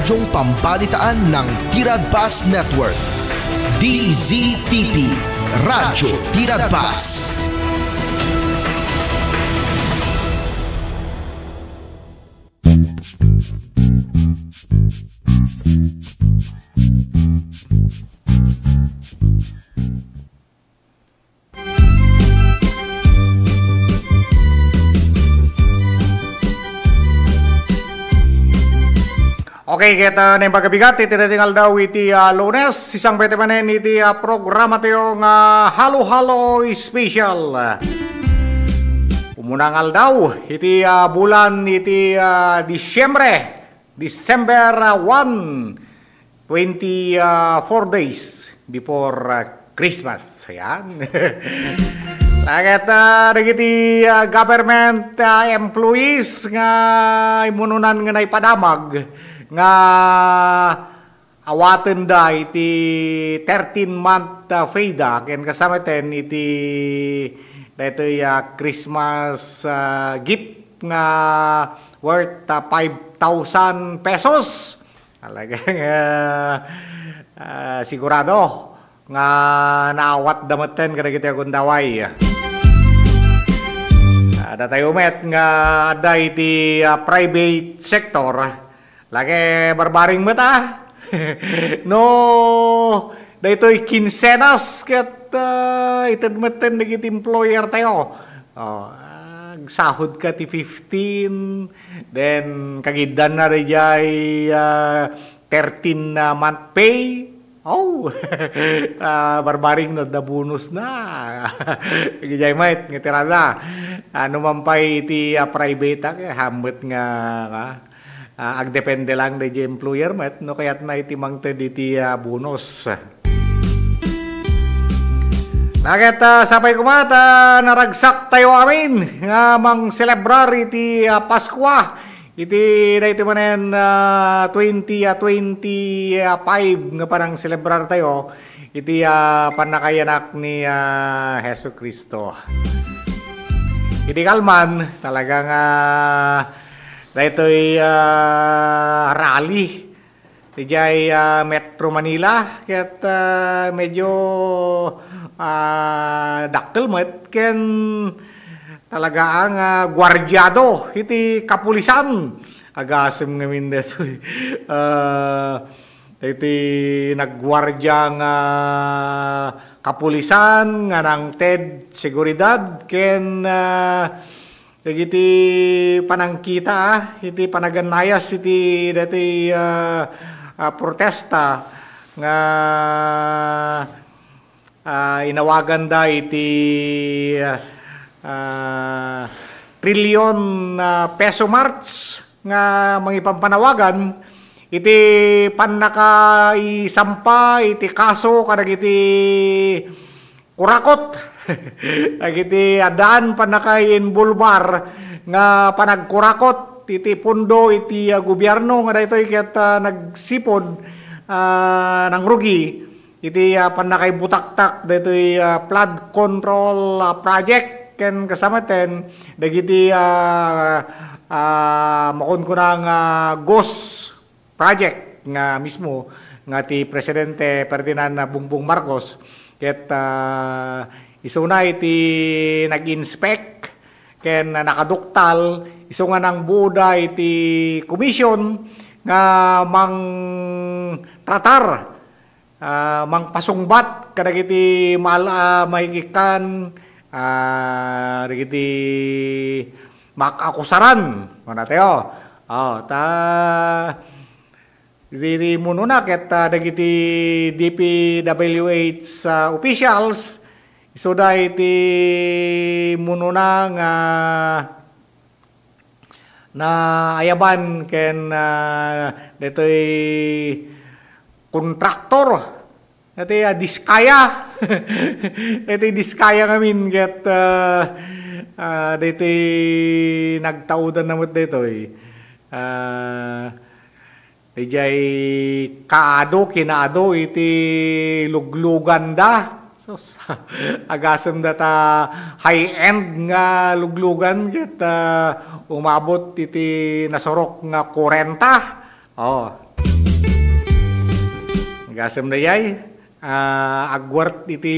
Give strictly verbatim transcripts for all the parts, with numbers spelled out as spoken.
Radyong Pambalitaan ng Tiradpas Network, D Z T P, Radyo Tiradpas. Okay, ket, ah, naimbag a bigat iti daytoy nga aldaw iti, ah, Lunes, sisang pay ti manen iti, ah, programa tayo nga Halo-Halo Special. Umuna nga aldaw iti, ah, bulan iti, ah, Disyembre, December, ah, one, twenty, ah, four days before, ah, Christmas. Ayan. Target, ah, dagiti, ah, government, ah, employees nga imununan nga naipadamag nga awatenda iti thirteen month, ah, pay da, ken kasamaten iti daytoy, ah, Christmas, ah, gift nga worth, ah, five thousand pesos. Talagang, ah, ah, sigurado nga naawatda metten kadagiti agundaway. Ah, datayo met nga adda iti, ah, private sector, lagi barbaring met, ah. No, daytoy kinsenas ket, ah, ited metten dagiti employer tayo. Oh, agsahod ka ti fifteen, then kagiddan na daydiay, ah, thirteen na month pay. Oh, ah, barbaring na da bonus na. Idiay met nga tirada. Ano man pay iti, ah, private, ah, hammet nga, ah, ah, agdepende lang daydiay employer met no kayat na iti mangted iti, ah, bonus. Naket, ah, sapay koma ta naragsak tayo amin nga mangselebrar iti, ah, Paskua. Iti daytoy manen, ah, twenty, ah, twenty-five nga panangselebrar tayo iti, ah, pannakayanak ni, ah, Jesu-Cristo. Iti kalman, talagang, ah, daytoy, ah, rally Idiay, ah, Metro Manila, ket, ah, medyo, ah, dakkel met ken talaga nga guardiado iti kapulisan. Agasem ngamin daytoy, ah, iti nagguardia nga kapulisan nga nangted seguridad ken, ah, dagiti panangkita, ah, iti panagannayas iti daytoy, ah, ah, protesta nga, ah, inawaganda iti, ah, ah, Trillion, ah, Peso March nga mangipampanawagan iti pannakaisampa iti kaso kadagiti kurakot. Dagiti addaan pannakainbolbar nga panagkurakot iti pondo iti, ah, gobierno nga daytoy ket, ah, nagsipud, ah, nangrugi iti, ah, pannakaibutaktak daytoy, ah, flood control, ah, project ken kasamaten dagiti, ah, ah, makunkuna nga ghost project nga mismo nga ti Presidente Ferdinand Bongbong Marcos ket, ah, isuna iti nag-inspect ken nakaduktal isu nga nangbuoda iti commission nga mangtratar, ah, mangpasungbat kadagiti maal-, ah, maikkan, ah, dagiti maakakusaran, kunatayo. Oh, ta, iti, iti munona ket, ah, dagiti D P W H, ah, officials, isuda iti munona nga naayaban ken, ah, daytoy kontraktor. Daytoy, ah, Diskaya. Daytoy Diskaya ngamin ket, ah, ah, daytoy nagtaudan na met daytoy. Ah, Idiay kaado, kinaado iti lugluganda. Sus, agasem data high-end nga luglugan ket, ah, umabot iti nasurok nga kwarenta. Oh. Kasem dayay, ah, agworth iti,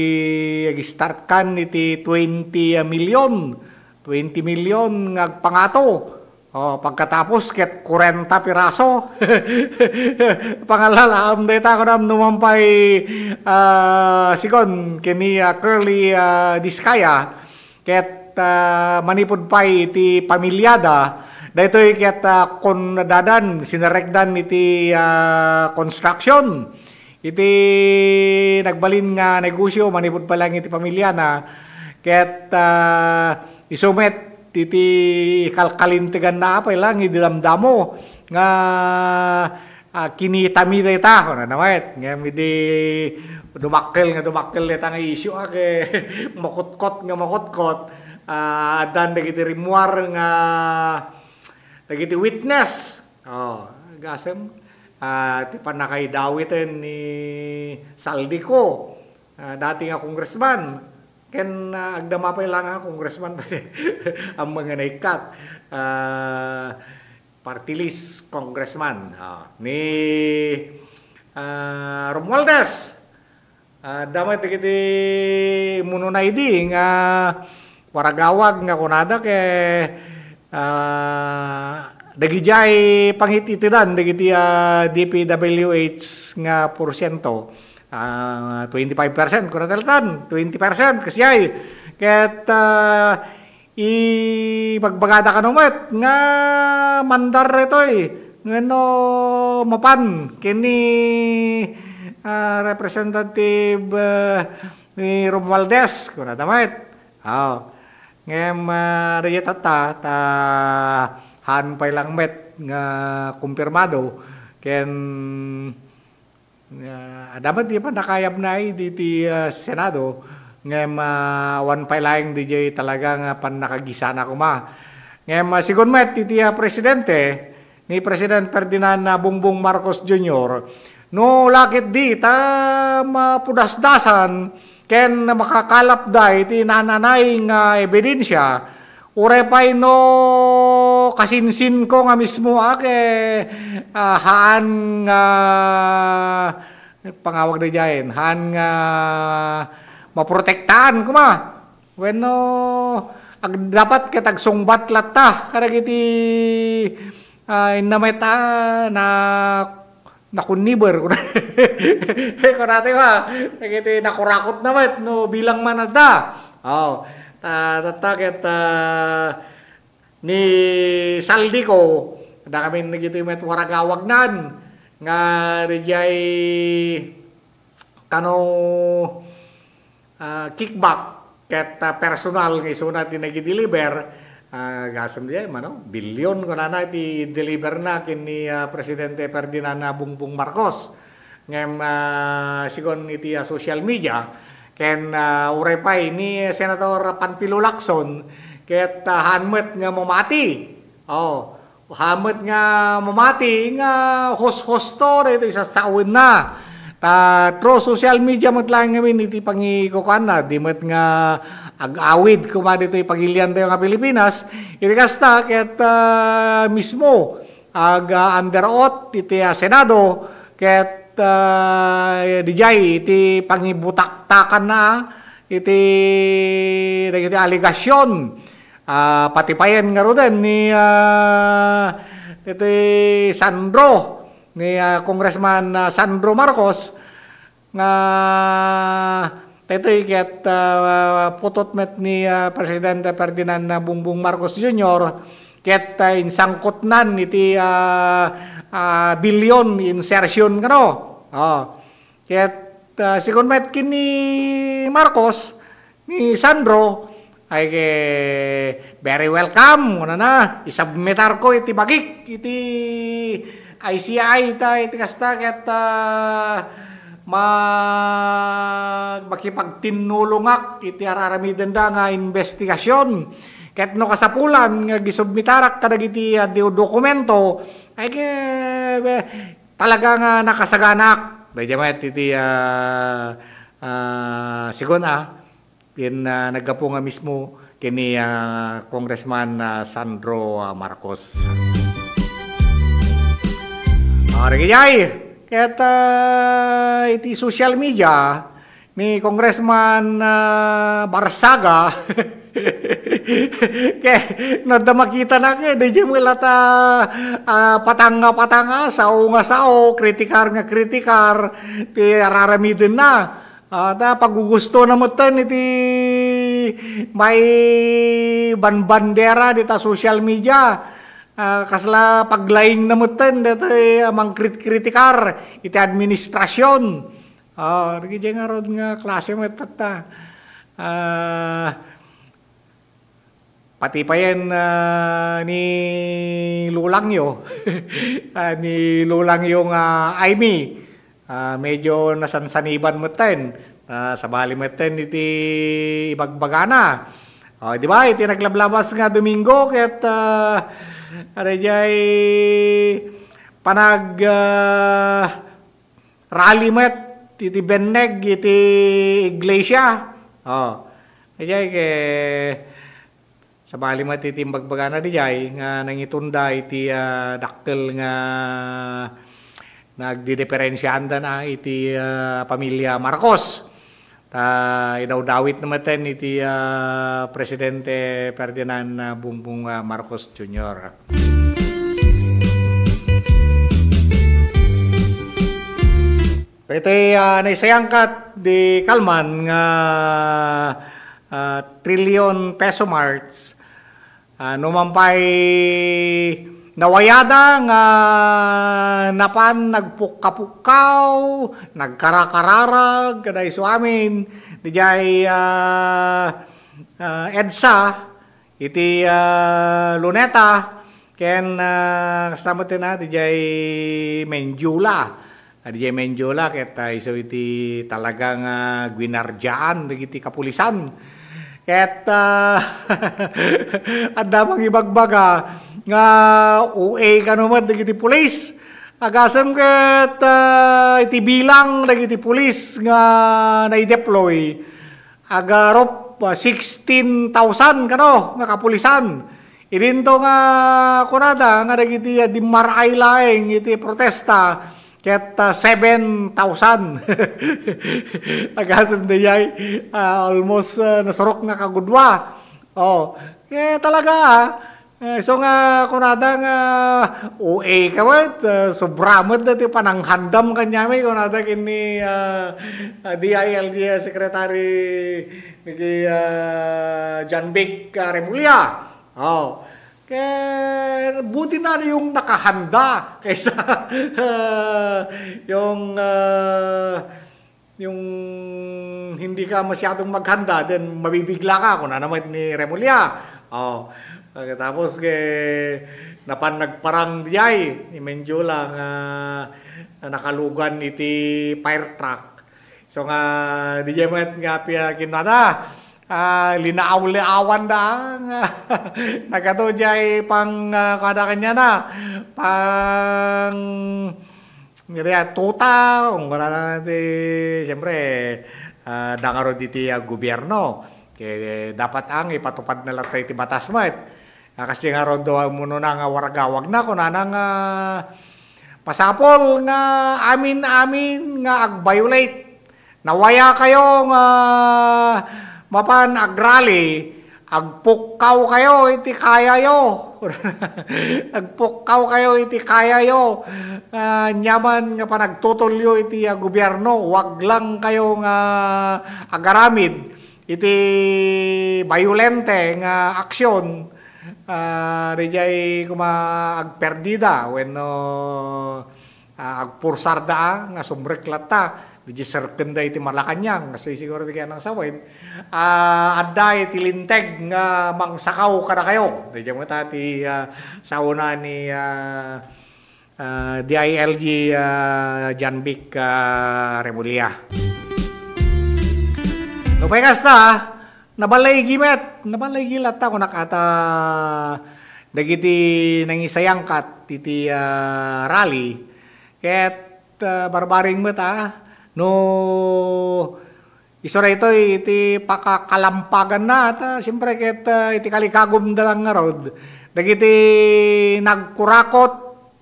ag-start kan iti twenty million, twenty million nga agpangato. Oh, pagkatapos ket kwarenta piraso. Pangalalaam dayta, kunam, numan pay, ah, sigon, ken ni, ah, Curly, ah, Discaya, ket, ah, manipud pay iti pamiliada, daytoy ket, ah, kun dadan, sinerekdan iti, ah, construction. Iti nagbalin nga negosyo, manipud pay lang iti pamiliana, ket, ah, isu met iti kalkalinteganna pay lang idi damdamo nga, ah, kinitami dayta, kunana met. Ngem idi dumakkel nga dumakkel dayta nga isyu, ah, ket makutkot nga makutkot, ah, addan dagiti rimmuar nga dagiti witness. Oh, gasem, ah, ti pannakaidawiten ni Zaldy Co, ah, dati nga congressman. Ken, ah, agdama pay lang nga congressman, ammong nga naikkat. Ah, party list congressman, ah, ni, ah, Romualdez. Ah, adda met dagiti immunona idi nga waragawag nga kunada ket, ah, dagidiay pangit-itedan dagiti, ah, D P W H nga porsiento. Ah, twenty-five percent, kunada latta, twenty percent, kasiay. Ket, ah, ibagbagada kano met nga mandar daytoy wenno mapan ken ni, ah, Representative, ah, ni Romualdez, kunada met. Aw. Ngem, ah, dayta ta, ta haan pay lang met nga kumpirmado ken Ah, adda met di pannakayabna idi ti, ah, Senado, ngem, ah, awan pay laeng didiay talaga nga pannakagisana koma. Ngem, ah, sigun met iti, ah, presidente, ni President Ferdinand, ah, Bongbong Marcos Junior, no la ketdi ta mapudasdasan ken makakalapda iti naan-anay nga ebidensia, uray pay no kasinsinko nga mismo, ah, ket, ah, haan nga pangawag daydiayen, haan nga maprotektaan koma. Wenno, ag-, dapat ket agsungbat latta kadagiti, ah, inna met, ah, na nakunniber, kuna-, kunati ba? Dagiti nakurakotna met no bilang man adda. Oh, ta-, tatta ket, ah, ni Zaldy Co, adda kami dagiti met waragawagnan nga diay kano, ah, kickback ket, ah, personal nga isuna ti nagideliver, ah, gasem diay, mano, bilyon kunana ti deliver na ken ni, ah, Presidente Ferdinand, ah, Bongbong Marcos. Ngem, ah, sigun iti, ah, social media, ken, ah, uray pay ni Senator Panfilo Lacson, ket, ah, haan met nga mamati. Oh, haan met nga mamati nga hos-hosto daytoy sassawenna. Ta through social media met laeng ngamin iti pangikukuanna, di met nga ag-awid koma ditoy pagiliantayo nga Pilipinas. Iti kasta, ket, ah, mismo ag, ah, under oath iti, ah, Senado, ket, ah, didiay iti pangibutaktakanna iti dagiti alegasion. Ah, patipayen ngaruden ni, ah, iti Sandro, ni, ah, Congressman, ah, Sandro Marcos, nga daytoy ket, ah, putot met ni, ah, Presidente Ferdinand Bongbong Marcos Junior ket, ah, insangkotnan iti, ah, ah, bilyon insertion kano. Oh. Ket, ah, sigun met ken ni Marcos, ni Sandro, ay ke, very welcome, kunana, isubmitarko iti bagik, iti I C I ta, iti kasta, ket, ah, ma-, makipagtinnulongak iti ar-aramidenda nga investigasyon. Ket no kasapulan nga gisubmitarak kadagiti, ah, di-, dokumento, ay ke, talaga nga nakasaganaak. Daydiay met iti, ah, ah, sigun, ah, ken, ah, naggapu nga mismo ken ni, ah, Congressman, ah, Sandro, ah, Marcos. Ah, dagijay. Ket, ah, iti social media ni Congressman, ah, Barsaga, ke, no adda makitana ke, di met latta, ah, patang nga patang, ah, sao nga sao, kritikar nga kritikar, ti araramidenna. Ah, ta pagugustona metten iti maibanbandera dita social media. Ah, kasla paglaingna metten daytoy a mangkritkritikar iti administrasyon. Ah, dagiti ngarud nga klase met tatta. Ah, pati payen, ah, ni lulangyo, ah, ni lulangyo nga Aimee, ah, medyo nasansaniban metten. Ah, sabali metten iti ibagbagana. Oh, di ba? Iti naglablabas nga Domingo ket, ah, daydiay panag, ah, rally met iti benneg iti iglesia. Oh. Daydiay ke, sabali met iti imbagbagana daydiay nga nangitunda iti, ah, dakkel nga nagdidiperensiaanda na iti, ah, pamilya Marcos. Ta idawdawit na metten iti, ah, Presidente Ferdinand, ah, Bongbong, ah, Marcos Junior. Iti, ah, naisayangkat di kalman nga, ah, trillion peso marts, ah, no man pay nawayada nga napan nagpukkapukkaw, nagkarakararag, kada isu amin, diay, ah, ah, EDSA, iti, ah, Luneta, ken, ah, kasta met na, diay Mendiola. Diay Mendiola, ket, ah, isu iti talaga nga guinardiaan dagiti kapulisan. Ket, ah, adda mangibagbaga nga O A kano met dagiti pulis. Agasem ket, ah, iti bilang dagiti pulis nga naideploy, agarup, ah, sixteen thousand kano nga kapulisan. Idinto nga kunada nga dagiti, ah, dimmaray laeng iti protesta ket, ah, seven thousand. Agasem dayay, ah, almost, ah, nasurok nga kagudua. Oh, eh, talaga, ah. Eh, isu nga kunada nga O A ka met, ah, sobra met dati pananghandam kaniami kunada kenni, ah, ah, D I L G Secretary ni, ah, John Vic, ah, Remulla. Oh. Kaya buti na yung nakahanda kaysa, ah, yung, ah, yung hindi ka masyadong maghanda, then mabibigla ka, kuna naman ni Remulla. Oh, pagkatapos kay napan nagparang diay ni Mendiola nga nakalugan iti fire truck. So nga, diay met nga apia kinada, ah, linaaw-liawan da, nga nagato diay pang, ah, kada kanya na, pang Ngem tuta, unggoran ti, siyempre, ah, dangarud iti, ah, gobierno. Kaya dapat ang ipatupad na latta iti batas met. Ah, kasi nga ron do, muno na nga waragawag na, kunana nga masapol nga amin-amin nga ag-violate. Nawaya kayo nga mapan agrali, agpukkaw kayo iti kayayo. Agpukkaw kayo iti kayayo. Ah, nyaman nga panagtutulyo iti, ah, gobierno, wag lang kayo nga agaramid iti bayolente nga aksyon. Ah, dijay kuma agperdida wenno ah, agpursarda, ah, nga sumrek latta. Diay serkenda iti Malacañang, nga siguro ti kaya nang sawen. Ah, adda iti linteg nga mangsakaw kadakayo. Diay met ti, ah, sauna ni, ah, ah, D I L G, ah, John Vic, ah, Remulla. Nupay kasta, ah, Nabalaigi met, nabalaigi latta kunak ata dagiti nangisayangkat iti, ah, rally. Ket, ah, barbareng met, ah, no isu daytoy iti pakakalampaganna, ta siempre ket, ah, iti kalikagumda ngarud dagiti nagkurakot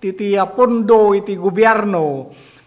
iti, ah, pondo iti gobierno.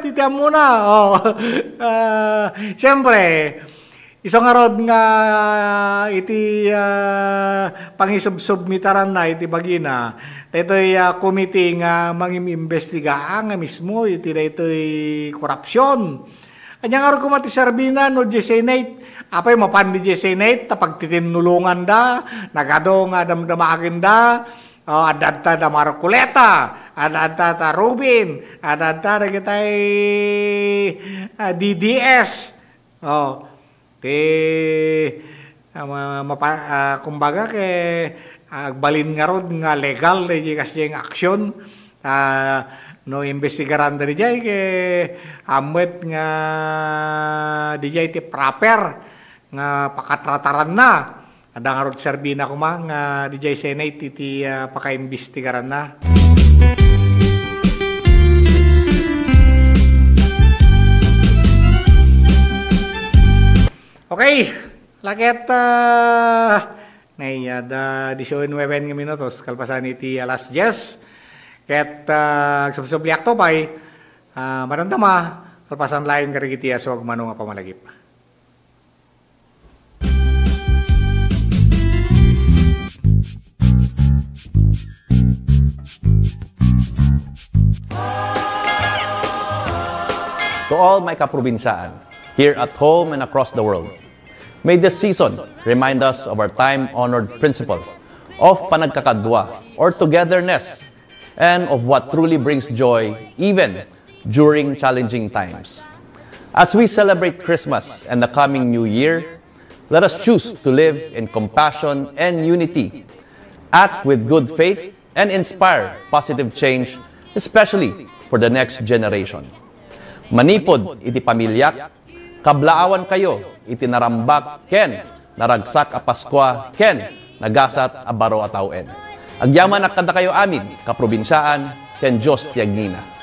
met, iti ammona. Oh. Ah, siyempre, isu ngarud nga iti, ah, pangisubsubmitaranna iti bagina, daytoy, ah, komite nga mangimbestiga nga mismo iti daytoy korupsion. Ania ngarud koma ti serbina no diay Senate? Apay, mapan diay Senate ta pagtitinnulonganda, nagadu nga damdamagenda. Oh, adda, adda da Marcoleta, adda, adda da Robin, adda, adda dagitay, ah, D D S. Oh, ti, ah, ma-, mapa-, ah, kumbaga, ket, ah, agbalin ngarud nga legal daydiay kasdiay nga aksyon. Ah, no imbestigaranda diay, ket ammet nga diay ti proper nga pakatrataranna. Adda ngarud serbina koma nga diay Senate iti, ah, pakaimbestigaranna. Okay, la ket, ah, nay, adda diecinuebe nga minutos kalpasan iti alas dies. Ket, ah, agsubsubliakto pay, ah, madamdama, kalpasan laeng kadagiti aso agmano nga pamalagip. To all my kaprobinsaan, here at home and across the world, may this season remind us of our time-honored principle of panagkakadua or togetherness and of what truly brings joy even during challenging times. As we celebrate Christmas and the coming New Year, let us choose to live in compassion and unity, act with good faith, and inspire positive change, especially for the next generation. Manipud iti pamiliak, kablaawankayo iti narambak ken naragsak a Paskua ken nagasat a baro a tawen. Agyamanak kadakayo amin, kaprobinsaan, ken Dios ti agnina.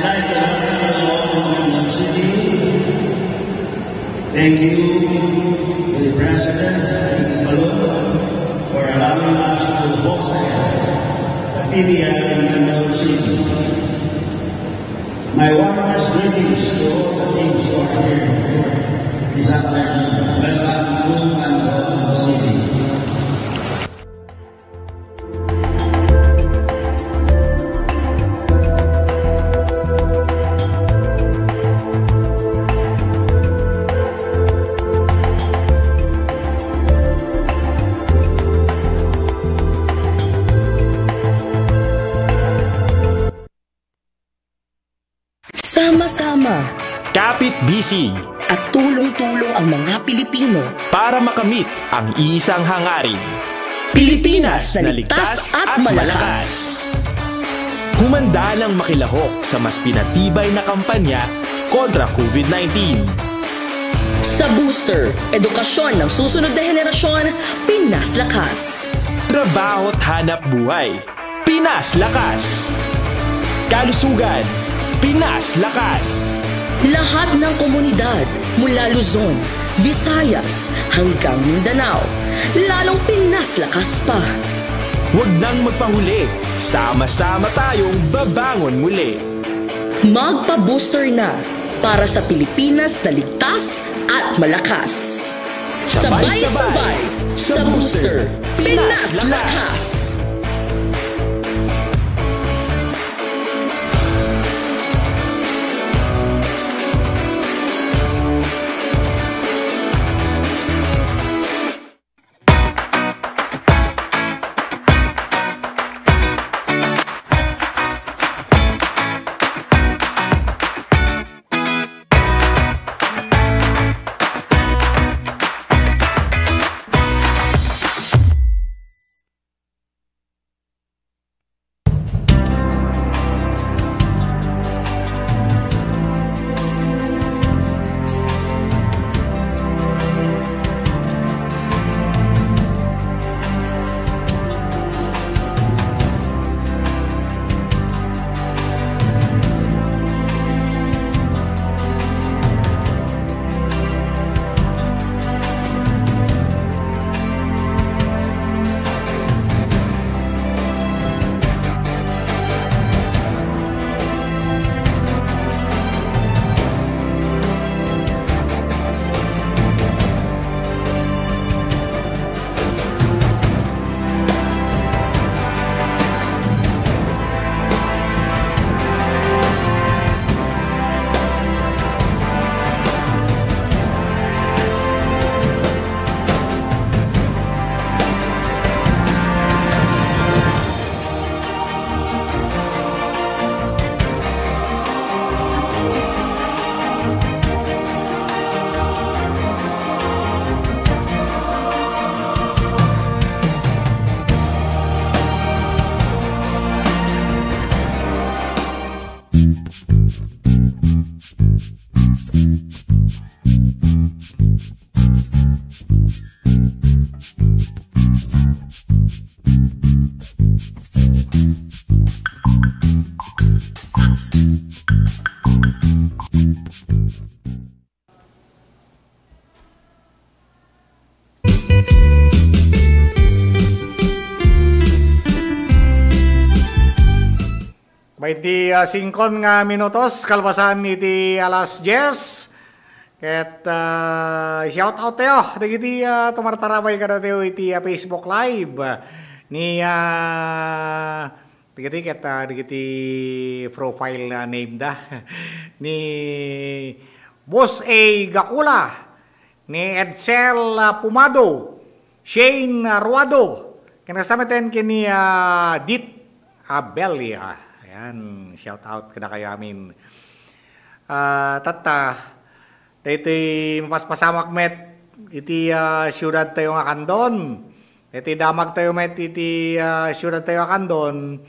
I'd like to welcome you all to Quezon City. Thank you to the President, Tito Balong, for allowing us to host the P D L in Quezon City. My warmest greetings to all the teams who are here this afternoon. Welcome to Quezon City. Sama-sama. Kapit-bisig. At tulong-tulong ang mga Pilipino. Para makamit ang isang hangarin. Pilipinas na ligtas at malakas. Humanda nang makilahok sa mas pinatibay na kampanya kontra COVID nineteen. Sa Booster, edukasyon ng susunod na henerasyon, Pinas Lakas. Trabaho at hanap buhay. Pinas Lakas. Kalusugan, Pinas Lakas. Lahat ng komunidad mula Luzon, Visayas hanggang Mindanao, lalong Pinas Lakas pa. Huwag nang magpahuli, sama-sama tayong babangon muli. Magpa-booster na para sa Pilipinas na ligtas at malakas. Sabay-sabay sa Booster, Pinas Lakas! Bayti, ah, singkon nga minutos kalpasan iti alas dies. Ket, ah, shout out tayo dagiti, ah, tumartarabay kadatayo iti, ah, Facebook Live ni, ah, dagiti ket, ah, dagiti profile, ah, name da ni Boss A Gakula, ni Edsel, ah, Pumado, Shane, ah, Ruado, ken kasta met ken ni, ah, Dit Abelia. Ayan, shout out kadakayo amin. Ah, tatta, daytoy mapaspasamak met iti, ah, siudad tayo nga Candon. Daytoy damag tayo met iti, ah, siudad tayo nga Candon.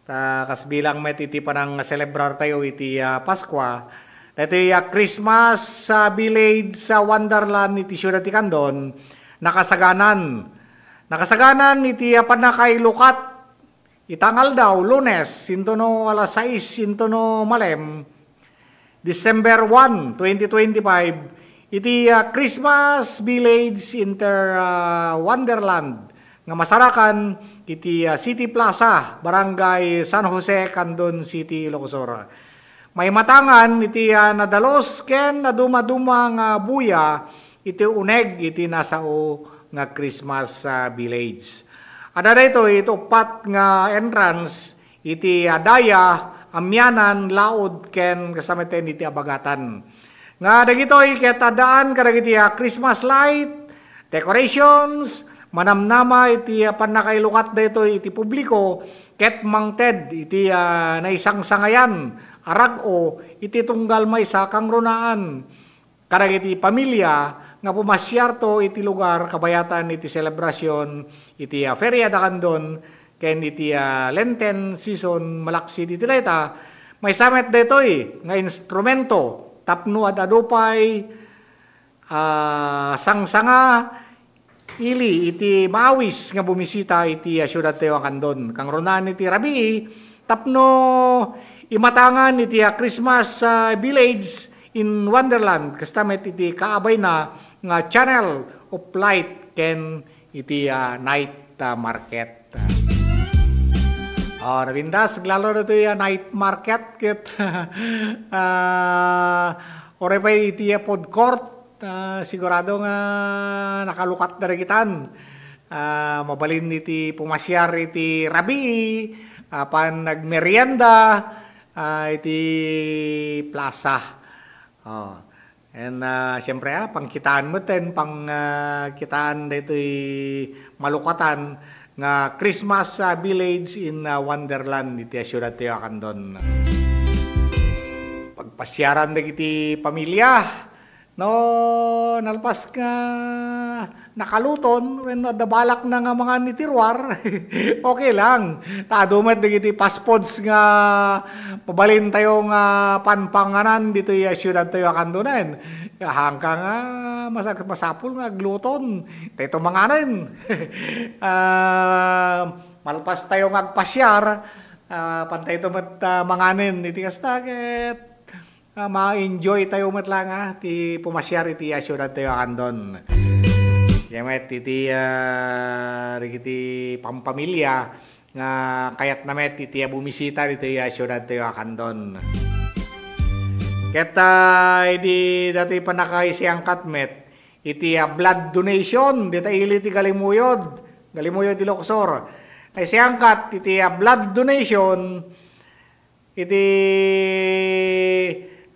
Ta kas bilang met iti panangselebrar tayo iti, ah, Paskua. Daytoy, ah, Christmas, ah, Village sa Wonderland iti siudad ti Candon, nakasaganan. Nakasaganan iti, ah, pannakailukat Ita nga aldaw, Lunes, intono alas sais intono malem, December one, twenty twenty-five, iti, ah, Christmas Village Inter, ah, Wonderland nga masarakan iti, ah, City Plaza, Barangay San Jose, Candon City, Ilocos Sur. Maimatangan iti, ah, nadalus ken nadumaduma nga buya iti uneg iti nasao nga Christmas, ah, Village. Adda daytoy iti uppat nga entrance iti, ah, daya, amianan, laud, ken kasta met iti abagatan. Nga dagitoy ket addaan kadagiti, ah, Christmas light, decorations, manamnama iti, ah, pannakailukat daytoy iti publiko, ket mangted iti, ah, naisangsangayan a rag-o iti tunggal maysa kangrunaan kadagiti pamilia nga pumasiarto iti lugar kabayatan iti selebrasion iti, ah, Feria da Candon ken iti, ah, Lenten season malaksi iti dayta. Maysa met daytoy nga instrumento tapno ad-adu pay, ah, sangsanga ili iti maawis nga bumisita iti, ah, siudadtayo a Candon. Kangrunaan iti rabii tapno imatangan iti, ah, Christmas, ah, Village in Wonderland, kasta met iti kaabayna nga Channel of Light ken iti, ah, night, ah, market. Ah, nabindas, aglalo na ito, ah, night market ket, ah, uray pay iti, ah, food court, ah, sigurado nga nakalukat da dagitan. Ah, mabalin iti pumasiar iti rabii, ah, pan nagmerienda, ah, iti plaza. Oh. And, ah, siyempre, ah, pangkitaan met ten, pang, ah, kitaan daytoy malukatan nga Christmas, ah, Village in, ah, Wonderland iti siudad tayo a Candon. Pagpasiaran dagiti pamilia, no, nalpas nga nakaluton wenno adda balakna nga mangan iti ruar, okay lang. Ta adu met dagiti fast foods nga mabalin tayo nga panpanganan ditoy, ah, siudad tayo a Candon. Hangka nga masak-, masapul nga agluton. Dayto manganen. Ah, malpas tayo nga agpasiar, ah, pantay to met, ah, manganen. Iti kasta ket ah, ma-enjoy tayo met lang, ah, ti pumasiar iti, ah, siudad tayo a Candon. Siya met iti, ah, dagiti pampamilia nga kayatna met iti, ah, bumisita ditoy, ah, siudad tayo a Candon. Ket, ah, idi datoy pannakaisayangkat met iti, ah, blood donation, dita ili ti Galimuyod, Galimuyod, Ilocos Sur. Ay siyangkat iti, ah, blood donation, iti,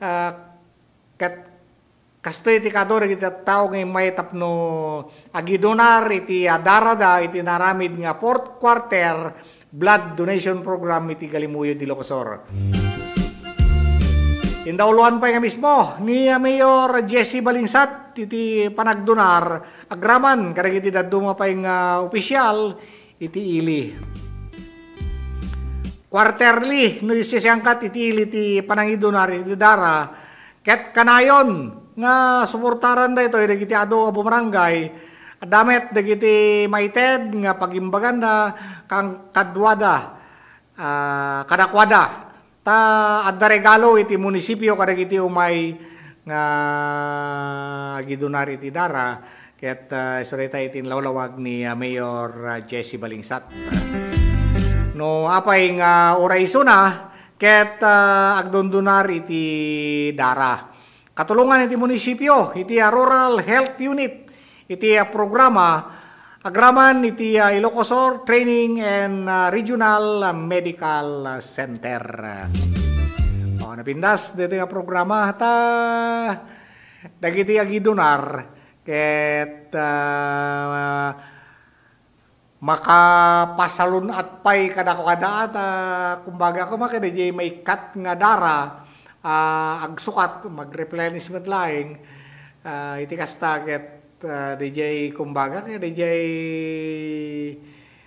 ah, ket kastoy ti kaadu dagiti tattao nga immay tapno agidonar iti, ah, darada iti naaramid nga fourth quarter blood donation program iti Galimuyod, Ilocos Sur. Indauluan pay nga mismo ni, ah, Mayor Jesse Balingsat iti panagdonar agraman kadagiti dadduma pay nga opisyal iti ili. Quarterly no isisangkat iti ili ti panangidonar iti dara, ket kanayon nga suportaran daytoy dagiti adu a bumarangay. Adda met dagiti maited nga pagimbaganna kan-, kaduada, ah, kadakuada. Ta adda regalo iti munisipio kadagiti umay nga agidonar iti dara, ket, ah, isu dayta iti inlawlawag ni, ah, Mayor, ah, Jesse Balingsat. No apay nga uray isuna, ket, ah, agdundunar iti dara. Katulongan iti munisipio, iti, ah, Rural Health Unit, iti, ah, programa, agraman iti, ah, Ilocos Sur Training and, ah, Regional, ah, Medical, ah, Center. O, napintas dito nga programa, ta dagiti agidonar, ket, ah, makapasalun-at pay kadakuada, ta kumbaga, koma kadaydiay maikkat nga dara, ah, agsukat, mag-replenish met laeng, ah, iti kasta ket, ah, daydiay, kumbaga, kadaydiay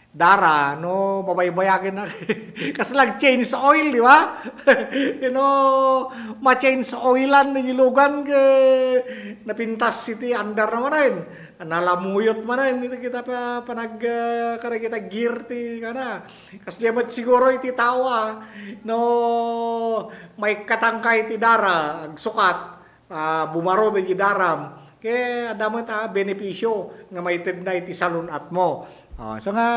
dara, no, mabaybayagen na. Kasla change oil, di ba? You know, ma-change oilan ni lugan ke napintas iti andar na manen. Nalamuyot manen, iti kita pa, panag, ah, kada kita gear ti kana. Kasdiay met siguro iti tao, ah, no, maikkatangka iti dara, agsukat, ah, bumaro dagiti daram, ket adda met a benepisio nga maitedna iti salun-atmo. Ah, so nga,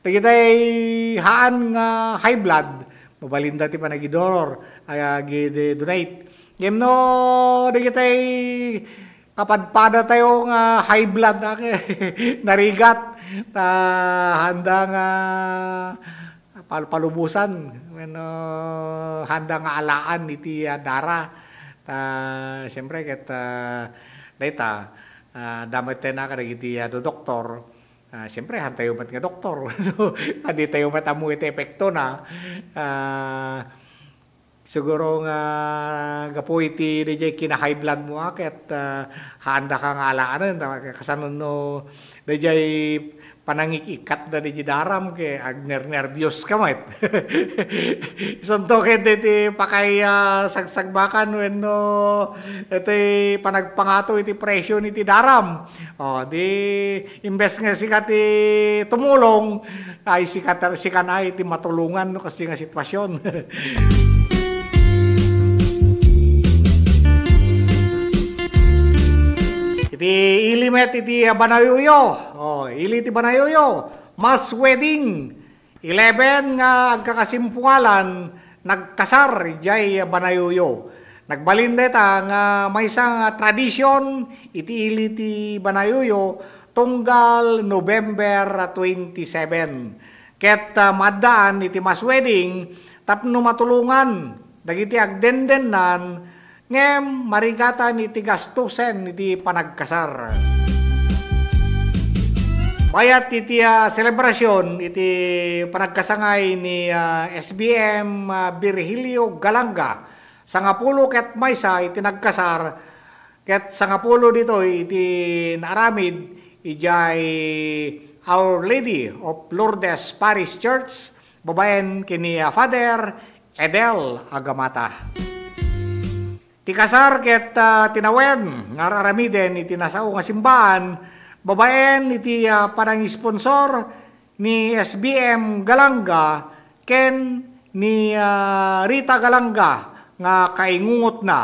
dagitay haan nga high blood, mabalinda ti panagidonor, ah, agi-, di-, donate. Ngem no, dagitay kapadpadatayo nga high blood, ah, narigat, ta handa nga pal-, palubosan, wenno handa nga alaan iti, ah, dara. Ta, siyempre, ket, ah, dayta, ah, damet tayo na kadagiti, ah, doktor. Ah, siyempre, hantayo met nga doktor. Adi tayo met ammo iti epekto na. Ah, siguro nga gapu iti daydiay kina-high blood mo, ah, ket, ah, haanda ka nga alaanen. Ta, kasano no, daydiay panangik-ikkatda daydiay daram, ke agnernerbios ka met. Isunto ket iti pakay, ah, sagsagbakan wenno iti panagpangato iti presyo iti daram. O, di, imbes nga sika ti tumulong, ay sika ta-, sika na iti matulongan no kasdiay nga sitwasyon. Iti ili met iti, ah, Banayoyo. O, ili ti Banayoyo. Mass wedding. Eleven nga agkakasimpungalan nagkasar idiay Banayoyo. Nagbalin dayta nga maysa nga tradisyon iti ili ti Banayoyo tunggal November twenty-seven. Ket, ah, maaddaan iti mass wedding tapno matulongan dagiti agdendennan ngem marigatan iti gastusen iti panagkasar. Bayat iti, ah, selebrasyon iti panagkasangay ni, ah, S B M, ah, Virgilio Galanga, sangapulo ket maysa iti nagkasar, ket sangapulo ditoy iti naaramid idiay Our Lady of Lourdes Parish Church, babaen ken ni, ah, Father Edel Agamata. Ti kasar ket, ah, tinawen nga ar-aramiden iti nasao nga simbaan, babaen iti, ah, panangisponsor ni S B M Galanga ken ni, ah, Rita Galanga nga kaingungotna.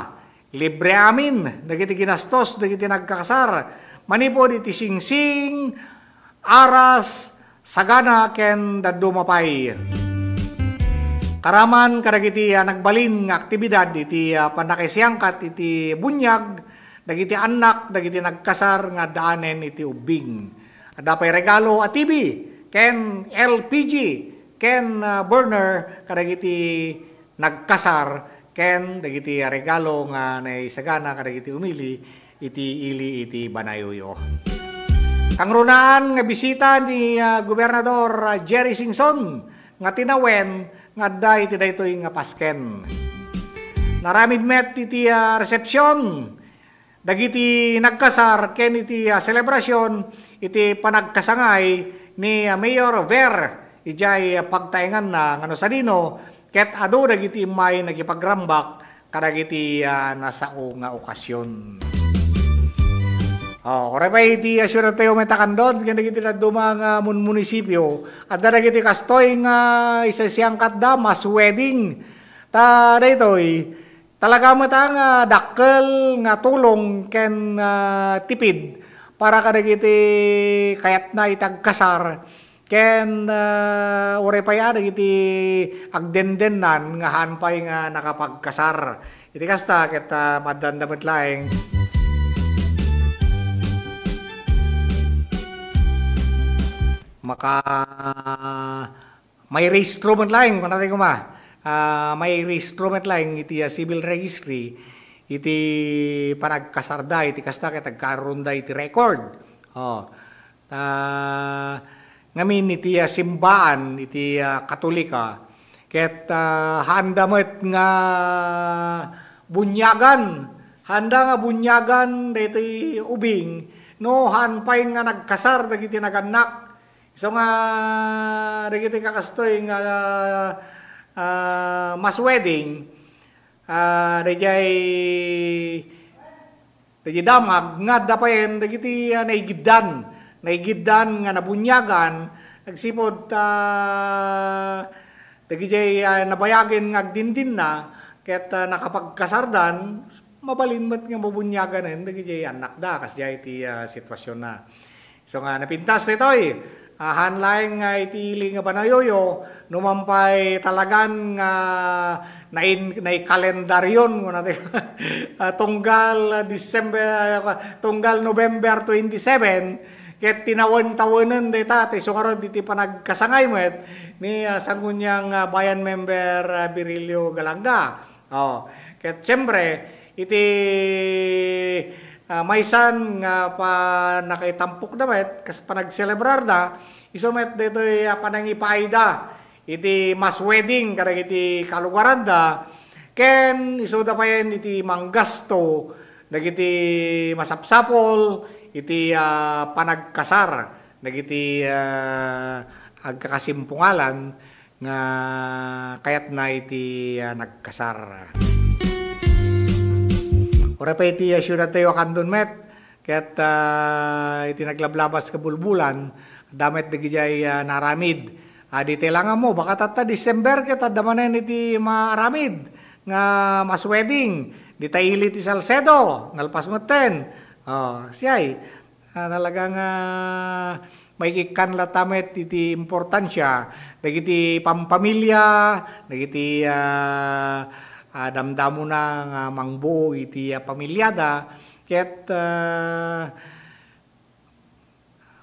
Libre amin dagiti ginastos dagiti nagkakasar, manipud iti singsing, aras, sagana ken dadduma pay. Karaman kadagiti, ah, nagbalin nga aktibidad iti, ah, pannakaisayangkat iti buniag dagiti annak dagiti nagkasar nga addaanen iti ubbing. Adda pay regalo a T V ken L P G ken, ah, burner kadagiti nagkasar ken dagiti regalo nga naisagana kadagiti umili iti ili iti Banayoyo. Kangrunaan nga bisita ni, ah, Gobernador, ah, Jerry Singson nga tinawen nga adda iti daytoy nga pasken. Naramid met iti, ah, resepsyon dagiti nagkasar ken iti, ah, selebrasyon iti panagkasangay ni, ah, Mayor Ver idiay, ah, pagtaenganna nga no sadino ket adu dagiti immay nagipagrambak kadagiti, ah, nasao nga okasyon. Oh, uray pay iti, ah, siudadtayo met a Candon ken dagiti dadduma nga mun-, munisipio, adda dagiti kastoy nga isayangkatda, mass wedding. Ta daytoy, talaga met a nga dakkel nga tulong ken, ah, tipid para kadagiti kayatna iti agkasar ken, ah, uray pay a dagiti agdendennan nga haan pay nga nakapagkasar. Iti kasta ket, ah, maaddanda met laeng maka-, mairehistro met laeng, kunana tayo koma. Ah, mairehistro met laeng iti, ah, civil registry iti panagkasarda, iti kasta ket agkarronda iti record. Oh. Ah, ngamin iti, ah, simbaan iti, ah, Katolika ket, ah, haanda met nga bunyagan, haanda nga bunyagan daytoy ubing no haan pay nga nagkasar dagiti nagannak Isu nga dagiti kakastoy nga, ah, mass wedding, ah, daydiay, daydiay damag nga adda payen dagiti, ah, naigiddan, naigiddan nga nabuniagan agsipud, ah, dagidiay, ah, nabayagen nga agdindinna ket, ah, nakapagkasardan, mabalin met nga mabuniaganen dagidiay annakda, kasdiay ti, ah, situasionna. Isu nga napintas daytoy, ah, haan laeng nga iti ili nga banayoyo, no man pay talagan nga nain-, naikalendarion, kunana ti, ah, tunggal December, ah, tunggal November twenty-seven, ket tinawen-tawenen dayta, ti isu ngarud iti panagkasangay met ni, ah, Sangguniang, ah, Bayan member, ah, Virilio Galanga. Oh, ket siyempre, iti, ah, maysan nga pannakaitampokda met, kas panagselebrarda, isu met daytoy, ah, panangipaayda iti mass wedding kadagiti kalugaranda, ken isuda payen iti manggasto dagiti masapsapul iti, ah, panagkasar dagiti, ah, agkakasimpungalan nga kayatna iti, ah, nagkasar. Uray pay iti, ah, siudadtayo a Candon met, ket, ah, iti naglablabas nga bulbulan, adda met dagidiay, ah, naaramid. Ah, dita lang ammo, baka tatta December ket adda manen iti maaramid nga mass wedding. Dita ili ti Salcedo, nalpas metten. Oh, siay. Ah, talaga nga maikikkan latta met iti importansia dagiti pampamilia, dagiti, ah, ah, damdamona nga mangbuo iti, ah, pamiliada. Ket, ah,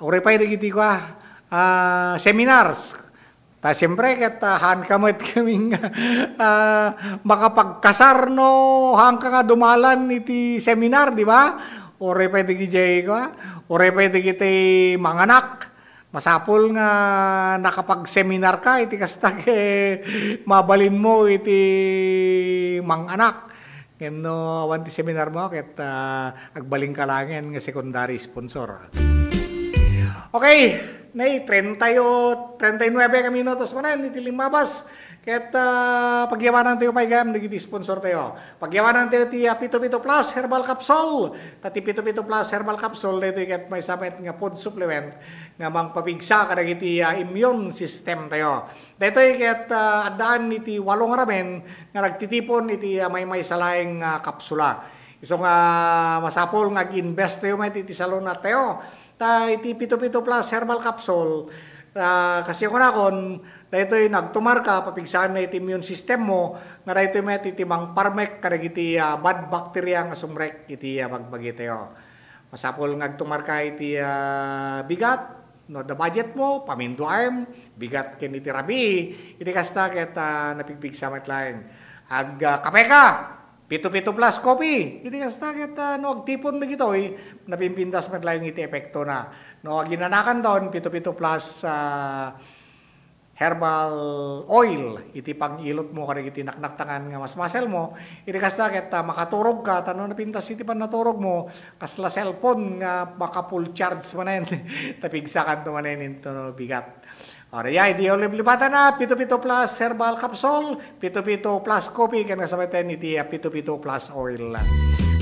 uray pay dagiti kua, ah, seminars. Ta siempre ket, ah, haanka met kaming, ah, makapagkasar no haanka nga dumalan iti seminar, di ba? Uray pay dagiti kua, uray pay dagiti manganak. Masapul nga nakapagseminarka iti kasta ket mabalinmo iti manganak. Ngem no awan ti seminarmo ket, ah, agbalinka laengen nga secondary sponsor. Okay, nay, treinta y-, treinta y nueve ka minutos manen iti limmabas. Ket, ah, pagyamanantayo pay gayam dagiti sponsortayo. Pagyamanantayo ti, ah, Pito Pito Plus Herbal Capsule. Ta ti Pito Pito Plus Herbal Capsule, daytoy ket maysa met nga food supplement nga mangpapigsa kadagiti, ah, immune systemtayo. Daytoy ket, ah, addaan iti walo nga ramen nga nagtitipon iti, ah, maymaysa laeng, ah, kapsula. Isu nga masapul nga ag-invest tayo met iti salunat tayo. Ta iti Pito Pito Plus Herbal Capsule, ah, kas kunakon, daytoy nagtumarka, papigsaanna iti immune system mo, nga daytoy met iti mangparmek kadagiti, ah, bad bacteria nga sumrek iti, ah, bagbagi tayo. Masapul nga agtumarka iti, ah, bigat, no, adda budget mo, paminduaem, bigat ken iti rabii, iti kasta ket, ah, napigpigsa met laeng. Ag, ah, kape ka, Pito Pito Plus Coffee, iti kasta ket, ah, no, agtipon dagitoy, napimpintas met laeng iti epektona. No, aginanakanton, Pito Pito Plus, ah, herbal oil iti pang-ilotmo kadagiti naknaktangan nga masmaselmo. Iti kasta ket, ah, makaturogka, ta no napintas iti pannaturogmo, kasla cellphone nga maka-full charge manen. Tapigsakanto manen into bigat. Ora, ya, idi uliblibatan na, Pito Pito Plus Herbal Capsule, Pito Pito Plus Coffee, ken kasabaten iti, ah, Pito Pito Plus Oil.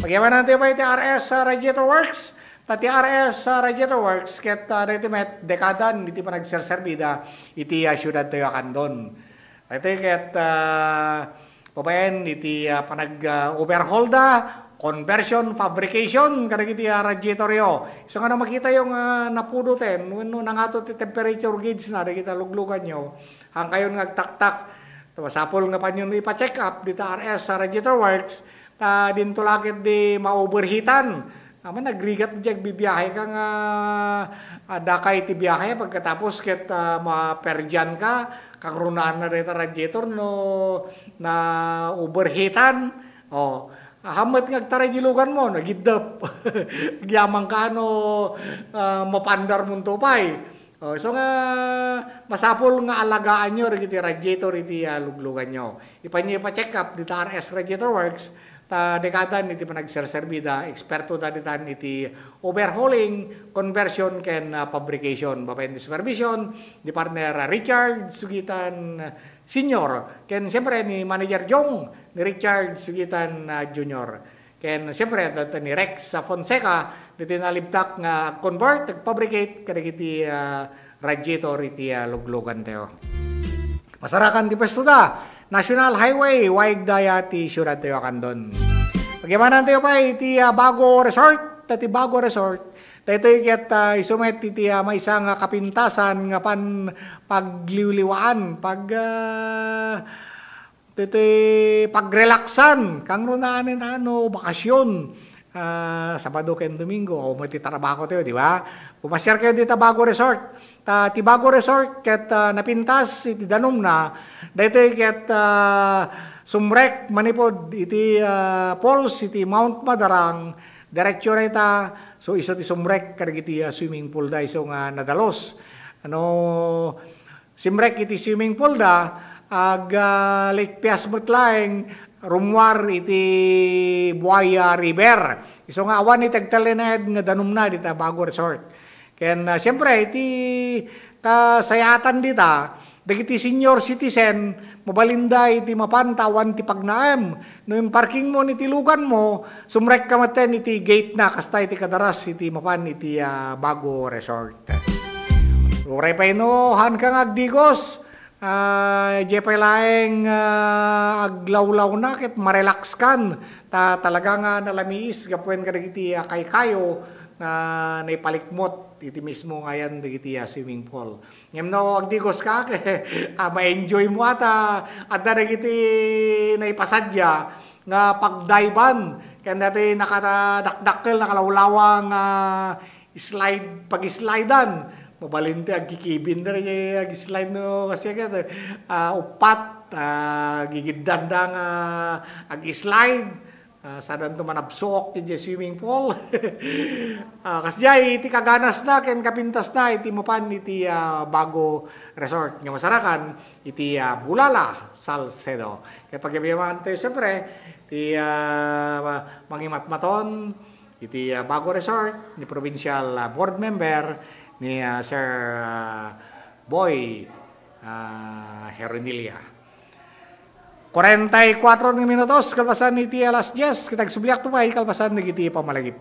Pagyamanantayo pay iti R S, ah, Radiator Works, Ta ti R S, ah, Radiator Works ket, ah, daytoy met dekadan iti panagserserbida iti, ah, siudadtayo a Candon. Daytoy ket, ah, babaen iti, ah, panag, ah, overhaulda, conversion, fabrication kadagiti, ah, radiatoryo. Isu nga no makitayo nga napudoten wenno nangato ti temperature gauge na dagiti lugluganyo, haankayon nga agtaktak. Masapul nga panyon ipa-check up dita R S, ah, Radiator Works. Ta dinto la ketdi ma-overheatan. Aman, nagrigat diay agbibiahe ka nga, ah, daka iti biahe, pagkatapos ket, ah, maperdian ka, kangrunaanna dayta radiator no na-overheatan. Oh, ahan met nga agtaray di luganmo, nagiddep. Agyamanka no, ah, mapaandarmonto pay. Oh, isu nga masapul nga alagaanyo dagiti radiator iti, ah, lugluganyo. Ipanyo ipa-check up dita R S Radiator Works, ta dekadan iti panagserserbi da, eksperto da ditan iti overhauling, conversion, ken, ah, fabrication. Babaen ti supervision, di partner, ah, Richard Sugitan Senior, ken siyempre ni Manager Jong, ni Richard Sugitan, ah, Junior. Ken siyempre, da-, da-, ni Rex Fonseca, ditoy nalibtak nga convert, fabricate, kadagiti, ah, radiator iti, ah, luglugantayo. Masarakan ti pwesto da, National Highway, waig daya ti siudadtayo a Candon. Pagyamanantayo pay iti, ah, Bago Resort, ta ti Bago Resort, daytoy ket, ah, isu met iti, ah, maysa nga kapintasan nga pan pagliwliwaan, pag, ah, Daytoy pagrelaksan, kangrunaen a no, bakasyon. Ah, Sabado ken Domingo, o, may ti trabaho tayo, di ba? Pumasiar kayo dita Bago Resort. Ta, ti Bago Resort, ket, ah, napintas iti danumna, daytoy ket, ah, sumrek manipud iti, ah, falls iti Mount Madarang, diretso na ita, so isu ti sumrek kadagiti, ah, swimming pool da, isu nga nadalus. Ano, Simrek iti swimming pool da, ag, ah, likpias met laeng rummuar iti Buaya River. Isu nga awan iti agtalinaed nga danumna dita Bago Resort. Ken, ah, siyempre, iti kasayaatan dita, dagiti senior citizen, mabalinda iti mapan ta awan ti pagnaem. No imparking mo iti lugan mo, sumrek ka metten iti gate na, kasta iti kadaras iti mapan iti, ah, Bago Resort. Uray pay no, haan ka nga agdigos, ah, idiay pay laeng, ah, aglawlawna ket marelax kan. Ta-, talaga nga nalamiis gapuan kadagiti, ah, kaykayo nga naipalikmot iti mismo nga ayan dagiti, ah, swimming pool. Ngem no agdigos ka, ah, ma-enjoy mo ata. Adda dagiti naipasadia nga pagdayban. Ken dati nakadakdakkel, nakalawlawang, ah, slide, pag-slidean. Mabalin ti agkikibin dati ag-slide no, kasi agad, ah, uppat, ah, gigiddan da nga ag-slide. Ah, sadanto manabsuok idiay swimming pool. Ah, kasdiay iti kaganasna ken kapintasna iti mapan iti, ah, Bago Resort nga masarakan iti, ah, Bulala, Salcedo. Kaya pagyabiaman tayo, siyempre, ti, ah, mangimatmaton iti, ah, Bago Resort ni Provincial, ah, Board Member ni, ah, Sir, ah, Boy, ah, Heronilia. Kuarenta y kuatro nga minutos, kalpasan iti alas dies, ket agsubliakto pay, kalpasan dagiti pammalagip.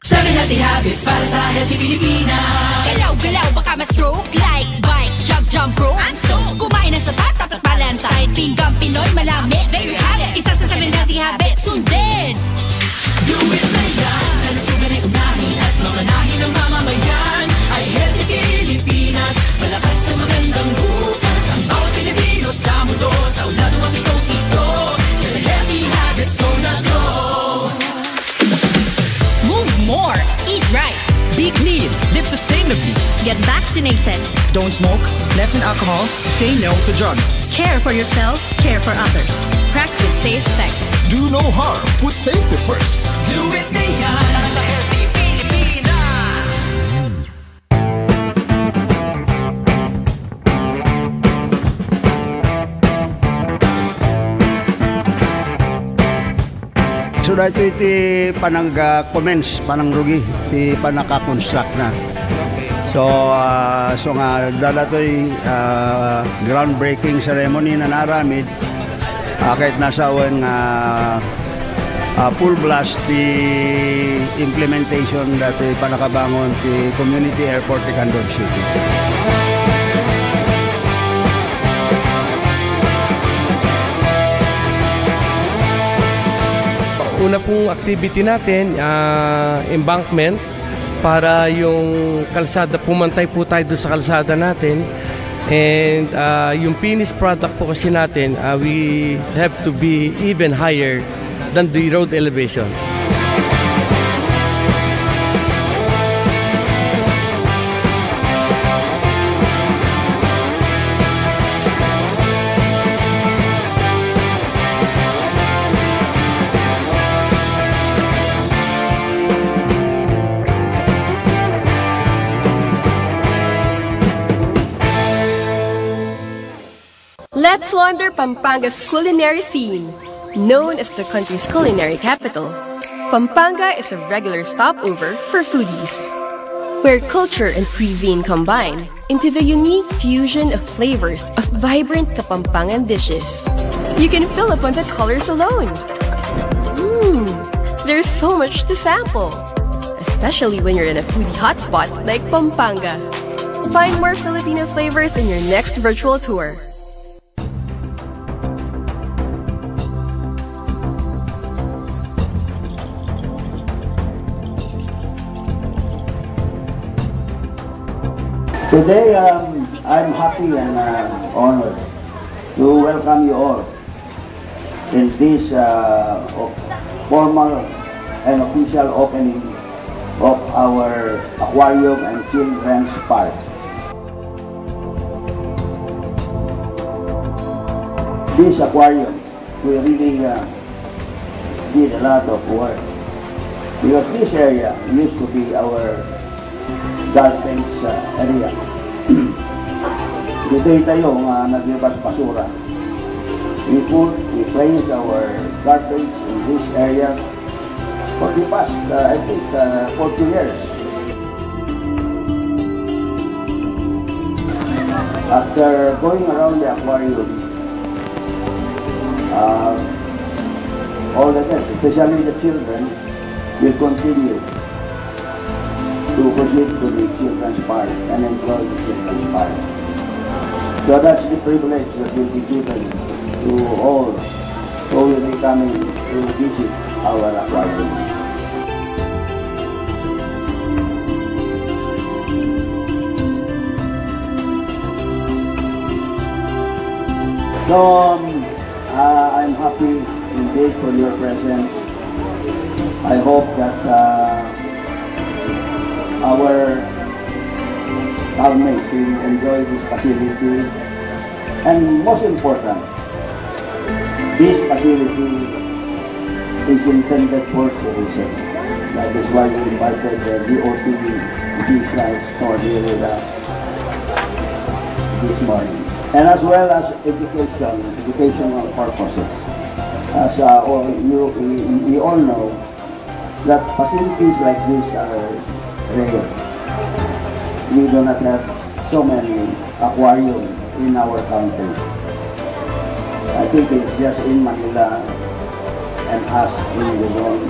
Seven healthy habits para sa healthy Pilipinas. Galaw-galaw, baka ma-stroke. Like, bike, jog, jump rope. I'm sold. Kumain ng sapat, dapat balansay. Pinggang Pinoy, malami. There you have it. Isa sa seven healthy habits. Sundin. Do it na yan. Kalusugan ay unahin at mamanahin ng mamamayan. Ay healthy Pilipinas. Malakas sa magandang bukas. Ang bawat Pilipino sa mundo. Sa ulado mapitong ito. Sa healthy habits, go na go. Move more. Eat right. Be clean. Live sustainably. Get vaccinated. Don't smoke. Lessen alcohol. Say no to drugs. Care for yourself. Care for others. Practice safe sex. Do no harm. Put safety first. Do it na yan. Sa healthy Pilipinas. So, daytoy ti panag-, ah, commence, panangrugi ti pannaka-construct na. So, ah, so nga, daytoy, ah, groundbreaking ceremony nga naaramid, ah, ket nasawen nga, ah, full blast ti implementation daytoy pannakabangon ti community airport ti Candon City. Una pong activity natin, ah, embankment para yung kalsada, pumantay po tayo doon sa kalsada natin. And, ah, yung finished product po kasi natin, ah, we have to be even higher than the road elevation. Let's wander Pampanga's culinary scene. Known as the country's culinary capital, Pampanga is a regular stopover for foodies, where culture and cuisine combine into the unique fusion of flavors of vibrant Kapampangan dishes. You can fill upon the colors alone. Mmm, there's so much to sample, especially when you're in a foodie hotspot like Pampanga. Find more Filipino flavors in your next virtual tour. Today, um, I'm happy and, uh, honored to welcome you all in this, uh, of-, formal and official opening of our aquarium and children's park. This aquarium, we really, uh, did a lot of work because this area used to be our garbage, uh, area. Ditoy tayo nga naglabas basura. We put, we place our garbage in this area for the past, uh, I think, uh, forty years. After going around the aquarium, uh, all the guests, especially the children, will continue to proceed to the children's park and enjoy the children's park. So that's the privilege that will be given to all who will be coming to visit our aquarium. So, um, uh, I'm happy indeed for your presence. I hope that, uh, our housemates will enjoy this facility. And most important, this facility is intended for tourism. That is why we invited the D O T officials for the area this morning. And as well as education, educational purposes. As, uh, all you, we, we all know, that facilities like this are rare. We do not have so many aquarium in our country. I think it's just in Manila and us in Luzon,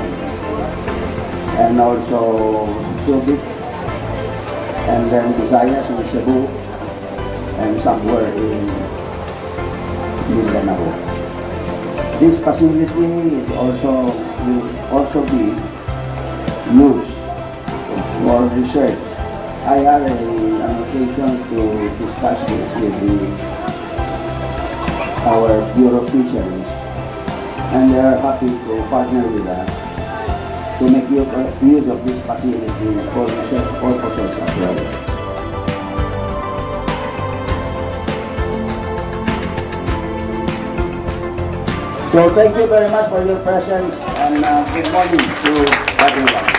and also Subic, and then Visayas in Cebu, and somewhere in Mindanao. This facility is also, will also be used for research. I had a, an occasion to discuss this with the, our Bureau of Fisheries, and they are happy to partner with us to make u-, use of this facility for research purposes as well. So thank you very much for your presence, and, uh, good morning to everyone.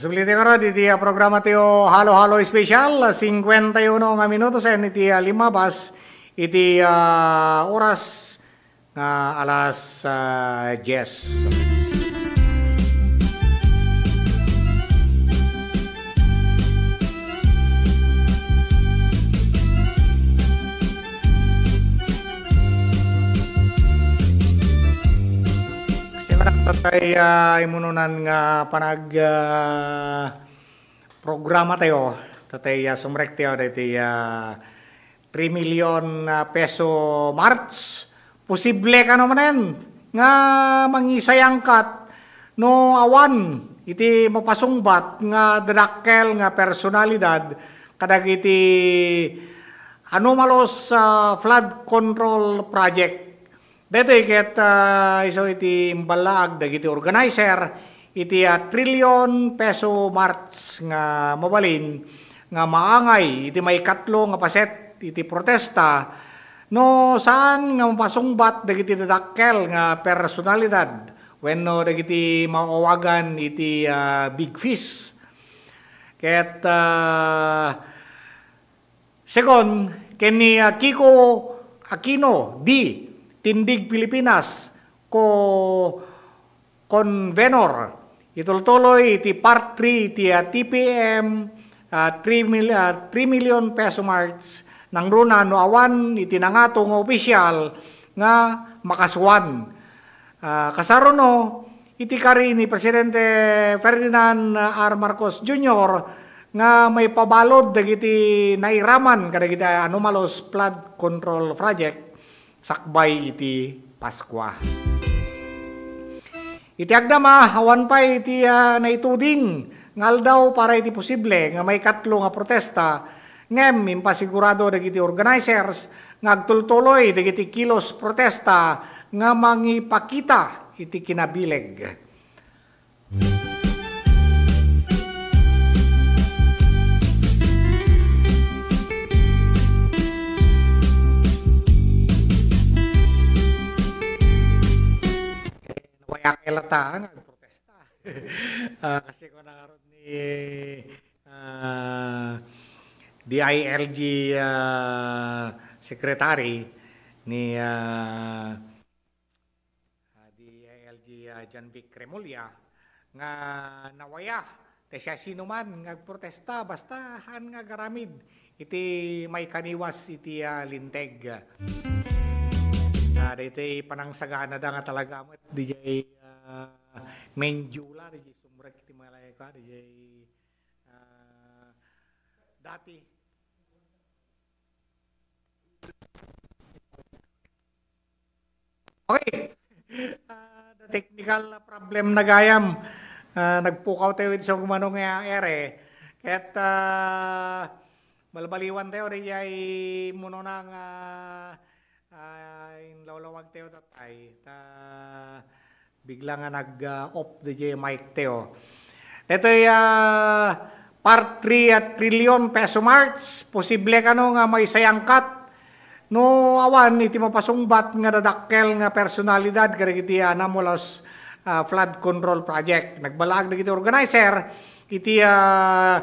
Subli ti karad iti, ah, programa tayo Halo-Halo Special, ah, singkuenta y uno nga minuto sen iti, ah, limmabas iti, ah, oras nga alas, ah, dies. Tay, ah, imununan nga panag, ah, programa tayo. Tatay, ah, sumrek tayo daytoy, ah, three million, ah, peso march. Posible kano manen nga mangisayangkat no awan iti mapasungbat nga dadakkel nga personalidad kadagiti anomalous, ah, flood control project. Daytoy ket, ah, isu iti imballaag dagiti organizer iti, ah, trillion peso march nga mabalin nga maangay iti maikatlo nga paset iti protesta no saan nga mapasungbat dagiti dadakkel nga personalidad wenno dagiti maawagan iti, ah, Big Fish. Ket, ah, Segun ken ni, ah, Kiko Aquino, D, Tindig Pilipinas, ko convenor, itultuloy iti Part three iti, ah, T P M, ah, three mil-, ah, three million peso march, nangruna no awan iti nangato nga opisyal nga makasuan. Ah, kasaruno, iti kari ni Presidente Ferdinand R. Marcos Junior nga maipabalud dagiti nairaman kadagiti anomalous flood control project sakbay iti Paskua. Iti agdama, awan pay iti, ah, naituding nga aldaw para iti posible nga maikatlo nga protesta, ngem impasigurado dagiti organizers nga agtultuloy dagiti kilos protesta nga mangipakita iti kinabileg. Nawaya kay lata nga agprotesta. Ah, kasi ko nangarod ni, ah, D I L G, ah, Secretary ni, ah, ah, D I L G, ah, John Vic Remulla nga nawaya ti siasinoman nga agprotesta basta haan nga agaramid iti maikaniwas iti, ah, linteg. Ah, daytoy panangsaganada nga talaga met diay, ah, Menjola, diay sumrek iti Malayka, diay, ah, dati. Okay. Ah, the technical problem na gayam. Ah, nagpukaw tayo iti sumano nga ere. Ket, ah, balbaliwan tayo, diay munona nga, ah, inlawlawag tayo tatay. Ta, bigla nga nag, ah, off diay mic tayo. Daytoy, ah, Part three a trillion peso march, posible kano nga maisayangkat no awan iti mapasungbat nga dadakkel nga personalidad kadagiti anomalous, ah, flood control project. Nagbalag dagiti organizer iti, ah,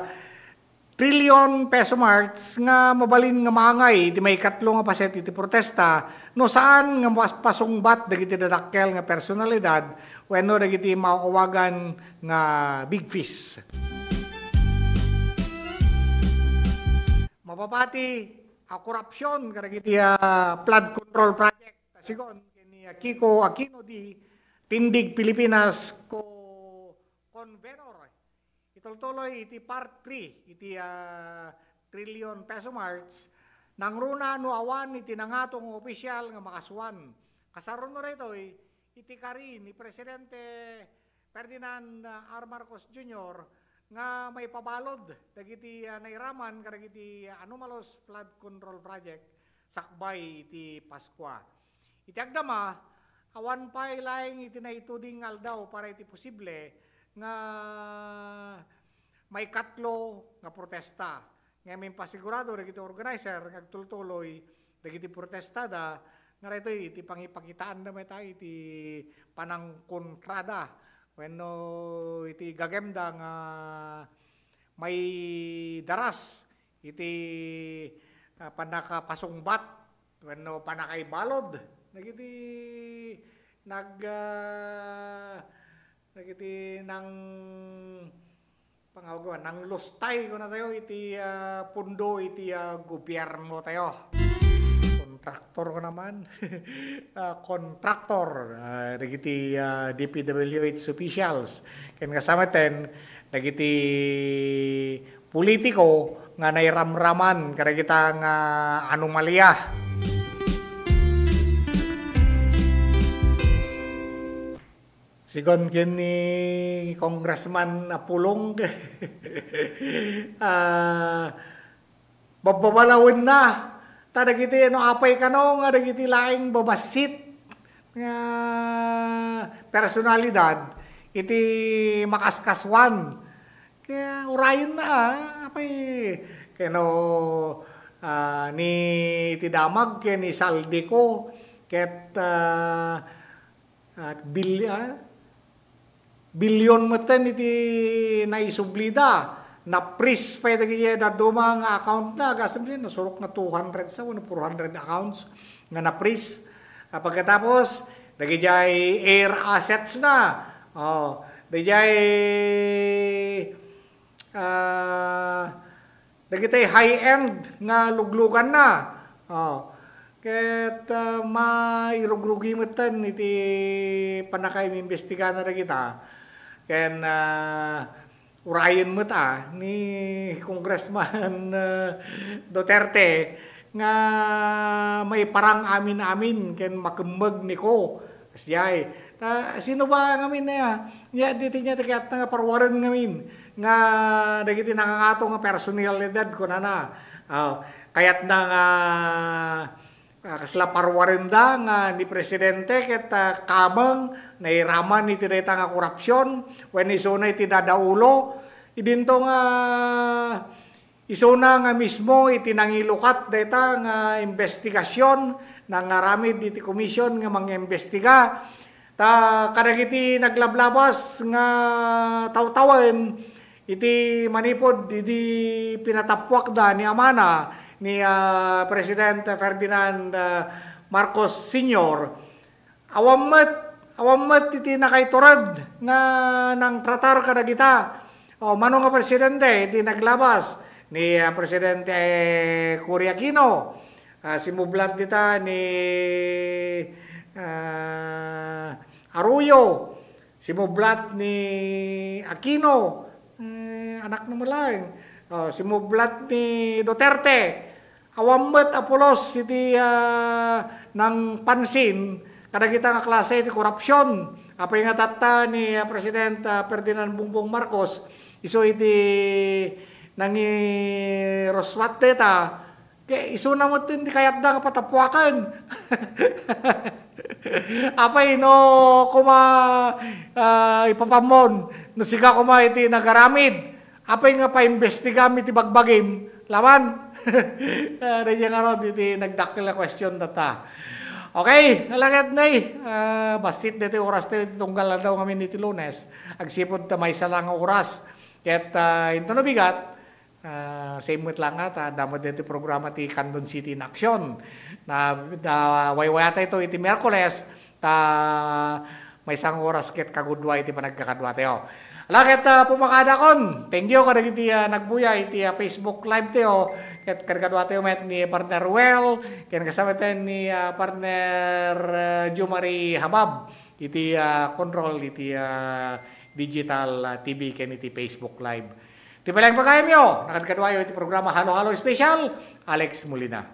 trillion peso march nga mabalin nga maangay iti maikatlo nga paset iti protesta no saan nga mas pasungbat dagiti dadakkel nga personalidad wenno dagiti maawagan nga big fish. Mapapati a korupsyon kadagiti, ah, flood control project. Sigun ken ni Kiko Aquino D, Tindig Pilipinas, ko convenor. Itultuloy iti Part three iti, ah, trillion peso march, nangruna no awan iti nangato nga opisyal nga makasuan. Kasaruno daytoy, iti kari ni Presidente Ferdinand, ah, R. Marcos Junior nga maipabalud dagiti, ah, nairaman kadagiti anomalous flood control project sakbay iti Paskua. Iti agdama, awan pay laeng iti naituding nga aldaw para iti posible nga maikatlo nga protesta. Ngem impasigurado dagiti organizer nga agtultuloy dagiti protestada nga daytoy iti pangipakitaanda met iti panangkontrada wenno iti gagemda nga maidaras iti, ah, pannakapasungbat wenno pannakaibalud dagiti nag-, ah, dagiti nang-, pangawag-, nanglustay, kunatayo, iti, ah, pundo iti, ah, gobierno tayo. Kontraktor ko naman. Ah, kontraktor, ah, dagiti, ah, D P W H officials. Ken kasamaten, dagiti politiko nga nairamraman kadagita nga anomalia. Sigun ken ni Congressman Apolong, ah, babbabalawenna. Ta dagiti ano, apay kano nga dagiti laeng babassit nga personalidad iti makaskaswan. Kaya urayenna, ah, apay, kano, ah, ni iti damag ken ni Zaldy Co, ket, ah, ah, bil-, ah, bilyon metten iti naisublida. Na-freeze pay dagiti dadduma nga accountna. Agasem diay nasurok nga two hundred sa wenno four hundred accounts nga na-freeze. Ah, pagkatapos, dagidiay air assets na. Oh, dagidiay, ah, dagiti high-end nga lugluganna. Oh. Ket, ah, mairugrugi metten iti pannakaimimbestigana dagita. Ken, ah, urayen met, ah, ni Congressman, ah, Duterte nga maiparang amin-amin ken makemmeg ni Co. Kasdiay. Ta, sino ba ngamin aya? Nia, ditoy nia ti kayatna nga paruaren ngamin nga dagiti nangangato nga personalidad, kunana. Ah, kayatna nga, ah, kasla paruarenda nga ni Presidente ket, ah, kameng nairaman iti dayta nga korupsion wenno isuna iti dadaulo. Idinto nga isuna nga mismo iti nangilukat dayta nga imbestigasion, nangaramid iti komisyon nga mangimbestiga. Ta kadagiti naglablabas nga tawtawen iti manipud idi pinatappuakda ni amana, ni, ah, President Ferdinand, ah, Marcos Senior, Awan met, awan met iti nakaitured nga nangtratar kadagita. O, mano nga presidente iti naglabas ni, ah, Presidente Cory Aquino, ah, simublat dita ni, ah, Arroyo, simublat ni Aquino, eh, anakna met laeng. O, simublat ni Duterte. Awan met a pulos iti, ah, nangpansin kadagita nga klase iti korupsion. Apay nga tatta ni, ah, President, ah, Ferdinand Bongbong Marcos, isu iti nangiruswat dayta, ket isuna met ti kayatda nga patappuaken. Apay no koma, ah, ipapammon, no sika koma iti nagaramid, apay nga paimbestigam iti bagbagim, laman? Ah, daydiay ngarud iti nagdakkel a question data. Okay, nalaket nay, ah, bassit daytoy orastayo iti tunggal aldaw ngamin iti Lunes. Agsipud ta maysa la nga oras. Ket, ah, intono bigat, ah, same met la nga ta, adda met daytoy programa ti Candon City in Action. Na, na, waywayatayto iti Miyerkules, ta maysa nga oras ket kagudua iti panagkakaduatayo. Ala ket, ah, pumakadakon. Thank you kadagiti, ah, nagbuya iti, ah, Facebook Live tayo. Ket kadkaduatayo met ni Partner Well, ken kasamaten ni, ah, Partner, ah, Jomari Habab iti, ah, control iti, ah, digital, ah, T V ken iti Facebook Live. Ti palaing pagayamyo, nakadkaduayo iti programa Halo-Halo Special, Alex Molina.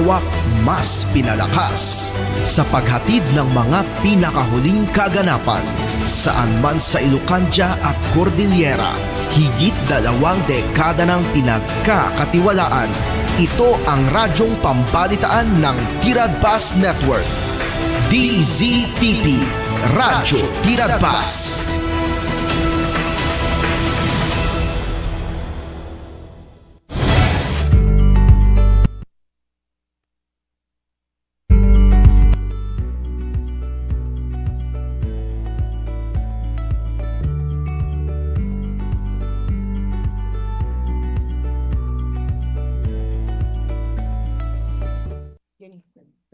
Wak mas pinalakas sa paghatid ng mga pinakahuling kaganapan. Saan man sa Ilocandia at Cordillera, higit dalawang dekada ng pinagkakatiwalaan. Ito ang radyong pambalitaan ng Tiradpas Network. D Z T P, Radyo Tiradpas.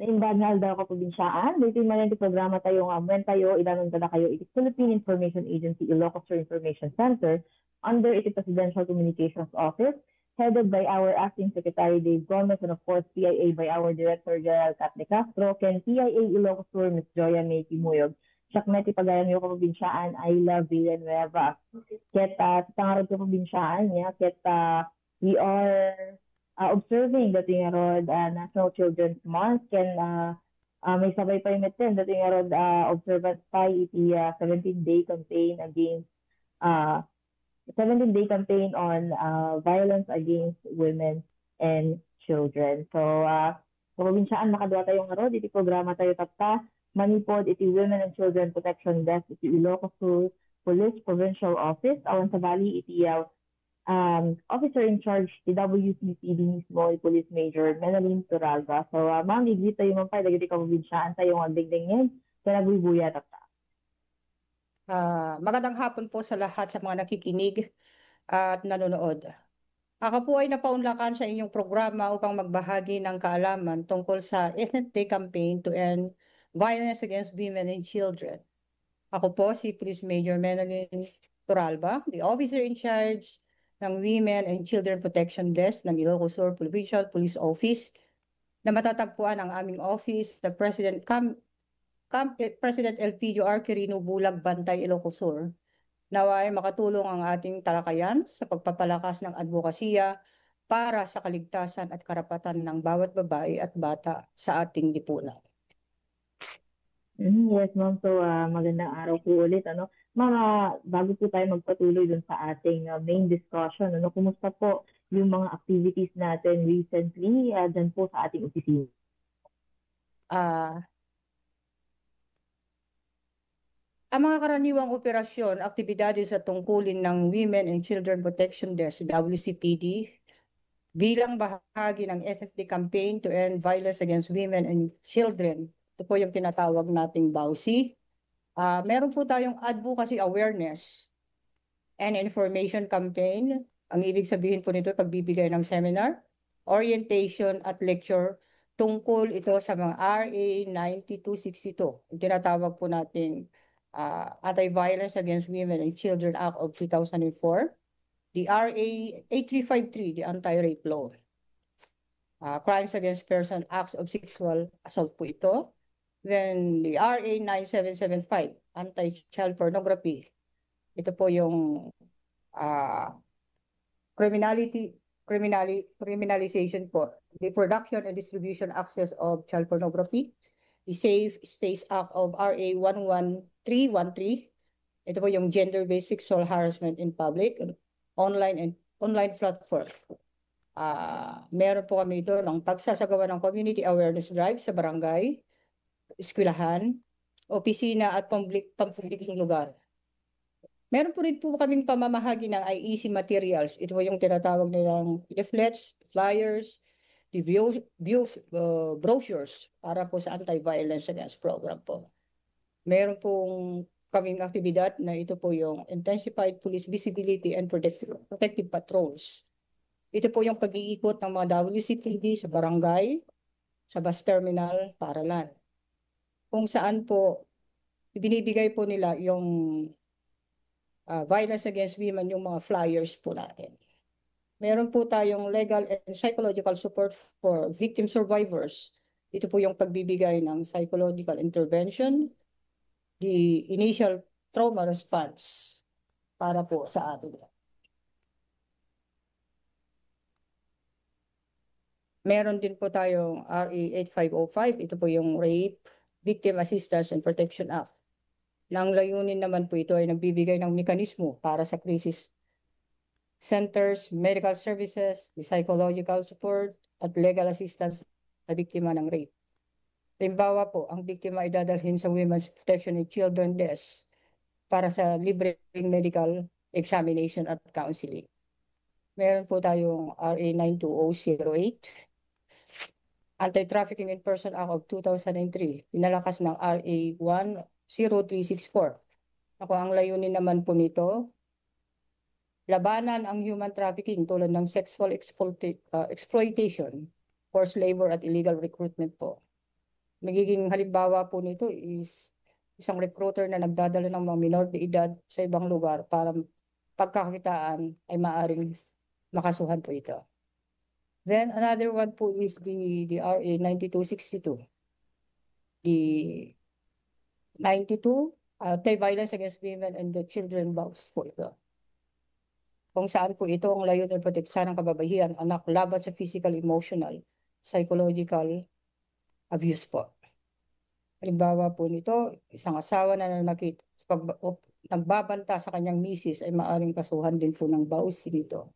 Naimbag nga aldaw, kaprobinsyaan. Ditoy manen ti programa tayo nga Amuen Tayo, idanon kadakayo iti Philippine Information Agency Ilocos Sur Information Center under iti Presidential Communications Office, headed by our Acting Secretary Dave Gomez, and of course, P I A by our Director General Kat De Castro, ken P I A Ilocos Sur, Miss Joya May Kimuyog. Siak met ti pagayamyo, kaprobinsyaan, Ayla Villanueva. Ket, ah, sa tangarud, kaprobinsyaan, ya, ket, ah, we are, ah, observing datoy ngarud, ah, National Children's Month, ken, ah, ah, maisabay pay metten datoy ngarud, ah, observance pay iti, ah, seventeen-day campaign against, ah, seventeen-day campaign on, ah, violence against women and children. So, ah, kaprobinsyaan, makadua tayo ngarud iti programa tayo tatta, manipud iti Women and Children Protection Desk iti Ilocos Sur Police Provincial Office, awan sabali iti, ah, um, officer in charge ti W C P D mismo, ni Police Major Menalyn Toralba. So, ah, ma'am, i-greet tayo man pay dagiti kaprobinsyaan tayo nga agdengdengngeg ken agbuybuya tatta. Ah, magandang hapon po sa lahat sa mga nakikinig at nanonood. Ako po ay napaunlakan sa inyong programa upang magbahagi ng kaalaman tungkol sa Ethnic Day Campaign to End Violence Against Women and Children. Ako po si Police Major Menalyn Toralba, the officer in charge ng Women and Children Protection Desk ng Ilocos Sur Provincial Police Office, na matatagpuan ang aming office sa President Cam-, Cam-, eh, President Elpidio R. Quirino Bulag, Bantay, Ilocos Sur. Naway makatulong ang ating talakayan sa pagpapalakas ng adbokasiya para sa kaligtasan at karapatan ng bawat babae at bata sa ating lipunan. Mm, yes, ma'am. So, ah, magandang araw po ulit, ano. Ma'am, ah, bago po tayo magpatuloy dun sa ating, ah, main discussion, ano, kumusta po yung mga activities natin recently, ah, dyan po sa ating opisina? Ah, ang mga karaniwang operasyon, aktibidades at tungkulin ng Women and Children Protection Desk, W C P D, bilang bahagi ng Ethnic Day Campaign to End Violence Against Women and Children. Ito po yung tinatawag nating BAWC. Ah, meron po tayong advocacy awareness and information campaign. Ang ibig sabihin po nito, pagbibigay ng seminar, orientation at lecture tungkol ito sa mga R A ninety-two sixty-two. Yung tinatawag po nating, ah, Anti-Violence Against Women and Children Act of two thousand four, the R A eight three five three, the Anti-Rape Law. Ah, Crimes Against Person Acts of Sexual Assault po ito. Then, the R A nine seven seven five, Anti-Child Pornography. Ito po yung, ah, criminality, criminali-, criminalization po. The Production and Distribution Access of Child Pornography. The Safe Space Act of R A one one three one three. Ito po yung gender-based sexual harassment in public, online and online platform. Ah, meron po kami ito ng pagsasagawa ng community awareness drive sa barangay, eskwelahan, opisina at pamblik-, pampublikong lugar. Meron po rin po kaming pamamahagi ng I E C materials. Ito po yung tinatawag nilang leaflets, flyers, the view, views, uh, brochures para po sa anti-violence against program po. Meron pong kaming aktibidad na ito po yung intensified police visibility and protective, protective patrols. Ito po yung pag-iikot ng mga W C P D sa barangay, sa bus terminal, paralan. Kung saan po, ibinibigay po nila yung, ah, violence against women, yung mga flyers po natin. Meron po tayong legal and psychological support for victim survivors. Ito po yung pagbibigay ng psychological intervention, the initial trauma response para po sa atin. Meron din po tayong R A eight five oh five, ito po yung Rape Victim Assistance and Protection Act. Na ang layunin naman po ito ay nagbibigay ng mekanismo para sa crisis centers, medical services, psychological support, at legal assistance sa biktima ng rape. Halimbawa po, ang biktima ay dadalhin sa Women's Protection and Children Desk para sa libreng medical examination at counseling. Meron po tayong R A nine two oh zero eight, Anti-Trafficking in Person Act of two thousand three, pinalakas ng R A one zero three six four. Ako, ang layunin naman po nito, labanan ang human trafficking tulad ng sexual exploita- ah, exploitation, forced labor at illegal recruitment po. Magiging halimbawa po nito is isang recruiter na nagdadala ng mga minor de edad sa ibang lugar para pagkakitaan ay maaring makasuhan po ito. Then another one po is the, the R A ninety-two sixty-two. The ninety-two, uh, Anti-Violence Against Women and the Children Laws po ito. Kung saan po ito ang layunin protektahan ng kababaihan, anak laban sa physical, emotional, psychological abuse po. Halimbawa po nito, isang asawa na nanakit sa pagba- o nagbabanta sa kanyang misis ay maaaring kasuhan din po ng bausi nito.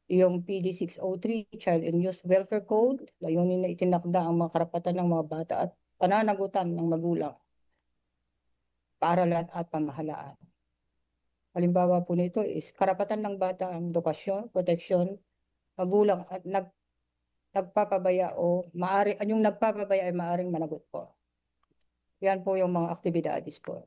Yung P D six oh three, Child and Youth Welfare Code, layunin na itinakda ang mga karapatan ng mga bata at pananagutan ng magulang, paaralan at pamahalaan. Halimbawa po nito is karapatan ng bata ang edukasyon, proteksyon, magulang at nag- nagpapabaya o maari, yung nagpapabaya ay maaring managot po. Yan po yung mga aktibidades po.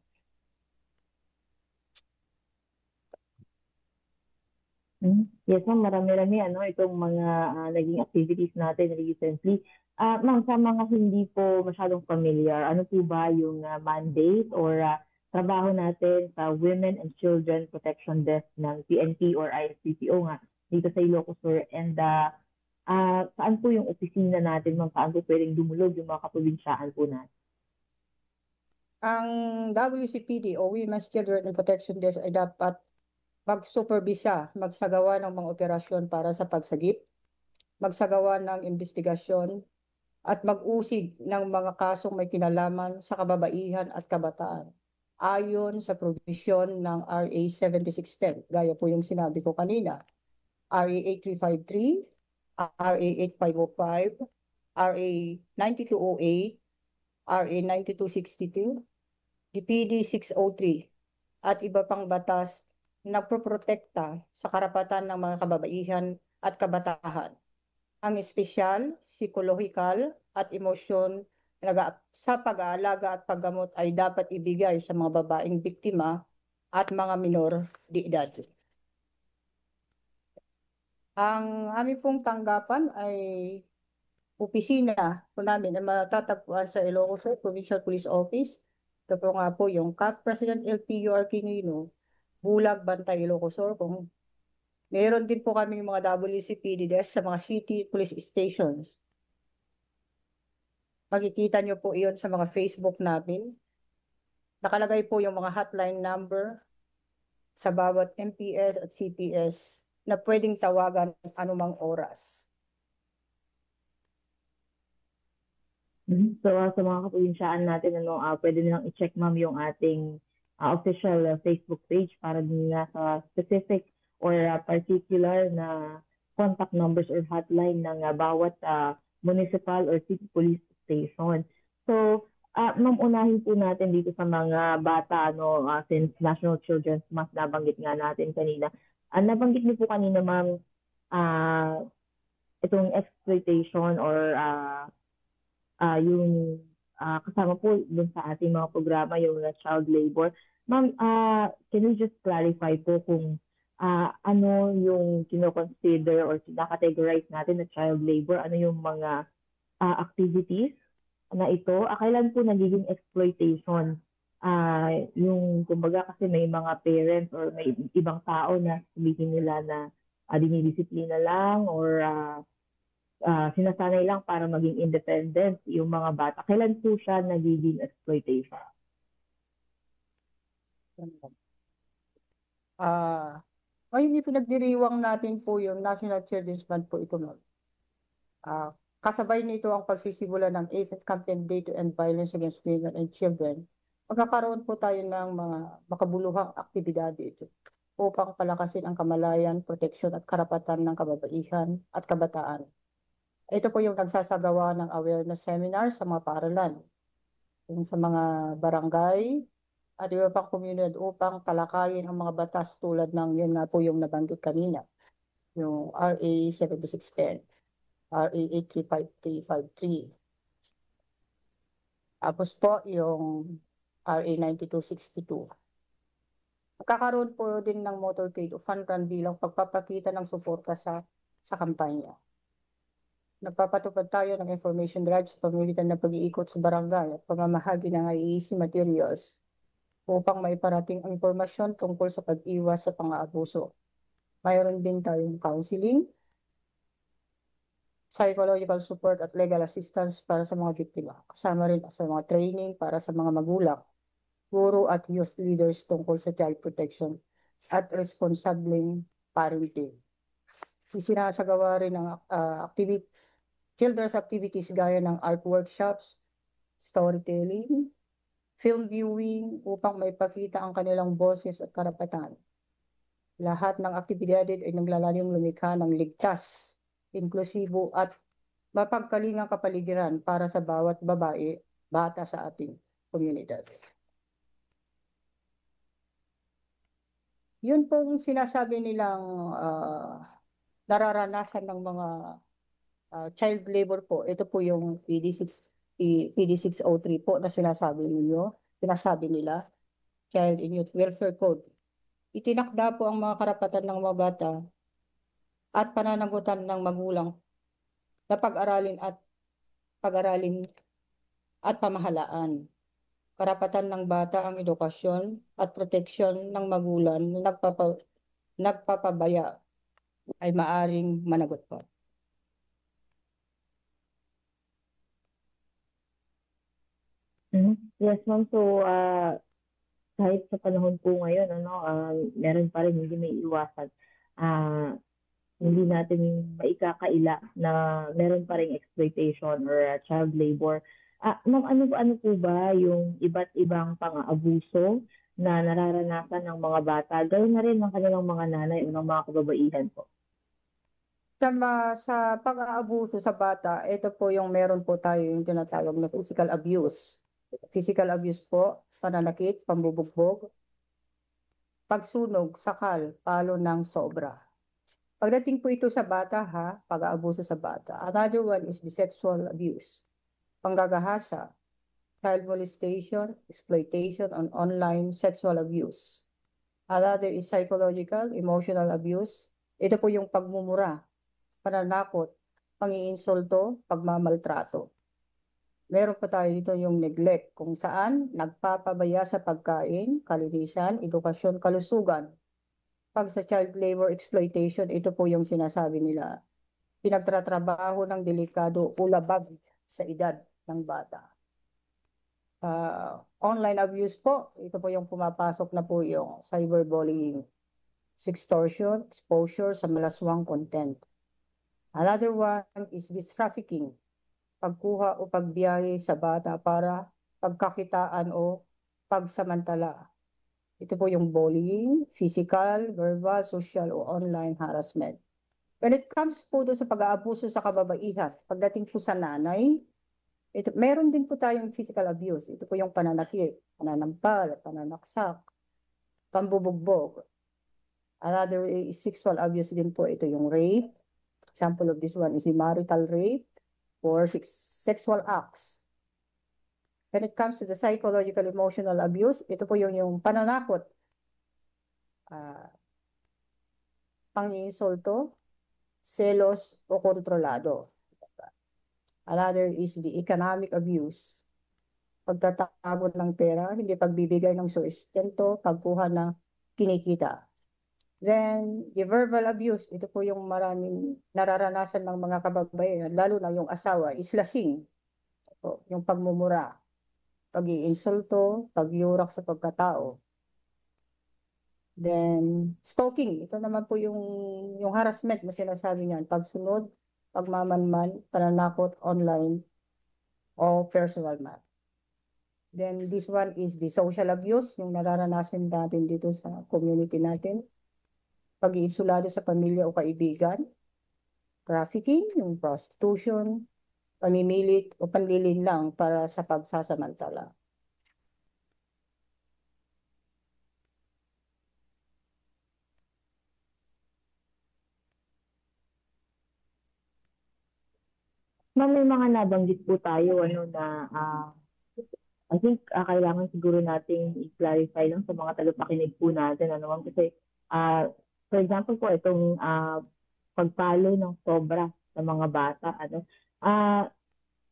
Mm. Yes, ma'am. Marami-rami, ano, itong mga, ah, naging activities natin recently. Ah, ma'am, sa mga hindi po masyadong familiar, ano po ba yung, ah, mandate or, ah, trabaho natin sa Women and Children Protection Desk ng P N P or I S P C O nga dito sa Ilocos Sur? And, ah, ah, saan po yung opisina natin, ma'am? Saan po pwedeng dumulog yung mga kaprobinsyaan po natin? Ang W C P D o Women's Children and Protection Desk ay dapat magsuperbisa, magsagawa ng mga operasyon para sa pagsagip, magsagawa ng imbestigasyon, at mag-usig ng mga kasong may kinalaman sa kababaihan at kabataan, ayon sa probisyon ng R A seventy-six ten, gaya po yung sinabi ko kanina, R A eight three five three, R A eight five oh five, R A ninety-two oh eight, R A ninety-two sixty-two, D P D six oh three, at iba pang batas na nagpoprotekta sa karapatan ng mga kababaihan at kabataan. Ang espesyal, psikolohikal, at emosyon na naga- sa pag-aalaga at paggamot ay dapat ibigay sa mga babaeng biktima at mga minor de edad. Ang amin pong tanggapan ay opisina po namin ay matatagpuan sa Ilocos Sur Provincial Police Office. Ito po nga po yung C A P President L T U R Quirino, Bulag, Bantay, Ilocos Sur. Kung meron din po kami mga W C P D desk sa mga city police stations. Makikita nyo po iyon sa mga Facebook namin. Nakalagay po yung mga hotline number sa bawat M P S at C P S na pwedeng tawagan anumang oras. Mhm. So, ah, sa mga kaprobinsyaan natin, ano, ah, pwede nilang i-check, ma'am, yung ating, ah, official, ah, Facebook page para din nga sa specific or, ah, particular na contact numbers or hotline ng, ah, bawat, ah, municipal or city police station. So, ah, ma'am, unahin po natin dito sa mga bata, ano, ah, since National Children's Month, nabanggit nga natin kanina. Ah, nabanggit niyo po kanina, ma'am, ah, itong exploitation or, ah, ah, yung, ah, kasama po dun sa ating mga programa, yung, ah, child labor. Ma'am, ah, can you just clarify po kung, ah, ano yung kino-consider or kina-categorize natin na child labor? Ano yung mga, ah, activities na ito? Ah, kailan po nagiging exploitation? Ah, yung, kumbaga, kasi may mga parents or may ibang tao na sabihin nila na, ah, dinidisiplina lang or, ah, ah, sinasanay lang para maging independent yung mga bata. Kailan po siya nagiging exploitation? Ah, ngayon, ipinagdiriwang natin po yung National Children's Month po ito, ma'am. Ah, kasabay nito ang pagsisimulan ng eighth Campaign Day to End Violence Against Women and Children, magkakaroon po tayo ng mga makabuluhang aktibidad dito upang palakasin ang kamalayan, proteksyon at karapatan ng kababaihan at kabataan. Ito po yung nagsasagawa ng awareness seminar sa mga paaralan, yung sa mga barangay, at iba pang komunidad upang talakayin ang mga batas tulad ng, yun nga po yung nabanggit kanina, yung R A seventy-six ten, R A eight three five three five three. Tapos po, yung R A ninety-two sixty-two. Magkakaroon po din ng motorcade o fun run bilang pagpapakita ng suporta sa, sa kampanya. Nagpapatupad tayo ng information drive sa pamamagitan ng pag-iikot sa barangay at pamamahagi ng I E C materials upang maiparating ang impormasyon tungkol sa pag-iwas sa pang-aabuso. Mayroon din tayong counseling, psychological support at legal assistance para sa mga biktima. Kasama rin sa mga training para sa mga magulang, guro at youth leaders tungkol sa child protection at responsableng parenting. Isinasagawa rin ang, ah, activi-, children's activities gaya ng art workshops, storytelling, film viewing upang maipakita ang kanilang boses at karapatan. Lahat ng aktibidad ay naglalayong lumikha ng ligtas, inklusibo at mapagkalingang kapaligiran para sa bawat babae, bata sa ating komunidad. Yun pong sinasabi nilang, ah, nararanasan ng mga, ah, child labor po. Ito po yung P D six, P-, P D six oh three po na sinasabi ninyo, sinasabi nila, Child and Youth Welfare Code. Itinakda po ang mga karapatan ng mga bata at pananagutan ng magulang na pag-aralin at pag-aralin at pamahalaan. Karapatan ng bata ang edukasyon at proteksyon ng magulang na nagpapa-, nagpapabaya ay maaring managot po. Mhm. Yes, ma'am. So, ah, kahit sa panahon po ngayon, ano, ah, meron pa rin hindi maiiwasan. Ah, hindi natin maikakaila na meron pa ring exploitation or, ah, child labor. Ah, ma'am, ano, ano po ba yung iba't ibang pang-aabuso na nararanasan ng mga bata, gayon na rin ng kanilang mga nanay o ng mga kababaihan po? Sa ma-, sa pang-aabuso sa bata, ito po yung meron po tayo yung tinatawag na physical abuse. Physical abuse po, pananakit, pambubugbog, pagsunog, sakal, palo ng sobra. Pagdating po ito sa bata, ha, pag-aabuso sa bata. Another one is the sexual abuse. Panggagahasa, child molestation, exploitation, and online sexual abuse. Another is psychological, emotional abuse. Ito po yung pagmumura, pananakot, pangiinsulto, pagmamaltrato. Meron pa tayo dito yung neglect, kung saan nagpapabaya sa pagkain, kalinisan, edukasyon, kalusugan. Pag sa child labor exploitation, ito po yung sinasabi nila, pinagtatrabaho ng delikado o labag sa edad ng bata. Ah, online abuse po, ito po yung pumapasok na po yung cyberbullying, sextortion, exposure sa malaswang content. Another one is this trafficking, pagkuha o pagbiyahe sa bata para pagkakitaan o pagsamantala. Ito po yung bullying, physical, verbal, social, o online harassment. When it comes po doon sa pag-aabuso sa kababaihan, pagdating po sa nanay, ito, meron din po tayong physical abuse. Ito po yung pananakit, pananampal, pananaksak, pambubugbog. Another is sexual abuse din po. Ito yung rape. Example of this one is the marital rape or sex-, sexual acts. When it comes to the psychological emotional abuse, ito po yung, yung pananakot, ah, panginsulto, selos o kontrolado. Another is the economic abuse. Pagtatago ng pera, hindi pagbibigay ng sustento, pagkuha ng kinikita. Then, the verbal abuse, ito po yung maraming nararanasan ng mga kababaihan, lalo na yung asawa, is lasing. Opo, yung pagmumura, pag-iinsulto, pagyurak sa pagkatao. Then, stalking, ito naman po yung, yung harassment na sinasabi niyan, pagsunod, pagmamanman, pananakot online, o personal man. Then this one is the social abuse, yung nararanasan natin dito sa community natin. Pag-iinsulado sa pamilya o kaibigan, trafficking, yung prostitution, pamimilit o panlilinlang para sa pagsasamantala. Ma'am, may mga nabanggit po tayo, ano, na, ah, I think, ah, kailangan siguro nating i-clarify lang sa mga tagapakinig po natin, ano, ma'am, kasi, ah, for example po, itong, ah, pagpalo ng sobra sa mga bata, ano, ah,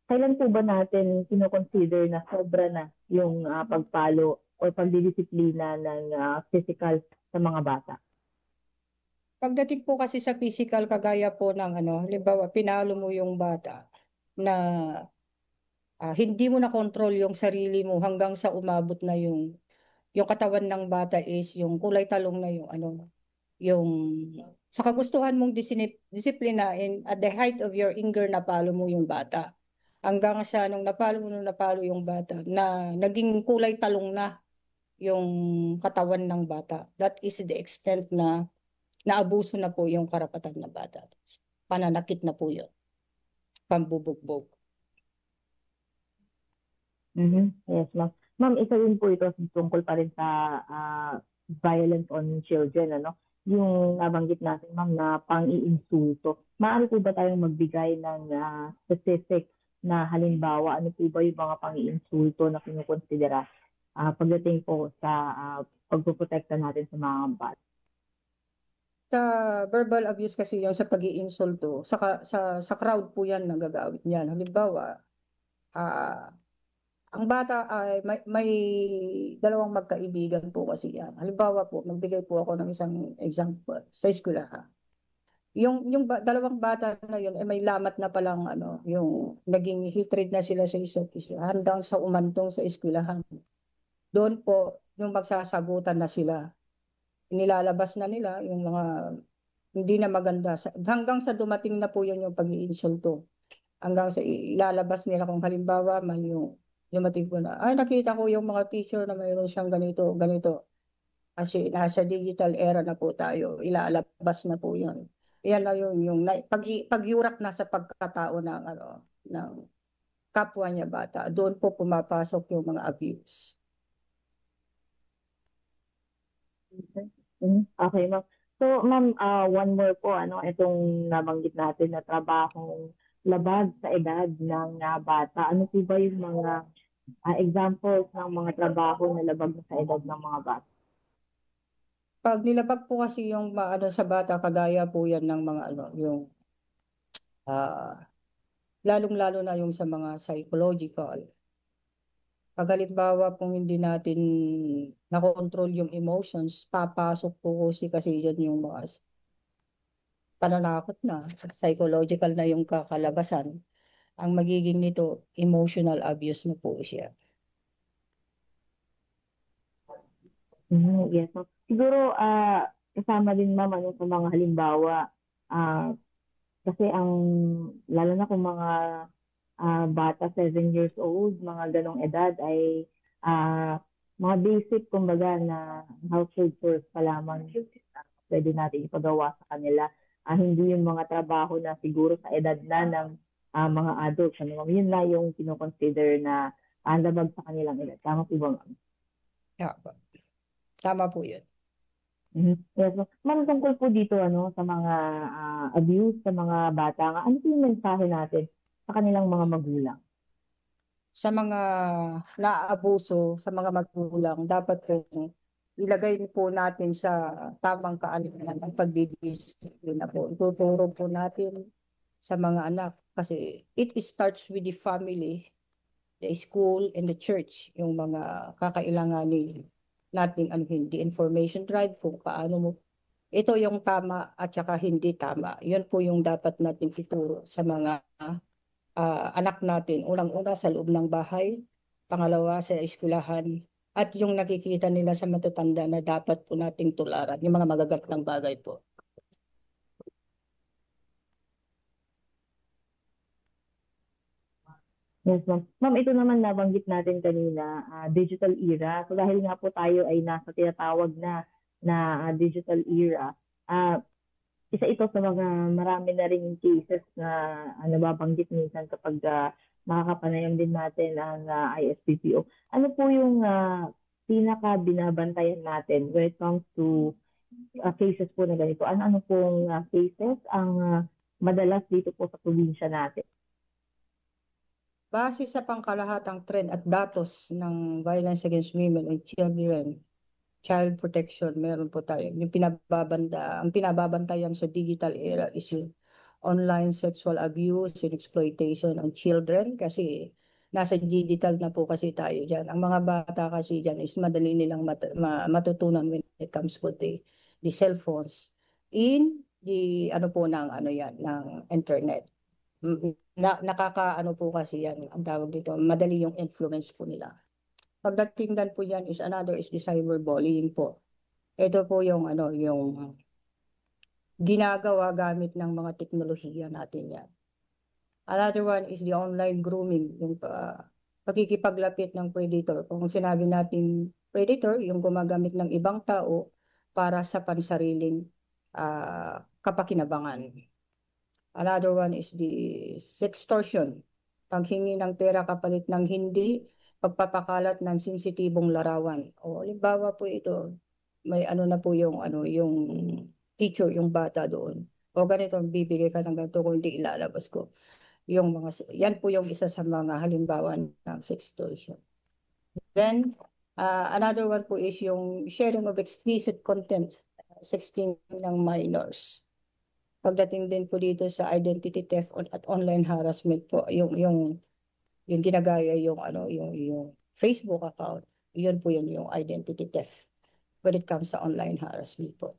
kailan po ba natin kino-consider na sobra na yung, ah, pagpalo o pagdidisiplina ng, ah, pisikal sa mga bata? Pagdating po kasi sa pisikal, kagaya po ng ano, halimbawa, pinalo mo yung bata na, ah, hindi mo na-control yung sarili mo hanggang sa umabot na yung, yung katawan ng bata is yung kulay talong na yung ano, yung sa kagustuhan mong disini-, disiplinain, at the height of your anger, napalo mo yung bata. Hanggang sa nung napalo mo, nung napalo yung bata, na naging kulay talong na yung katawan ng bata. That is the extent na naabuso na po yung karapatan ng bata. Pananakit na po yun. Pambubugbog. Mhm. Yes, ma'am. Ma'am, isa din po ito tungkol pa rin sa, ah, violence on children, ano? Yung nabanggit natin, ma'am, na pang-iinsulto. Maaari po ba tayong magbigay ng, ah, specific na halimbawa? Ano po ba yung mga pang-iinsulto na kinukonsidera, ah, pagdating po sa, ah, pagpoprotekta natin sa mga bata? Sa verbal abuse kasi yun, sa pag-iinsulto, sa ka-, sa, sa crowd po yan nagagawit niyan. Halimbawa, ah, ang bata ay may, may dalawang magkaibigan po kasi yan. Halimbawa po, magbigay po ako ng isang example sa eskwelahan. Yung, yung ba-, dalawang bata na yun, eh, may lamat na palang, ano, yung naging hatred na sila sa isa't isa, hanggang sa umantong sa eskwelahan. Doon po, yung magsasagutan na sila. Inilalabas na nila yung mga hindi na maganda. Sa, hanggang sa dumating na po yun yung pag-iinsulto. Hanggang sa i-, ilalabas nila kung halimbawa man yung dumating po na, "Ay, nakita ko yung mga picture na mayroon siyang ganito, ganito." Kasi nasa digital era na po tayo, ilalabas na po yun. Yan na yung, yung na, pag, pagyurak na sa pagkatao ng, ano, ng kapwa niya bata. Doon po pumapasok yung mga abuse. Mhm. Okay, ma'am. So, ma'am, ah, one more po, ano, itong nabanggit natin na trabahong labag sa edad ng, ah, bata. Ano po ba yung mga, ah, examples ng mga trabaho na labag na sa edad ng mga bata? Pag nilabag po kasi yung ma-, ano, sa bata, kagaya po yan ng mga, ano, yung, ah, lalong-lalo na yung sa mga psychological. Pag halimbawa pong hindi natin nakontrol yung emotions, papasok po kasi, kasi yan yung mga s-, pananakot na, psychological na yung kakalabasan. Ang magiging nito, emotional abuse na po siya. Mhm, yes, ma'am. Siguro, ah, kasama din, ma'am, ano, sa mga halimbawa, ah, kasi ang, lalo na kung mga, ah, bata, seven years old, mga ganong edad ay, ah, mga basic, kumbaga, na household chores pa lamang pwede natin ipagawa sa kanila. Ah, hindi yung mga trabaho na siguro sa edad na ng, ah, mga adults, ano, ma'am? Yun na yung kinoconsider na, ah, labag sa kanilang edad. Tama po ba, ma'am? Yeah, po. Tama po yun. Mhm. Yes, ma'am. Ma'am, tungkol po dito, ano, sa mga, ah, abuse sa mga bata nga, ano po yung mensahe natin sa kanilang mga magulang? Sa mga naabuso, sa mga magulang, dapat po ilagay po natin sa tamang kaalaman ang pagdidisiplina po. Ituturo po natin sa mga anak kasi it starts with the family, the school, and the church, yung mga kakailanganin nating anuhin, the information drive, kung paano mo, ito yung tama at saka hindi tama. Yun po yung dapat nating ituro sa mga, ah, anak natin. Unang-una, sa loob ng bahay. Pangalawa, sa eskwelahan. At yung nakikita nila sa matatanda na dapat po nating tularan, yung mga magagandang bagay po. Yes, ma'am. Ma'am, ito naman nabanggit natin kanina, ah, digital era. So, dahil nga po tayo ay nasa tinatawag na, na, ah, digital era, ah, isa ito sa mga marami na ring cases na, ah, nababanggit minsan kapag, ah, nakakapanayam din natin ang, ah, I S P P O. Ano po yung, ah, pinaka binabantayan natin when it comes to, ah, cases po na ganito? Ano-ano pong, ah, cases ang, ah, madalas dito po sa probinsya natin? Base sa pangkalahatang trend at datos ng violence against women and children, child protection, meron po tayo. Yung pinababanda-, ang pinababantayan sa digital era is yung online sexual abuse and exploitation on children kasi nasa digital na po kasi tayo diyan. Ang mga bata kasi diyan is madali nilang mat-, ma-, matutunan when it comes with the, the cell phones in the, ano po, ng, ano yan, ng internet. Mm, na, nakaka-, ano po kasi yan, ang tawag dito, madali yung influence po nila. Pagdating dan po yan is another is the cyberbullying po. Ito po yung, ano, yung ginagawa gamit ng mga teknolohiya natin yan. Another one is the online grooming, yung pa-, pakikipaglapit ng predator. Kung sinabi natin predator, yung gumagamit ng ibang tao para sa pansariling, ah, kapakinabangan. Another one is the sextortion, paghingi ng pera kapalit ng hindi pagpapakalat ng sensitibong larawan. O, halimbawa po ito, may ano na po yung, ano, yung teacher, yung bata doon. O ganito, bibigay ka ng ganito, kung hindi ilalabas ko. Yung mga, yan po yung isa sa mga halimbawa ng sextortion. Then, ah, another one po is yung sharing of explicit content, sexting ng minors. Pagdating din po dito sa identity theft on-, at online harassment po, yung, yung, yung ginagaya yung, ano, yung, yung Facebook account, yun po yun, yung identity theft when it comes sa online harassment po.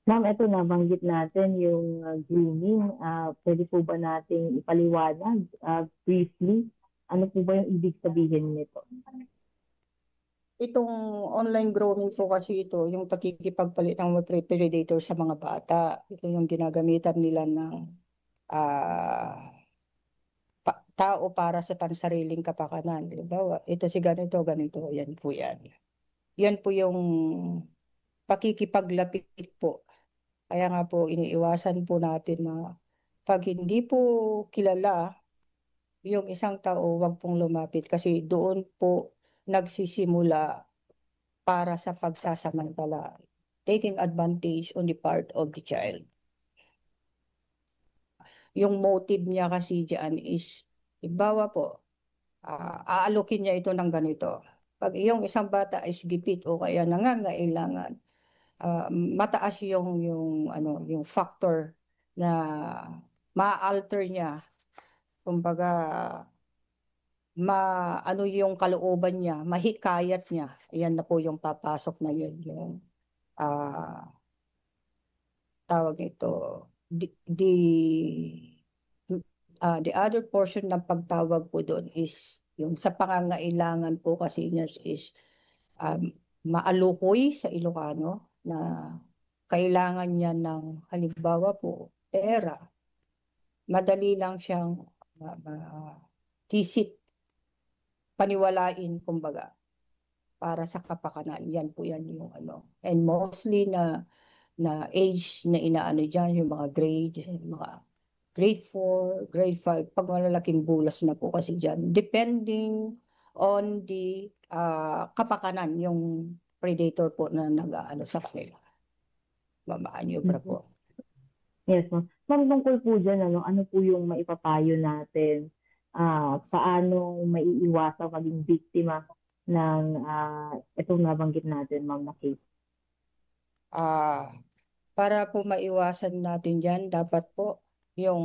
Ma'am, eto nabanggit natin yung, ah, grooming. Ah, pwede po ba nating ipaliwanag, ah, briefly? Ano po ba yung ibig sabihin nito? Itong online grooming po kasi ito, yung pakikipagpalit ng mga pre-, predator sa mga bata. Ito yung ginagamitan nila ng, ah, pa-, tao para sa pansariling kapakanan. Halimbawa, ito si ganito, ganito, yan po yan. Yan po yung pakikipaglapit po. Kaya nga po, iniiwasan po natin na pag hindi po kilala yung isang tao, wag pong lumapit kasi doon po nagsisimula para sa pagsasamantala, taking advantage on the part of the child. Yung motive niya kasi diyan is, halimbawa po, ah, aalokin niya ito ng ganito. Pag yung isang bata is gipit o kaya nangangailangan, ah, mataas yung, yung ano, yung factor na ma-alter niya. Kumbaga, ma-, ano yung kalooban niya, mahikayat niya. Ayan na po yung papasok na yun, yung, ah, tawag nito, the, the, ah, the other portion ng pagtawag po doon is yung sa pangangailangan po kasi niya is, um, maalukoy sa Ilocano na kailangan niya ng, halimbawa po, pera. Madali lang siyang ma-, ma-, tisit, paniwalain, kumbaga, para sa kapakanan. Yan po yan yung ano. And mostly na, na age na inaano diyan, yung mga grade, yung mga grade four, grade five, pag malalaking bulas na po kasi diyan, depending on the, ah, kapakanan, yung predator po na nag-aano sa kanila. Mamaanyobra Mhm. po. Yes, ma'am. Ma'am, tungkol po diyan, ano, ano po yung maipapayo natin, ah, paano maiiwasang maging biktima ng, ah, itong nabanggit natin, ma'am, na case? Ah, para po maiwasan natin diyan, dapat po yung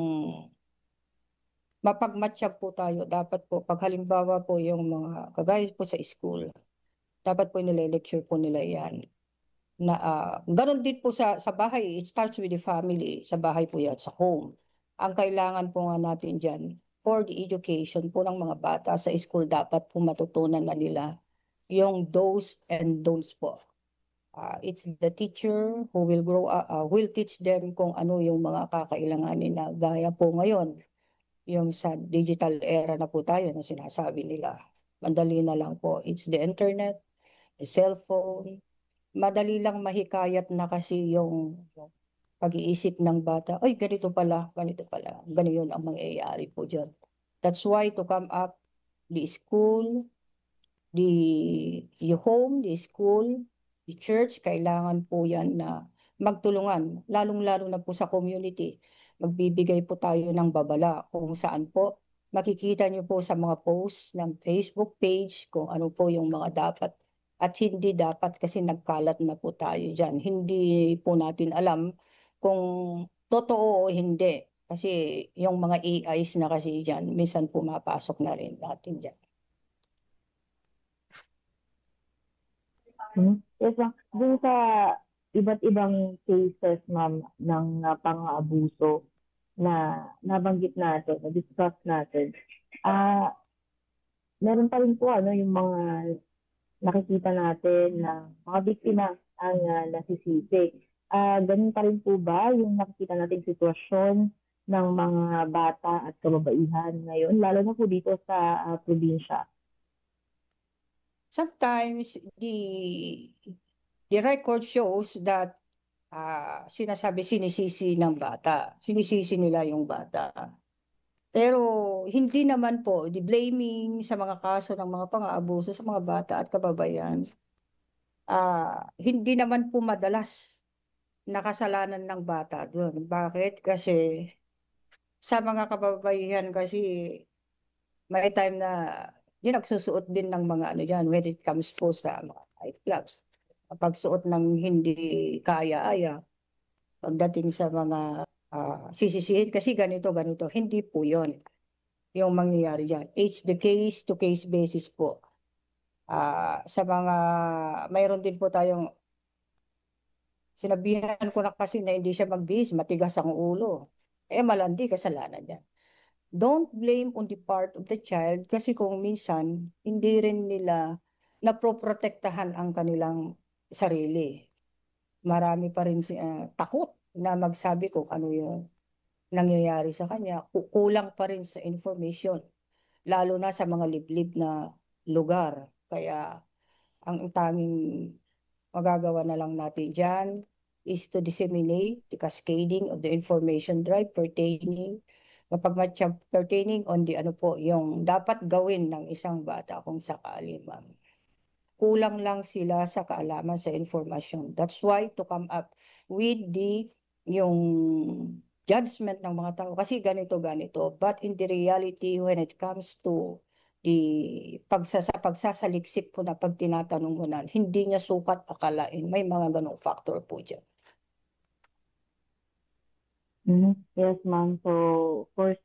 mapagmatyag po tayo. Dapat po, pag halimbawa po yung mga, kagaya po sa school, dapat po nile-lecture po nila yan. Na, ah, ganun din po sa, sa bahay, it starts with the family. Sa bahay po yan, sa home. Ang kailangan po nga natin diyan, for the education po ng mga bata sa school, dapat po matutunan na nila yung do's and don'ts po. Ah, it's the teacher who will grow, ah, ah, will teach them kung ano yung mga kakailanganin na gaya po ngayon, yung sa digital era na po tayo na sinasabi nila. Madali na lang po. It's the internet, the cellphone. Madali lang mahikayat na kasi yung pag-iisip ng bata, "Ay, ganito pala, ganito pala." Ganun ang mangyayari po diyan. That's why to come up, the school, the, the home, the school, the church, kailangan po yan na magtulungan, lalong-lalo na po sa community. Magbibigay po tayo ng babala kung saan po. Makikita niyo po sa mga post ng Facebook page kung ano po yung mga dapat at hindi dapat kasi nagkalat na po tayo diyan. Hindi po natin alam kung totoo o hindi. Kasi yung mga A Is na kasi diyan, minsan pumapasok na rin natin diyan. Hmm. Yes, ma'am. Dun sa iba't ibang cases, ma'am, ng, ah, pang-aabuso na nabanggit natin, na-discuss natin, ah, meron pa rin po, ano, yung mga nakikita natin na mga biktima ang, ah, nasisisi. Ah, ganun pa rin po ba yung nakikita nating sitwasyon ng mga bata at kababaihan ngayon, lalo na po dito sa, ah, probinsya? Sometimes the the record shows that, ah, sinasabi, sinisisi ng bata, sinisisi nila yung bata. Pero hindi naman po, the blaming sa mga kaso ng mga pang-aabuso sa mga bata at kababayan, ah, hindi naman po madalas na kasalanan ng bata dun. Bakit? Kasi sa mga kababaihan kasi, may time na, yun, nagsusuot din ng mga ano diyan when it comes po sa mga nightclubs. Pagsuot ng hindi kaaya-aya, pagdating sa mga, ah, sisisihin, kasi ganito, ganito. Hindi po yun yung mangyayari diyan. It's the case to case basis po. Ah, sa mga, mayroon din po tayong, sinabihan ko na kasi na hindi siya magbihis, matigas ang ulo. Eh, malandi, kasalanan niya. Don't blame on the part of the child kasi kung minsan, hindi rin nila napoprotektahan ang kanilang sarili. Marami pa rin si, ah, takot na magsabi kung ano yung nangyayari sa kanya. Ku-, kulang pa rin sa information, lalo na sa mga liblib na lugar. Kaya ang tanging magagawa na lang natin diyan is to disseminate the cascading of the information drive pertaining, mapagmatsyag, pertaining on the ano po, yung dapat gawin ng isang bata kung sakali man kulang lang sila sa kaalaman sa informasyon. That's why to come up with the, yung judgment ng mga tao. Kasi ganito, ganito. But in the reality, when it comes to the pagsasa-, pagsasaliksik po na pag tinatanong mo na, hindi niya sukat akalain. May mga ganong factor po dyan. Mhm. Yes, ma'am. So, of course,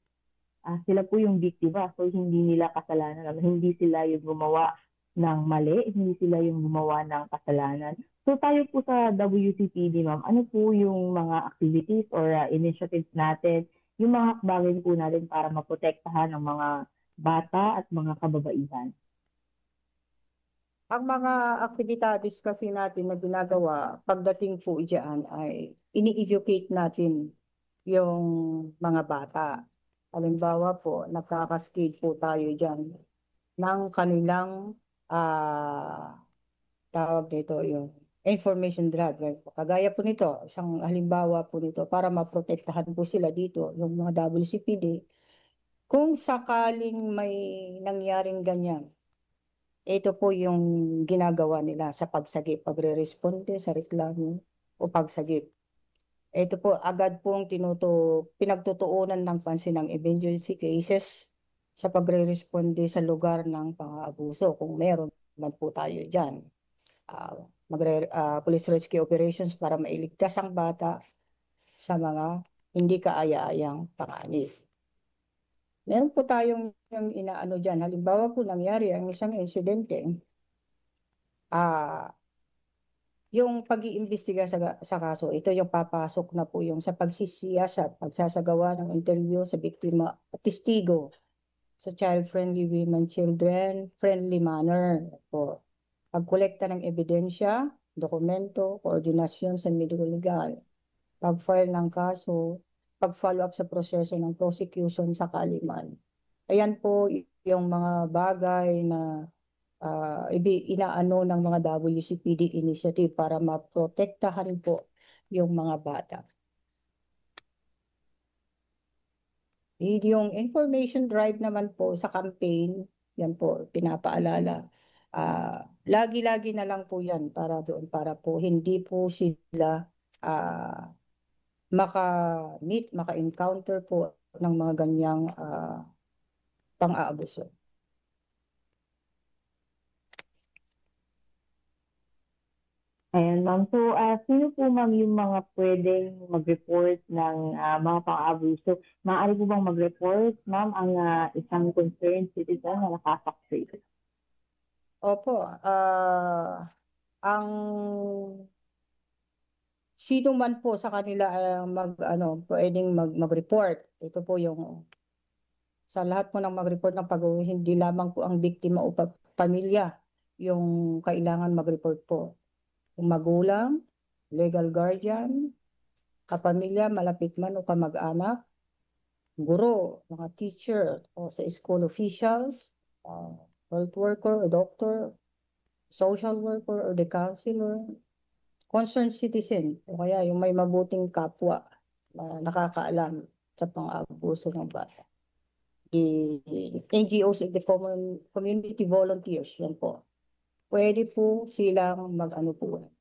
ah, sila po yung biktima. So, hindi nila kasalanan. Ano, hindi sila yung gumawa ng mali, hindi sila yung gumawa ng kasalanan. So, tayo po sa W C P D, ma'am, ano po yung mga activities or, ah, initiatives natin, yung mga hakbangin po natin para maprotektahan ang mga bata at mga kababaihan? Ang mga aktibidades kasi natin na ginagawa pagdating po diyan ay ini-educate natin yung mga bata. Halimbawa po, nagkakascade po tayo diyan ng kanilang, ah, tawag nito, yung information drive. Kagaya po nito, isang halimbawa po nito, para maprotektahan po sila dito, yung mga W C P D, kung sakaling may nangyaring ganyan, ito po yung ginagawa nila sa pagsagip, pagreresponde sa reklamo o pagsagip. Ito po, agad pong tinutu-, pinagtutuunan ng pansin ng emergency cases sa pagreresponde sa lugar ng pang-aabuso kung meron man po tayo diyan. Ah, magre-, ah, police rescue operations para mailigtas ang bata sa mga hindi kaaya-ayang panganib. Meron po tayong yung inaano diyan. Halimbawa po, nangyari ang isang insidente, ah, yung pag-iimbestiga sa, sa kaso, ito yung papasok na po yung sa pagsisiyasat, pagsasagawa ng interview sa biktima at testigo sa child-friendly, women, children-friendly manner po. Pagkolekta ng ebidensya, dokumento, koordinasyon sa medico-legal, pag-file ng kaso, pag-follow up sa proseso ng prosecution sakali man. Ayan po yung mga bagay na, ah, ibi-, inaano ng mga W C P D initiative para maprotektahan po yung mga bata. Yung information drive naman po sa campaign, yan po, pinapaalala. Ah, lagi-lagi na lang po yan para doon, para po hindi po sila, ah, maka-meet, maka-encounter po ng mga ganyang, ah, pang-aabuso. Ayan, ma'am. So, ah, sino po, ma'am, yung mga pwedeng mag-report ng, ah, mga pang-abuso? Maaari po bang mag-report, ma'am, ang, ah, isang concerned citizen na nakasakit? Opo, ah, ang sino man po sa kanila, ah, mag, ano, pwedeng mag, mag-report. Ito po yung sa lahat po ng mag-report ng pag hindi lamang po ang biktima o pa-, pamilya yung kailangan mag-report po. Kung magulang, legal guardian, kapamilya, malapit man o kamag-anak, guro, mga teacher, o sa school officials, ah, health worker o doctor, social worker or the counselor, concerned citizen, o kaya yung may mabuting kapwa na nakakaalam sa pang-abuso ng bata. The N G Os and the common, community volunteers, yan po. Pwede po silang mag-ano po,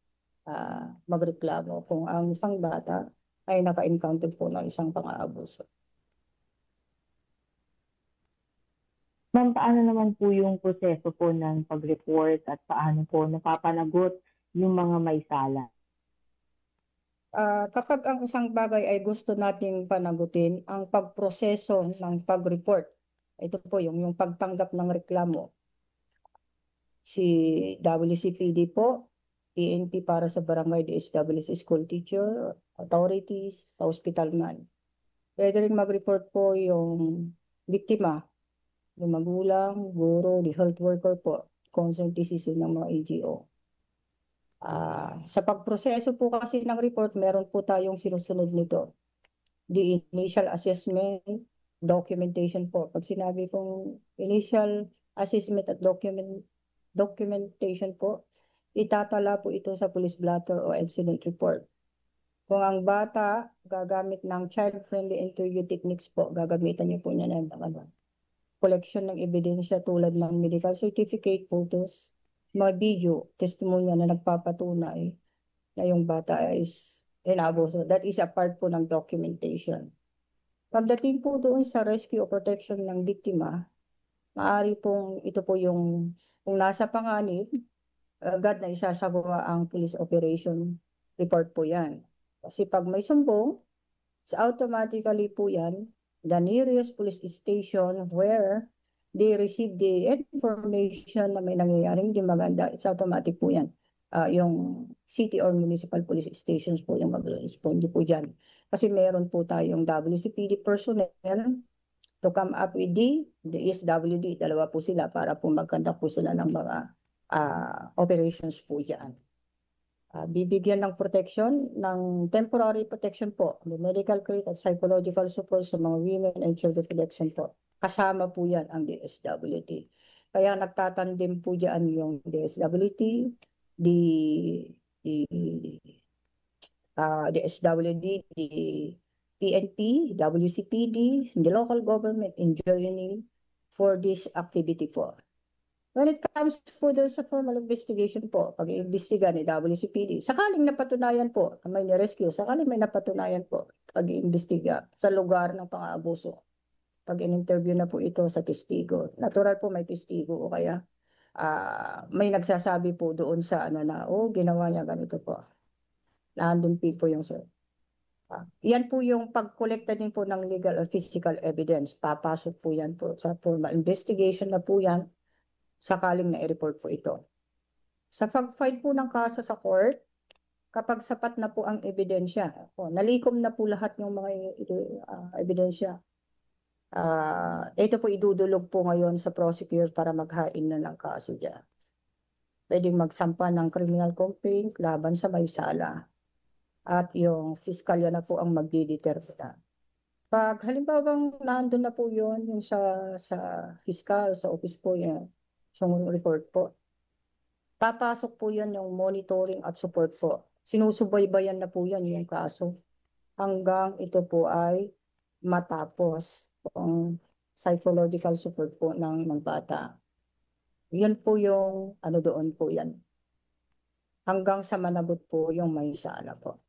ah, magreklamo kung ang isang bata ay naka-encounter po ng isang pang-aabuso. Ma'am, paano naman po yung proseso po ng pag-report at paano po napapanagot yung mga may sala? Ah, kapag ang isang bagay ay gusto nating panagutin, ang pagproseso ng pag-report, ito po yung, yung pagtanggap ng reklamo. Si W C P D po, P N P para sa barangay, D S W C, school teacher, authorities, sa hospital man. Pwede rin mag-report po yung biktima, yung magulang, guro, the health worker po, concerned citizen ng mga N G O. Ah, sa pagproseso po kasi ng report, meron po tayong sinusunod nito. The initial assessment, documentation po. Pag sinabi kong initial assessment at document, documentation po, itatala po ito sa police blotter o incident report. Kung ang bata gagamit ng child-friendly interview techniques po, gagamitan niyo po niya ng, ano, collection ng ebidensya tulad ng medical certificate, photos, mga video, testimonya na nagpapatunay na yung bata is inabuso. That is a part po ng documentation. Pagdating po doon sa rescue o protection ng biktima, maaari pong ito po yung, kung nasa panganib, agad na isasagawa ang police operation report po yan. Kasi pag may sumbong, automatically po yan, the nearest police station where they receive the information na may nangyayaring di maganda, it's automatic po yan. Ah, yung city or municipal police stations po yung mag-respond po dyan. Kasi meron po tayong W C P D personnel to come up with the, the S W D. Dalawa po sila para po mag-conduct po sila ng mga, ah, operations po dyan. Ah, bibigyan ng protection, ng temporary protection po, the medical care at psychological support sa mga women and children protection po. Kasama po yan ang D S W D. Kaya nagtatandem po dyan yung D S W D, the, the, ah, D S W D, the P N P, W C P D, the local government in joining for this activity po. When it comes po doon sa formal investigation po, pag-iimbestiga ni W C P D, sakaling napatunayan po na may ni-rescue, sakaling may napatunayan po, pag-iimbestiga sa lugar ng pang-aabuso. Pag in-interview na po ito sa testigo. Natural po may testigo o kaya, ah, may nagsasabi po doon sa ano na, "Oh, ginawa niya ganito po." Nandun po, po yung sir. Ah, yan po yung pagkolekta din po ng legal or physical evidence. Papasok po yan po sa formal investigation na po yan sakaling na-report po ito. Sa pag-file po ng kaso sa court, kapag sapat na po ang ebidensya, po, nalikom na po lahat ng mga i-, i-, ah, ebidensya. Ah, ito po idudulog po ngayon sa prosecutor para maghain na ng kaso dyan. pwedeng magsampa ng criminal complaint laban sa may sala. At yung piskalya na po ang magdidetermina. Pag halimbawang naandun na po yun, yung sa, sa piskal, sa office po, yung, yung report po, papasok po yan yung monitoring at support po. Sinusubaybayan na po yan yung kaso hanggang ito po ay matapos, ang psychological support po ng, ng bata. Yun po yung ano doon po yan. Hanggang sa managot po yung may sala po.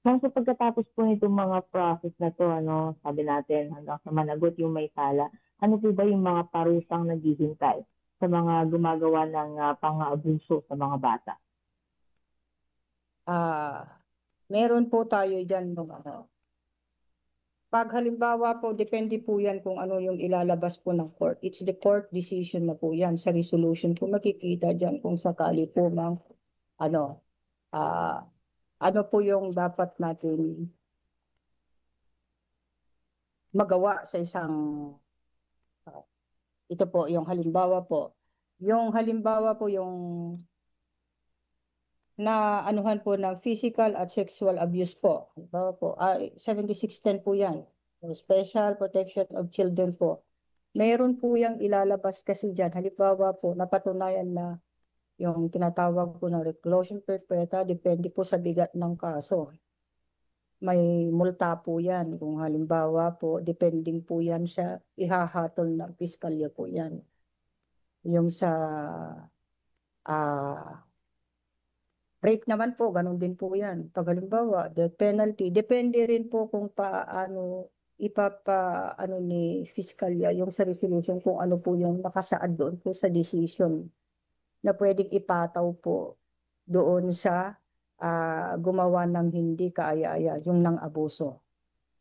Ma'am, so pagkatapos po nitong mga process na to, ano, sabi natin, hanggang sa managot yung may sala, ano po ba yung mga parusang naghihintay sa mga gumagawa ng ah, pang-aabuso sa mga bata? Ah, meron po tayo dyan nung ano. Pag halimbawa po, depende po yan kung ano yung ilalabas po ng court. It's the court decision na po yan. Sa resolution po, makikita dyan kung sakali po mang ano, ah, ano po yung dapat natin magawa sa isang, ah, ito po yung halimbawa po. Yung halimbawa po yung na anuhan po ng physical at sexual abuse po. Halimbawa po, ah, seventy-six ten po yan. Yung special protection of children po. Meron po yung ilalabas kasi dyan. Halimbawa po, napatunayan na yung tinatawag po ng reclusion perpetua, depende po sa bigat ng kaso. May multa po yan. Kung halimbawa po, depending po yan sa ihahatol ng piskalya po yan. Yung sa ah, rape naman po, ganun din po yan. Pag halimbawa, death penalty, depende rin po kung paano ipapa, ano ni Fiskalya yung sa resolution kung ano po yung nakasaad doon po sa decision na pwedeng ipataw po doon sa ah, gumawa ng hindi kaaya-aya, yung nang-abuso.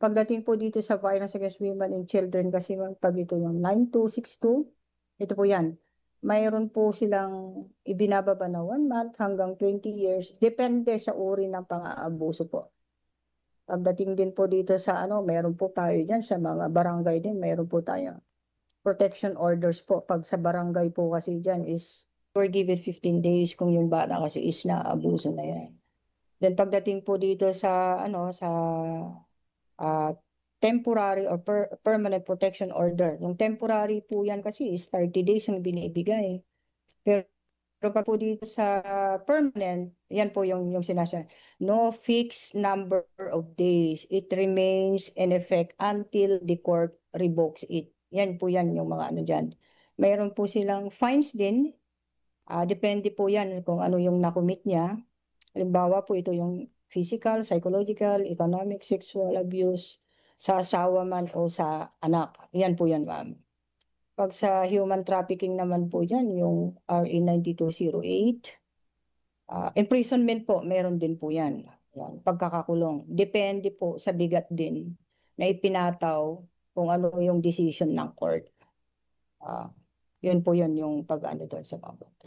Pagdating po dito sa violence against women and children kasi ma'am, pag ito yung nine two six two, ito po yan. Mayroon po silang ibinababa na one month hanggang twenty years, depende sa uri ng pang-aabuso po. Pagdating din po dito sa ano, meron po tayo dyan sa mga barangay din, meron po tayo protection orders po. Pag sa barangay po kasi dyan is we're given fifteen days kung yung bata kasi is naabuso na yan. Then pagdating po dito sa ano, sa ah, temporary or per- permanent protection order. Yung temporary po yan kasi is thirty days ang binibigay. Pero pag po dito sa permanent, yan po yung, yung sinasya. No fixed number of days. It remains in effect until the court revokes it. Yan po yan yung mga ano dyan. Mayroon po silang fines din. Ah, depende po yan kung ano yung nakumit niya. Halimbawa po, ito yung physical, psychological, economic, sexual abuse sa asawa man o sa anak. Yan po yan, ma'am. Pag sa human trafficking naman po dyan, yung R A ninety-two oh eight, ah, imprisonment po, meron din po yan. Yan, pagkakakulong. Depende po sa bigat din na ipinataw kung ano yung decision ng court. Ah, yun po yun yung pag-ano doon sa mga bata.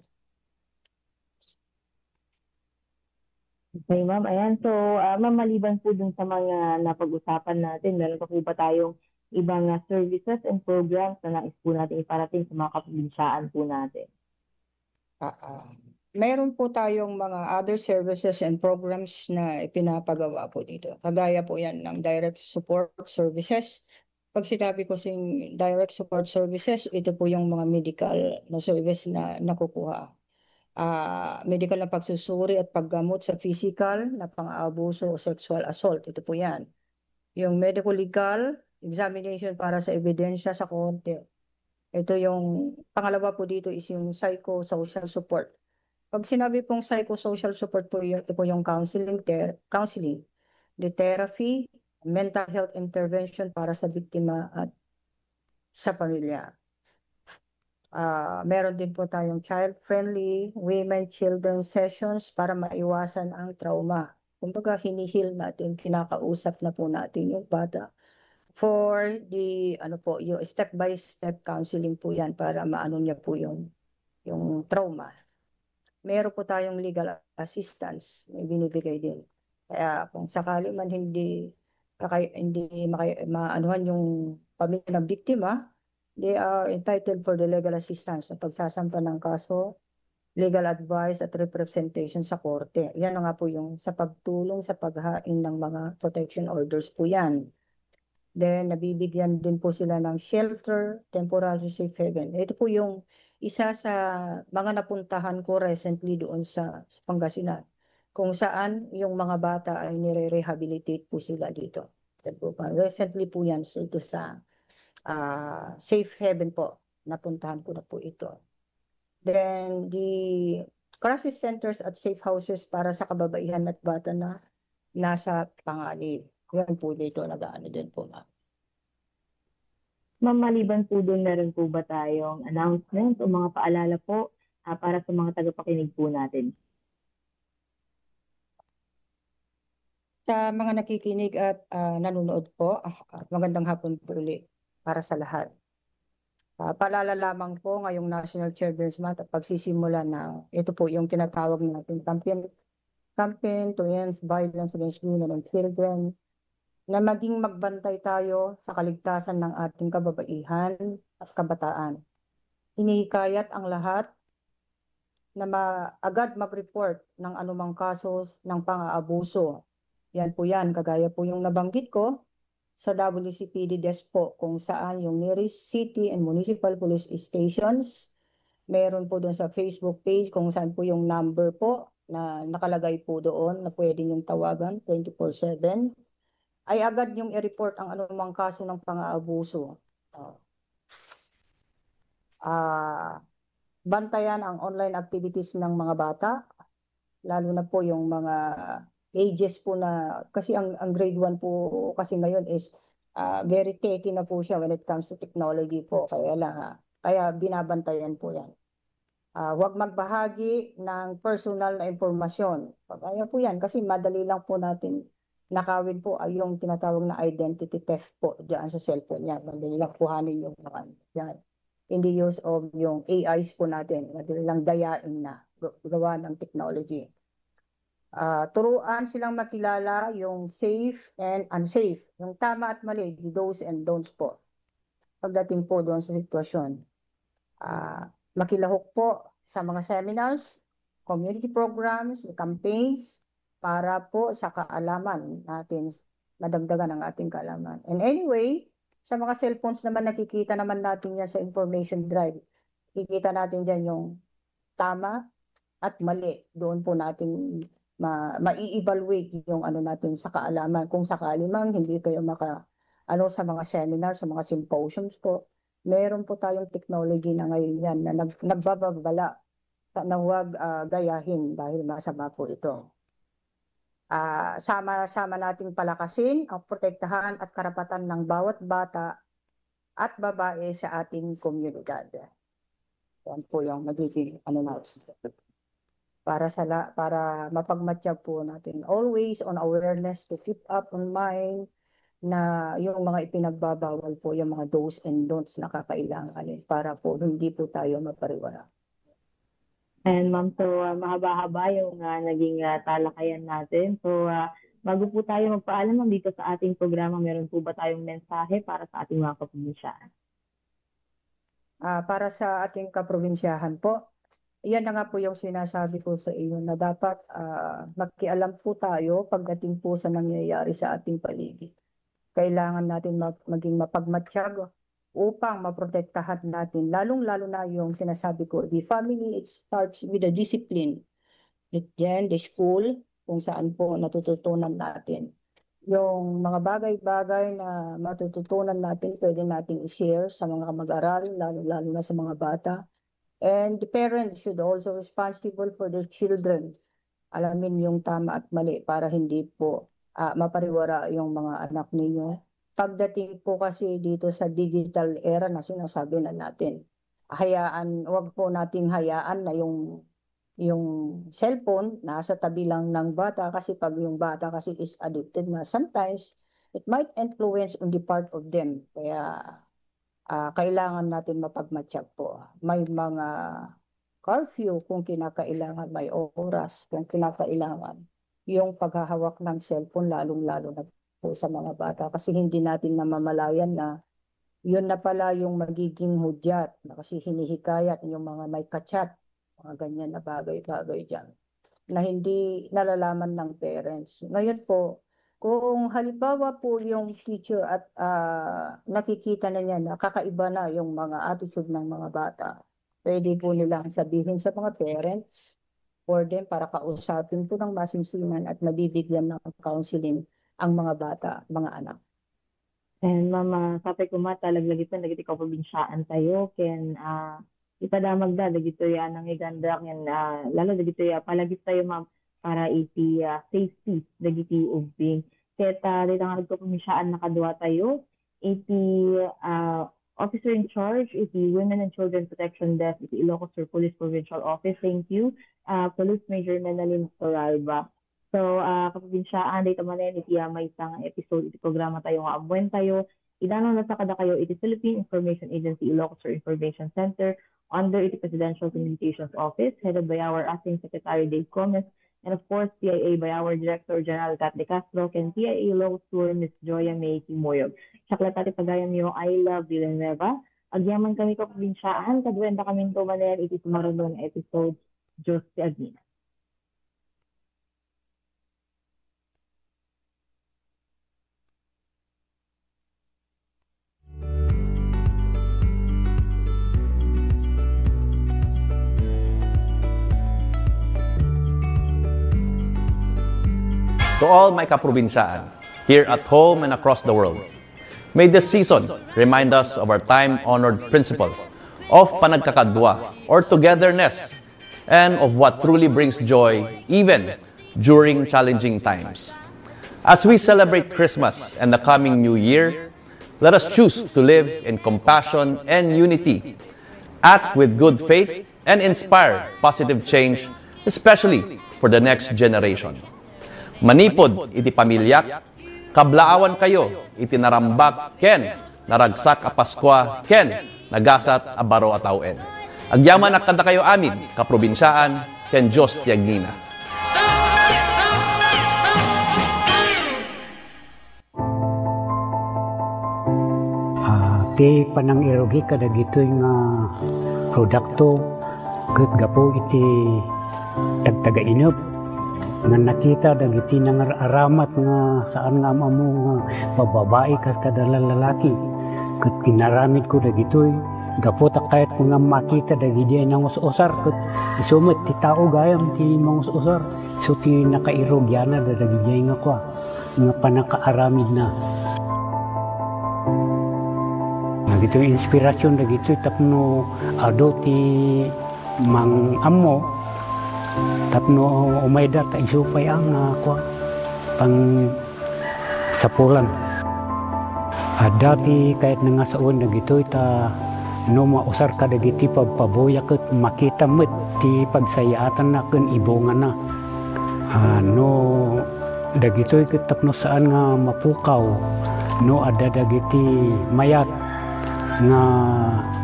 Okay, ma'am. Ayan. So, ah, ma'am, maliban po dun sa mga napag-usapan natin, meron pa po ba tayong ibang ah, services and programs na nais po natin iparating sa mga kaprobinsyaan po natin? Ah, ah. Meron po tayong mga other services and programs na ipinapagawa po dito. Kagaya po yan ng direct support services. Pag sinabi ko sing direct support services, ito po yung mga medical na service na nakukuha. Ah, medical na pagsusuri at paggamot sa physical na pang-aabuso o sexual assault. Ito po yan. Yung medical legal examination para sa ebidensya sa korte. Ito yung pangalawa po dito is yung psychosocial support. Pag sinabi pong psychosocial support po, yun, ito po yung counseling, ther- counseling, the therapy, mental health intervention para sa biktima at sa pamilya. Ah, meron din po tayong child-friendly women children sessions para maiwasan ang trauma. Kumbaga, hinihil natin, kinakausap na po natin yung bata for the, ano po, yung step-by-step counseling po yan para maano niya po yung, yung trauma. Meron po tayong legal assistance na binibigay din. Kaya kung sakali man hindi kakay-, hindi makay-, maanuhan yung pamilya ng biktima, they are entitled for the legal assistance sa pagsasampa ng kaso, legal advice at representation sa korte. Yan na nga po yung sa pagtulong sa paghain ng mga protection orders po yan. Then, nabibigyan din po sila ng shelter, temporary safe haven. Ito po yung isa sa mga napuntahan ko recently doon sa, sa Pangasinan, kung saan yung mga bata ay nire-rehabilitate po sila dito. Ito po pa. Recently po yan, so ito sa ah, safe haven po. Napuntahan ko na po ito. Then, the crisis centers at safe houses para sa kababaihan at bata na nasa panganib. Yan po dito, nag-aano din po, ma'am. Ma'am, maliban po doon, meron po ba tayong announcement o mga paalala po ah, para sa mga tagapakinig po natin? Sa mga nakikinig at ah, nanonood po, ah, ah, magandang hapon po uli para sa lahat. Ah, paalala lamang po, ngayong National Children's Month at pagsisimula ng, ito po yung tinatawag natin campaign, campaign to end violence against women and children, na maging magbantay tayo sa kaligtasan ng ating kababaihan at kabataan. Hinihikayat ang lahat na ma-, agad mag-report ng anumang kaso ng pang-aabuso. Yan po yan, kagaya po yung nabanggit ko sa W C P D desk po, kung saan yung nearest city and municipal police stations. Meron po doon sa Facebook page kung saan po yung number po na nakalagay po doon na pwede niyong tawagan twenty-four seven. Ay agad niyong i-report ang anumang kaso ng pang-aabuso. Oh. Ah, bantayan ang online activities ng mga bata, lalo na po yung mga ages po na, kasi ang, ang grade one po kasi ngayon is ah, very techy na po siya when it comes to technology po. Kaya lang, ah, kaya binabantayan po yan. Ah, huwag magbahagi ng personal na impormasyon. Kaya po yan, kasi madali lang po natin nakawin po ay yung tinatawag na identity theft po diyan sa cellphone niya. Madali lang kuhanin yung mga yan. In the use of yung A Is po natin, madali lang dayain na gawa ng technology. Ah, turuan silang makilala yung safe and unsafe, yung tama at mali, the do's and don'ts po. Pagdating po doon sa sitwasyon, ah, makilahok po sa mga seminars, community programs, campaigns, para po sa kaalaman natin, madagdagan ang ating kaalaman. And anyway, sa mga cellphones naman, nakikita naman natin yan sa information drive. Kikita natin dyan yung tama at mali. Doon po natin ma-, mai-evaluate yung ano natin sa kaalaman. Kung sakali mang hindi kayo maka, ano, sa mga seminar, sa mga symposiums po, meron po tayong technology na ngayon yan na nag-, nagbababala na huwag ah, gayahin dahil masama po ito. Ah, sama-sama nating palakasin ang protektahan at karapatan ng bawat bata at babae sa ating komunidad. Yan po yung magiging ano na para sa la, para mapagmatyag po natin. Always on awareness to keep up on mind na yung mga ipinagbabawal po, yung mga do's and don'ts na kakailanganin para po hindi po tayo mapariwara. Ayan, ma'am. So, ah, mahaba-haba yung ah, naging ah, talakayan natin. So, ah, bago po tayo magpaalam, ma'am, dito sa ating programa, meron po ba tayong mensahe para sa ating mga kaprobinsyahan? Ah, para sa ating kaprobinsyahan po, iyan na nga po yung sinasabi ko sa inyo na dapat ah, makialam po tayo pagdating po sa nangyayari sa ating paligid. Kailangan natin mag-, maging mapagmatyag upang maprotektahan natin, lalong-lalo na yung sinasabi ko, the family, it starts with the discipline. Then, the school, kung saan po natututunan natin. Yung mga bagay-bagay na matututunan natin, pwede natin i-share sa mga mag-aral, lalo-lalo na sa mga bata. And the parents should also responsible for their children. Alamin yung tama at mali para hindi po ah, mapariwara yung mga anak ninyo. Pagdating po kasi dito sa digital era na sinasabi na natin, hayaan, wag po nating hayaan na yung yung cellphone nasa tabi lang ng bata, kasi pag yung bata kasi is addicted na, sometimes it might influence on the part of them. Kaya ah, kailangan natin mapagmatyag po. May mga curfew kung kinakailangan, may oras kung kinakailangan. Yung paghahawak ng cellphone, lalong-lalo na po sa mga bata kasi hindi natin namamalayan na yun na pala yung magiging hudyat na kasi hinihikayat yung mga may kachat, mga ganyan na bagay-bagay dyan na hindi nalalaman ng parents. Ngayon po, kung halimbawa po yung teacher at, ah, nakikita na niya na kakaiba na yung mga attitude ng mga bata, pwede po nilang sabihin sa mga parents for them para kausapin po ng masinsinan at mabibigyan ng counseling ang mga bata, mga anak. And ma'am, ah, sapay koma ta laglagipen dagiti kaprobinsiaan tayo ken, ah, ipadamagda dagitoy a nangiganda ken, ah, lalo dagitoy a palagip tayo, ma'am, para iti, ah, safety dagiti ubbing. Ket, ah, dayta nga nagkaprobinsiaan, nakadua tayo iti, ah, Officer in Charge iti Women and Children Protection Desk iti Ilocos Sur Police Provincial Office. Thank you, ah, Police Major Menalyn Toralba. So, ah, kaprobinsiaan, dayta manen iti, ah, maysa nga episode iti programa tayo nga Ammuen Tayo. Idanonna kadakayo iti Philippine Information Agency Ilocos Sur Information Center under iti Presidential Communications Office, headed by our Acting Secretary Dave Gomez, and of course, P I A by our Director General Kat De Castro, ken P I A Ilocos Sur Miss Joya May Kimoyog. Siak latta ti pagayamyo, I Love Villanueva. Agyamankami, kaprobinsiaan, kaduaendakaminto manen iti sumaruno nga episode. Diyos ti agina. To all my kaprobinsiaan, here at home and across the world, may this season remind us of our time-honored principle of panagkakadua or togetherness and of what truly brings joy even during challenging times. As we celebrate Christmas and the coming New Year, let us choose to live in compassion and unity, act with good faith, and inspire positive change, especially for the next generation. Manipud iti pamiliak, kablaawankayo iti narambak ken naragsak a Paskua ken nagasat a baro a tawen. Agyamanak kadakayo amin, kaprobinsiaan, ken Dios ti agina. Ah, ti panangirugi kadagitoy nga produkto ket gapu iti tagtagainep nga nakita dagiti nangar-aramat nga saan nga am-ammo nga babbabai ket kada lalaki. Ket inaramidko dagitoy gapu ta kayatko nga makita dagidiay nangus-usar ket isu met ti tao gayam ti mangus-usar. Isu ti nakairugianna dagijay nga kua, nga pannakaaramidna. Dagitoy inspirasyon dagitoy tapno adu ti mang-ammo tapno umayda ta isu pay a nga kua, pangsapulan. Adda ti kayatna nga sawen dagitoy ta no mausar kadagiti pabpabuya ket makita met ti pagsayaatanna ken ibungana. Ah, no dagitoy ket tapno saan nga mapukaw no adda dagiti mayat nga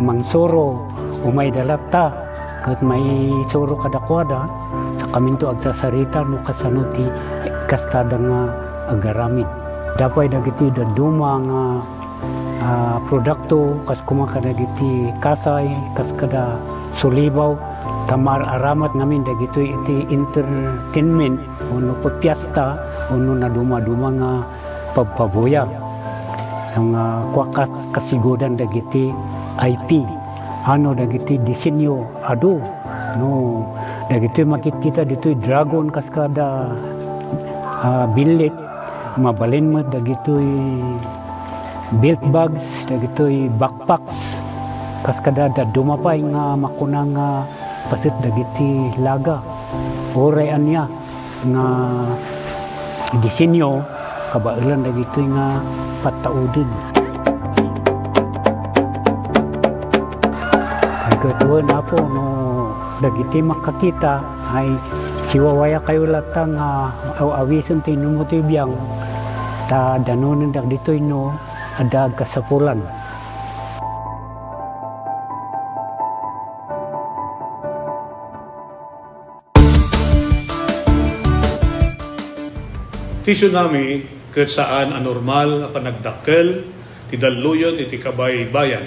mangsuro, umayda latta ket maisuro kadakuada, sakaminto agsasarita no kasano ti kastada nga agaramid. Adda pay dagiti dadduma nga, ah, produkto, kas koma kadagiti kasay, kas kada sulibaw, ta maar-aramat ngamin dagitoy iti entertainment, wenno piesta, wenno nadumaduma nga pabpabuya. Nga kua kas-, kasigudan dagiti I P, ano dagiti disenyo, adu, no, dagitoy makitkita ditoy dragon kas kada, ah, billit, mabalin met dagitoy belt bags, dagitoy backpacks, kas kada dadduma pay nga makuna nga paset dagiti laga. Uray ania nga disenyo, kabaelan dagitoy nga pattauden. Ay, ket wen, Apo, no dagiti makakita, ay siwawayakayo latta nga aw-awisen ti inummo ti biang, ta danonen dagitoy no adda agkasapulan. Ti tsunami ket saan a normal a panagdakkel ti dalluyon iti kabaybayan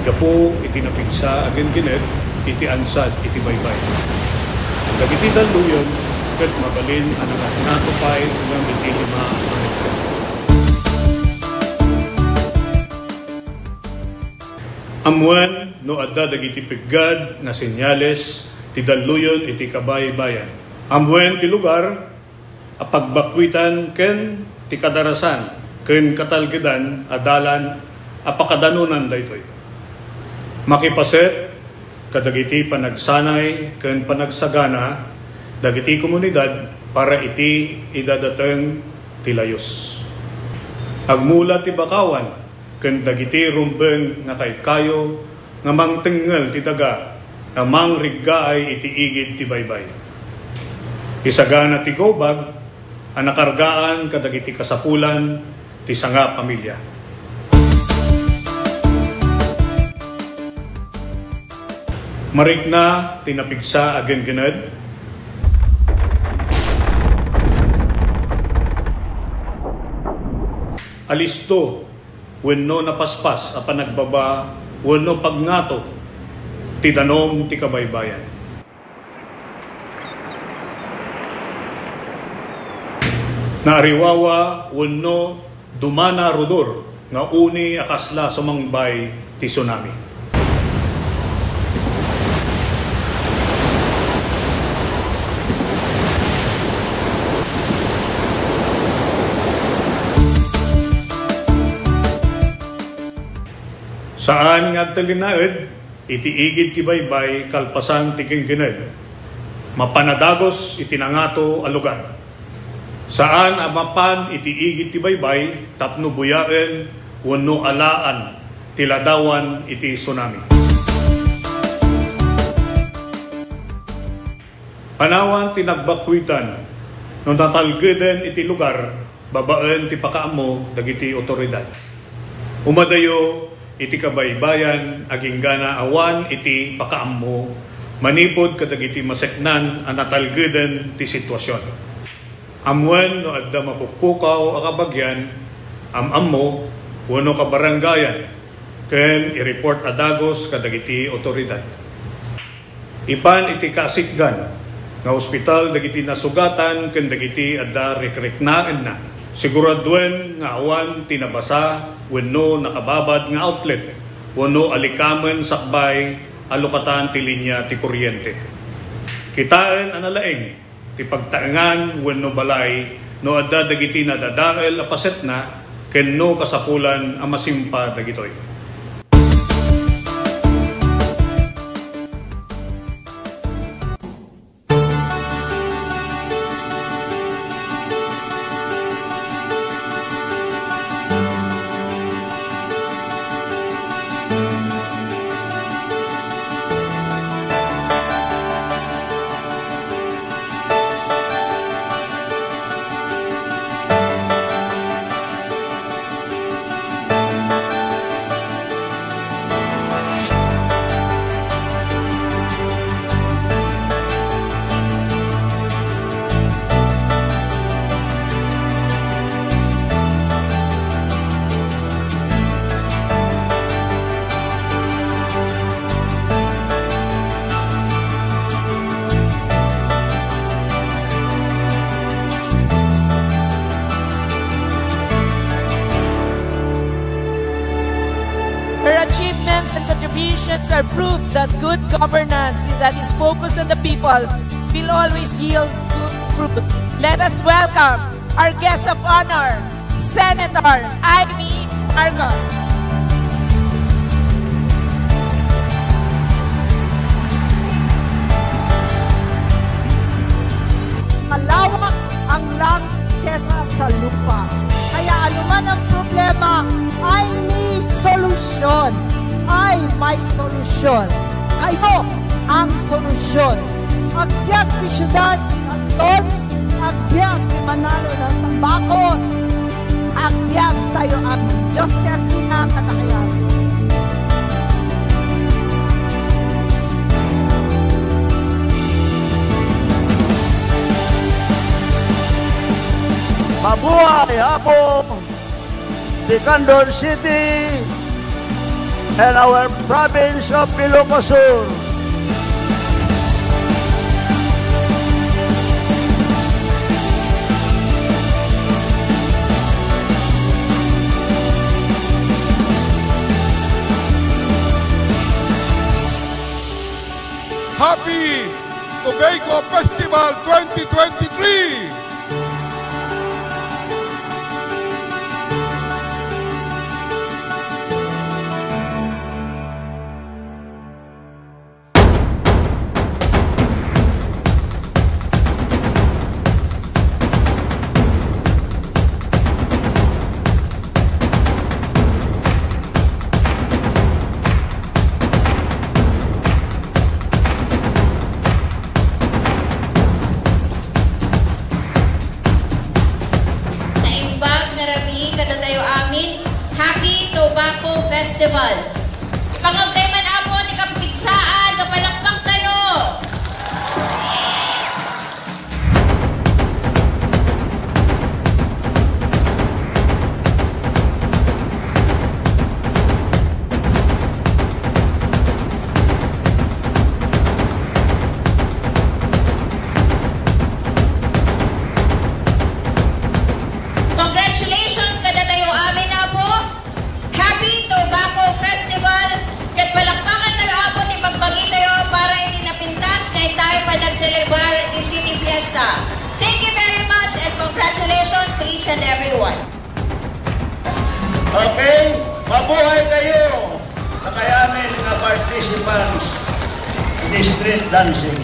gapu iti napigsa a genggenet iti ansad iti baybay. Dagiti dalluyon ket mabalin a nangatngato pay ngem iti lima a metro. Ammoen no adda dagiti peggad nga senyales ti dalluyon iti kabaybayan. Ammoen ti lugar a pagbakkuitan ken ti kadarasan ken katalgedan a dalan a pakadanonan daytoy. Makipaset kadagiti panagsanay ken panagsagana dagiti komunidad para iti idadateng ti layus. Agmula ti bakawan ken dagiti rumbeng nga kaykayo nga mangtengngel ti daga a mangriggaay iti igid ti baybay. Isagana ti gawbag a nakargaan kadagiti kasapulan ti sangapamilya. Marikna ti napigsa a genggened. Alisto wenno napaspas a panagbaba wenno pagngato ti danum ti kabaybayan. Naariwawa wenno dumana rudor nga uni a kasla sumangbay ti tsunami. Saan nga agtalinaed iti igid ti baybay kalpasan ti genggened. Mapan a dagus iti nangato a lugar. Saan a mapan iti igid ti baybay tapno buyaen wenno alaan ti ladawan iti tsunami. Panawan ti nagbakkuitan no natalgeden iti lugar babaen ti pakaammo dagiti otoridad. Umadayo iti kabaybayan agingga awan iti pakaammo manipud kadagiti maseknan a natalgeden ti sitwasion. Ammoen no adda mapukpukaw a kabagian, am-ammo, wenno kabarangayan, ken i-report a dagus kadagiti otoridad. Ipan iti kasikgan nga ospital dagiti nasugatan ken dagiti adda rikriknaenna. Siguraduen nga awan ti nabasa wenno nakababad nga outlet wenno alikamen sakbay a lukatan ti linia ti kuryente. Kitaen a nalaing ti pagtaengan wenno balay no adda dagiti nadadael a pasetna ken no kasapulan a masimpa dagitoy. Her achievements and contributions are proof that good governance that is focused on the people will always yield good fruit. Let us welcome our guest of honor, Senator Imee Marcos. Malawak ang langit kesa sa lupa. Kaya anuman ang problema, ay may solusyon. Ay may solusyon. Kayo ang solusyon. Agbiag ti syudad, Anton, agbiag ti Manalo ng Tabaco, agbiag tayo, ang Diyos ti agkinakadakayan. Buhay Apo, the Candon City, and our province of Ilocos Sur. Happy Tobacco Festival twenty twenty-three! Naimbag nga rabii kadatayo amin, Happy Tobacco Festival! Ipangawtayo man, Apo, ti kapigsaan nga palakpaktayo! Congratulations kadatayo amin, Apo! Happy Tobacco Festival! Ket palakpakan tayo, Apo, ti bagbagi tayo para iti napintas nga intay panagselebrar iti City Fiesta. Thank you very much and congratulations to each and everyone. Okay, mabuhay kayo, kakayamin nga participants in street dancing.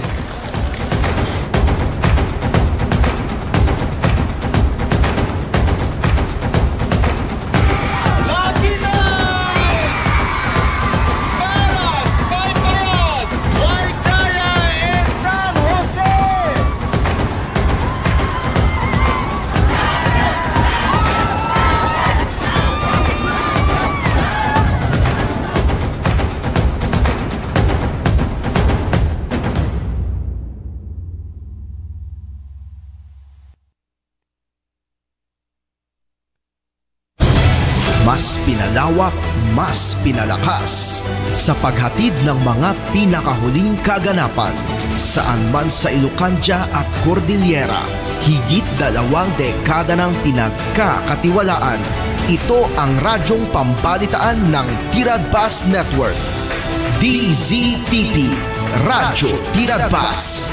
Mas pinalawak, mas pinalakas sa paghatid ng mga pinakahuling kaganapan. Saan man sa Ilocandia at Cordillera, higit dalawang dekada nang pinagkakatiwalaan. Ito ang radyong pambalitaan ng Tiradbas Network. D Z T P, Radyo Tiradbas.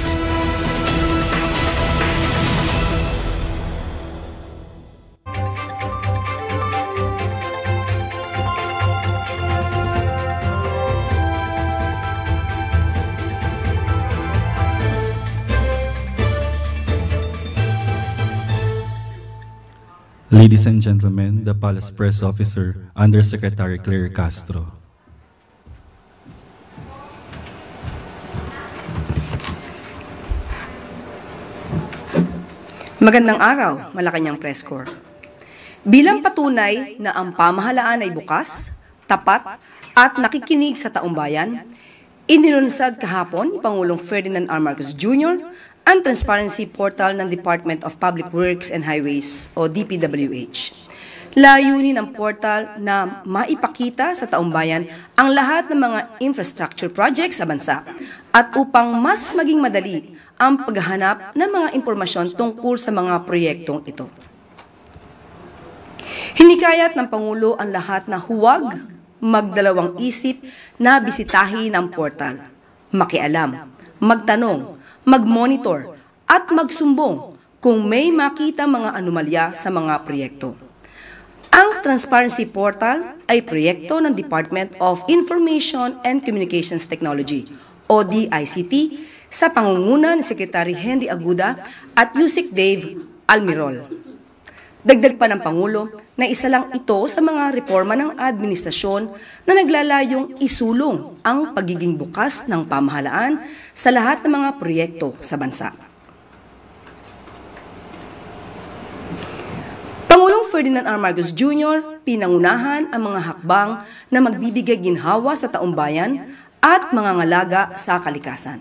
Ladies and gentlemen, the Palace Press Officer, Undersecretary Claire Castro. Magandang araw, Malacañang Press Corps. Bilang patunay na ang pamahalaan ay bukas, tapat, at nakikinig sa taumbayan, inilunsad kahapon ni Pangulong Ferdinand R. Marcos Junior ang transparency portal ng Department of Public Works and Highways o D P W H. Layunin ng portal na maipakita sa taumbayan ang lahat ng mga infrastructure projects sa bansa at upang mas maging madali ang paghahanap ng mga impormasyon tungkol sa mga proyektong ito. Hinikayat ng Pangulo ang lahat na huwag magdalawang isip na bisitahin ang portal, makialam, magtanong, mag-monitor, at magsumbong kung may makita mga anomalya sa mga proyekto. Ang Transparency Portal ay proyekto ng Department of Information and Communications Technology o D I C T sa pangunguna ni Secretary Henry Aguda at Usec Dave Almirol. Dagdag pa ng Pangulo na isa lang ito sa mga reforma ng administrasyon na naglalayong isulong ang pagiging bukas ng pamahalaan sa lahat ng mga proyekto sa bansa. Pangulong Ferdinand R. Marcos Junior, pinangunahan ang mga hakbang na magbibigay ginhawa sa taumbayan at mangangalaga sa kalikasan.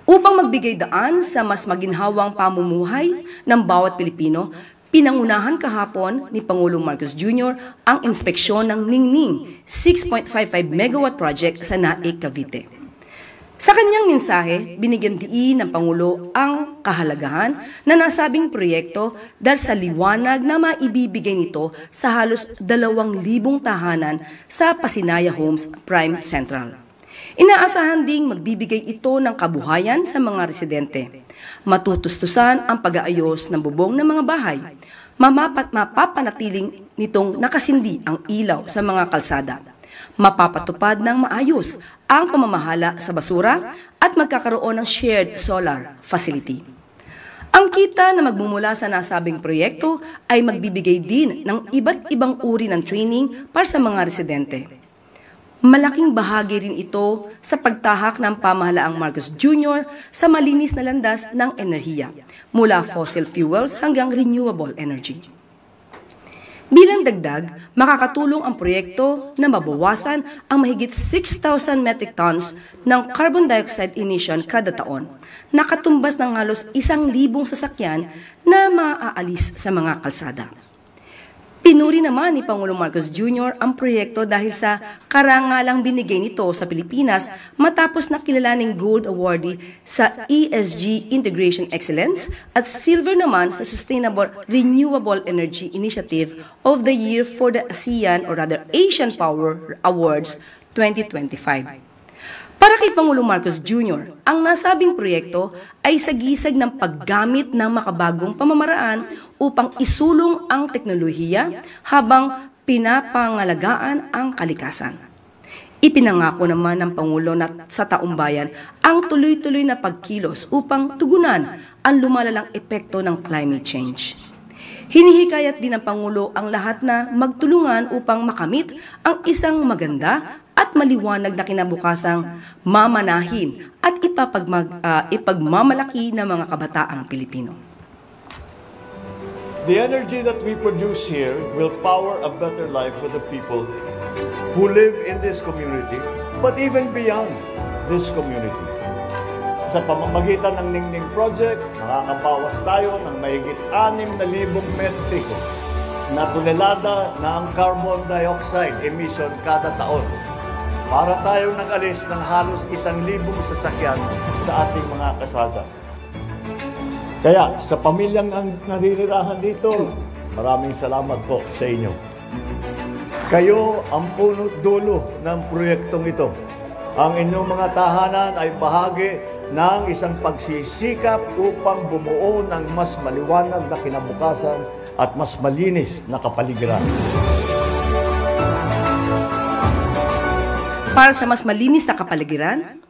Upang magbigay daan sa mas maginhawang pamumuhay ng bawat Pilipino, Pinangunahan kahapon ni Pangulong Marcos Junior ang inspeksyon ng Ningning six point five five megawatt project sa Naik, Cavite. Sa kanyang mensahe, binigyan diin ng Pangulo ang kahalagahan na nasabing proyekto dahil sa liwanag na maibibigay nito sa halos dalawang libong tahanan sa Pasinaya Homes Prime Central. Inaasahan ding magbibigay ito ng kabuhayan sa mga residente. Matutustusan ang pag-aayos ng bubong ng mga bahay. Mamapat mapapanatiling nitong nakasindi ang ilaw sa mga kalsada. Mapapatupad ng maayos ang pamamahala sa basura at magkakaroon ng shared solar facility. Ang kita na magmumula sa nasabing proyekto ay magbibigay din ng iba't ibang uri ng training para sa mga residente. Malaking bahagi rin ito sa pagtahak ng pamahalaang Marcos Junior sa malinis na landas ng enerhiya, mula fossil fuels hanggang renewable energy. Bilang dagdag, makakatulong ang proyekto na mabawasan ang mahigit six thousand metric tons ng carbon dioxide emission kada taon, nakatumbas ng halos isang libong sasakyan na maaalis sa mga kalsada. Pinuri naman ni Pangulong Marcos Junior ang proyekto dahil sa karangalang binigay nito sa Pilipinas matapos na kilalaning gold awardee sa E S G Integration Excellence at silver naman sa Sustainable Renewable Energy Initiative of the Year for the ASEAN, or rather Asian Power Awards twenty twenty-five. Para kay Pangulong Marcos Junior, ang nasabing proyekto ay sagisag ng paggamit ng makabagong pamamaraan upang isulong ang teknolohiya habang pinapangalagaan ang kalikasan. Ipinangako naman ng Pangulo na sa taumbayan ang tuloy-tuloy na pagkilos upang tugunan ang lumalalang epekto ng climate change. Hinihikayat din ng Pangulo ang lahat na magtulungan upang makamit ang isang maganda at maliwanag na kinabukasang mamanahin at ipapagmag-, ah, ipagmamalaki ng mga kabataang Pilipino. The energy that we produce here will power a better life for the people who live in this community, but even beyond this community. Sa pamamagitan ng Ningning Project, makakabawas tayo ng mahigit anim na libong metriko na tonelada ng carbon dioxide emission kada taon. Para tayong nag-alis ng halos isang libong sasakyan sa ating mga kasada. Kaya sa pamilyang ang naririrahan dito, maraming salamat po sa inyo. Kayo ang puno't dulo ng proyektong ito. Ang inyong mga tahanan ay bahagi ng isang pagsisikap upang bumuo ng mas maliwanag na kinabukasan at mas malinis na kapaligiran. Para sa mas malinis na kapaligiran,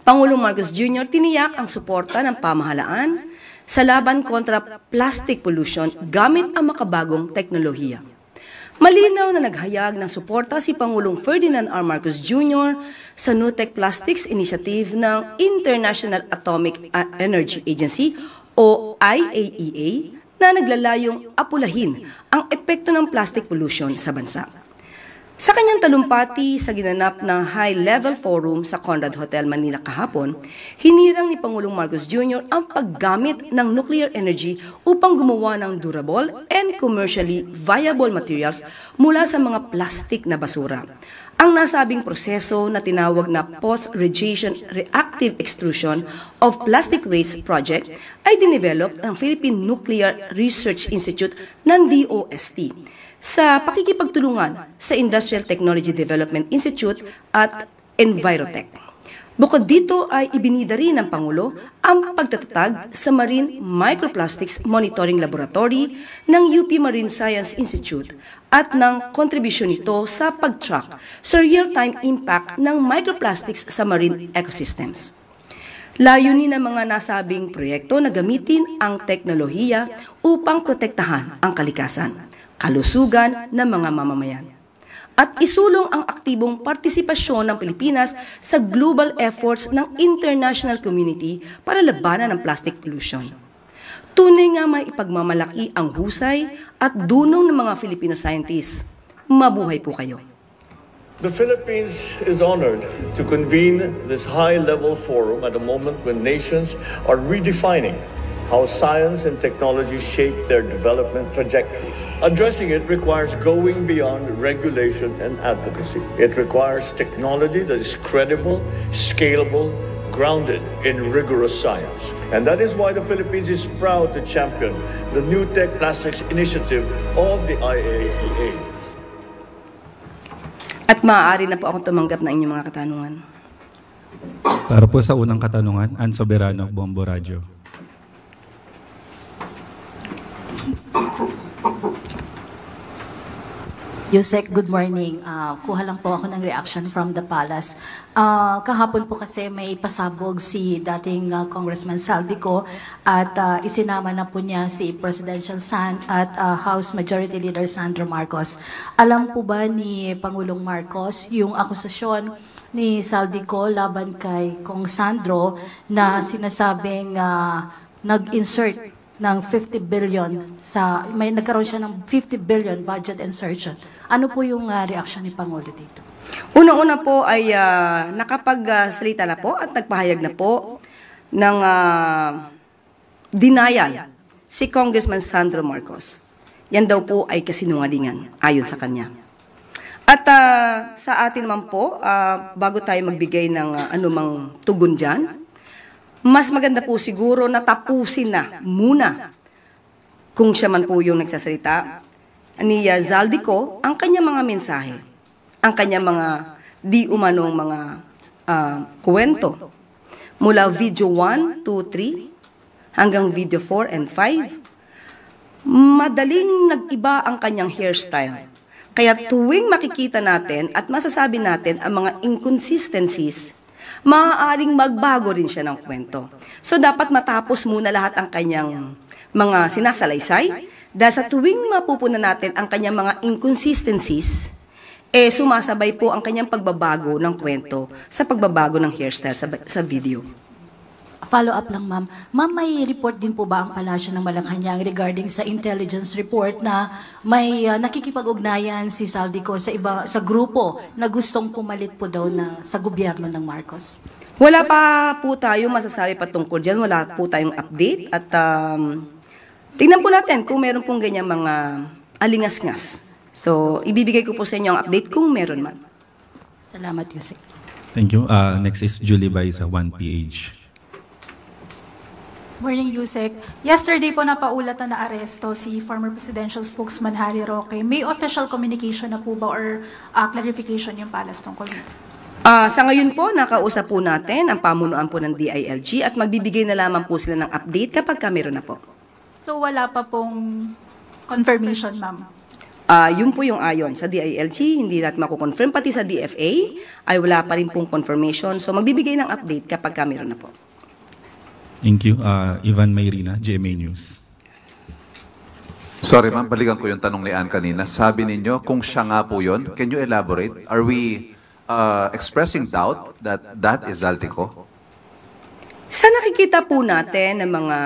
Pangulong Marcos Junior tiniyak ang suporta ng pamahalaan sa laban kontra plastic pollution gamit ang makabagong teknolohiya. Malinaw na naghayag ng suporta si Pangulong Ferdinand R. Marcos Junior sa NUTEC Plastics Initiative ng International Atomic Energy Agency o I A E A na naglalayong apulahin ang epekto ng plastic pollution sa bansa. Sa kanyang talumpati sa ginanap na high-level forum sa Conrad Hotel Manila kahapon, hinirang ni Pangulong Marcos Junior ang paggamit ng nuclear energy upang gumawa ng durable and commercially viable materials mula sa mga plastic na basura. Ang nasabing proseso na tinawag na post-radiation reactive extrusion of plastic waste project ay dinevelop ng Philippine Nuclear Research Institute ng D O S T sa pakikipagtulungan sa Industrial Technology Development Institute at Envirotech. Bukod dito ay ibinida rin ng Pangulo ang pagtatatag sa Marine Microplastics Monitoring Laboratory ng U P Marine Science Institute at ng kontribusyon nito sa pag-track sa real-time impact ng microplastics sa marine ecosystems. Layunin ng mga nasabing proyekto na gamitin ang teknolohiya upang protektahan ang kalikasan, kalusugan ng mga mamamayan, at isulong ang aktibong partisipasyon ng Pilipinas sa global efforts ng international community para labanan ang plastic pollution. Tunay nga maipagmamalaki ang husay at dunong ng mga Filipino scientists. Mabuhay po kayo! The Philippines is honored to convene this high-level forum at a moment when nations are redefining how science and technology shape their development trajectories. Addressing it requires going beyond regulation and advocacy. It requires technology that is credible, scalable, grounded in rigorous science. And that is why the Philippines is proud to champion the New Tech Plastics Initiative of the I A E A. At maaari na po akong tumanggap ng inyong mga katanungan. Para po sa unang katanungan, Ann Soberano, Bombo Radyo. Yusek, good morning. Ah, kuha lang po ako ng reaction from the palace. Ah, kahapon po kasi may pasabog si dating, ah, Congressman Zaldy Co at, ah, isinama na po niya si Presidential San at, ah, House Majority Leader Sandro Marcos. Alam po ba ni Pangulong Marcos yung akusasyon ni Zaldy Co laban kay Cong Sandro na sinasabing, ah, nag-insert ng fifty billion sa, may nagkaroon siya ng fifty billion budget insertion. Ano po yung, ah, reaksyon ni Pangulo dito? Una-una po ay, ah, nakapagsalita na po at nagpahayag na po ng, ah, denial si Congressman Sandro Marcos. Yan daw po ay kasinungalingan ayon sa kanya. At, ah, sa atin naman po, ah, bago tayo magbigay ng, ah, anumang tugon dyan, mas maganda po siguro na tapusin na muna kung siya man po yung nagsasalita, ni, ah, Zaldy Co, ang kanyang mga mensahe, ang kanyang mga di umanong mga, ah, kuwento. Mula video one, two, three, hanggang video four and five, madaling nag-iba ang kanyang hairstyle. Kaya tuwing makikita natin at masasabi natin ang mga inconsistencies, maaaring magbago rin siya ng kwento. So, dapat matapos muna lahat ang kanyang mga sinasalaysay, dahil sa tuwing mapupuna natin ang kanyang mga inconsistencies, eh, sumasabay po ang kanyang pagbabago ng kwento sa pagbabago ng hairstyle sa, sa video. Follow up lang, ma'am. Ma'am, may report din po ba ang Palasyo ng Malacañang regarding sa intelligence report na may, ah, nakikipag-ugnayan si Zaldy Co sa iba, sa grupo na gustong pumalit po daw na sa gobyerno ng Marcos? Wala pa po tayo masasabi patungkol dyan. Wala po tayong update. At, um, tingnan po natin kung meron pong ganyang mga alingasngas. So, ibibigay ko po sa inyo ang update kung meron man. Salamat, Yusek. Thank you. Uh, next is Julie Baisa, one P H. Morning, Yusek. Yesterday po, napaulat na naaresto si former presidential spokesman Harry Roque. May official communication na po ba or, ah, clarification yung Palace tungkol dito? Ah, sa ngayon po, nakausap po natin ang pamunuan po ng D I L G at magbibigay na lamang po sila ng update kapag ka meron na po. So, wala pa pong confirmation, ma'am? Ah, yun po yung ayon sa D I L G, hindi natin mako-confirm. Pati sa D F A ay wala pa rin pong confirmation. So, magbibigay ng update kapag ka meron na po. Thank you. Ah, Ivan Mayrina, G M A News. Sorry, ma'am, balikan ko yung tanong ni Ann kanina. Sabi ninyo, kung siya nga po yun, can you elaborate? Are we, uh, expressing doubt that that is Zaldy Co? Sa nakikita po natin ng mga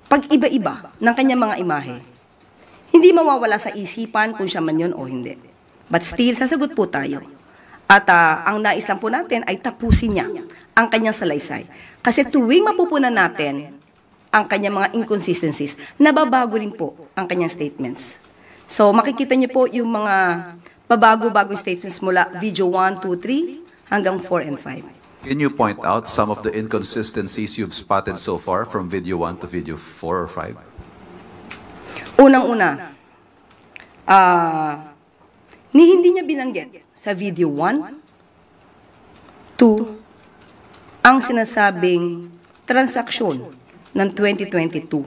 pag-iba-iba ng kanyang mga imahe, hindi mawawala sa isipan kung siya man yun o hindi. But still, sasagot po tayo. At, ah, ang nais lang po natin ay tapusin niya ang kanyang salaysay. Kasi tuwing mapupunan natin ang kanyang mga inconsistencies, nababago rin po ang kanyang statements. So, makikita niyo po yung mga pabago-bagong statements mula video one, two, three hanggang four and five. Can you point out some of the inconsistencies you've spotted so far from video one to video four or five? Unang-una, ah, ni hindi niya binanggit sa video one, two, ang sinasabing transaksyon ng twenty twenty-two.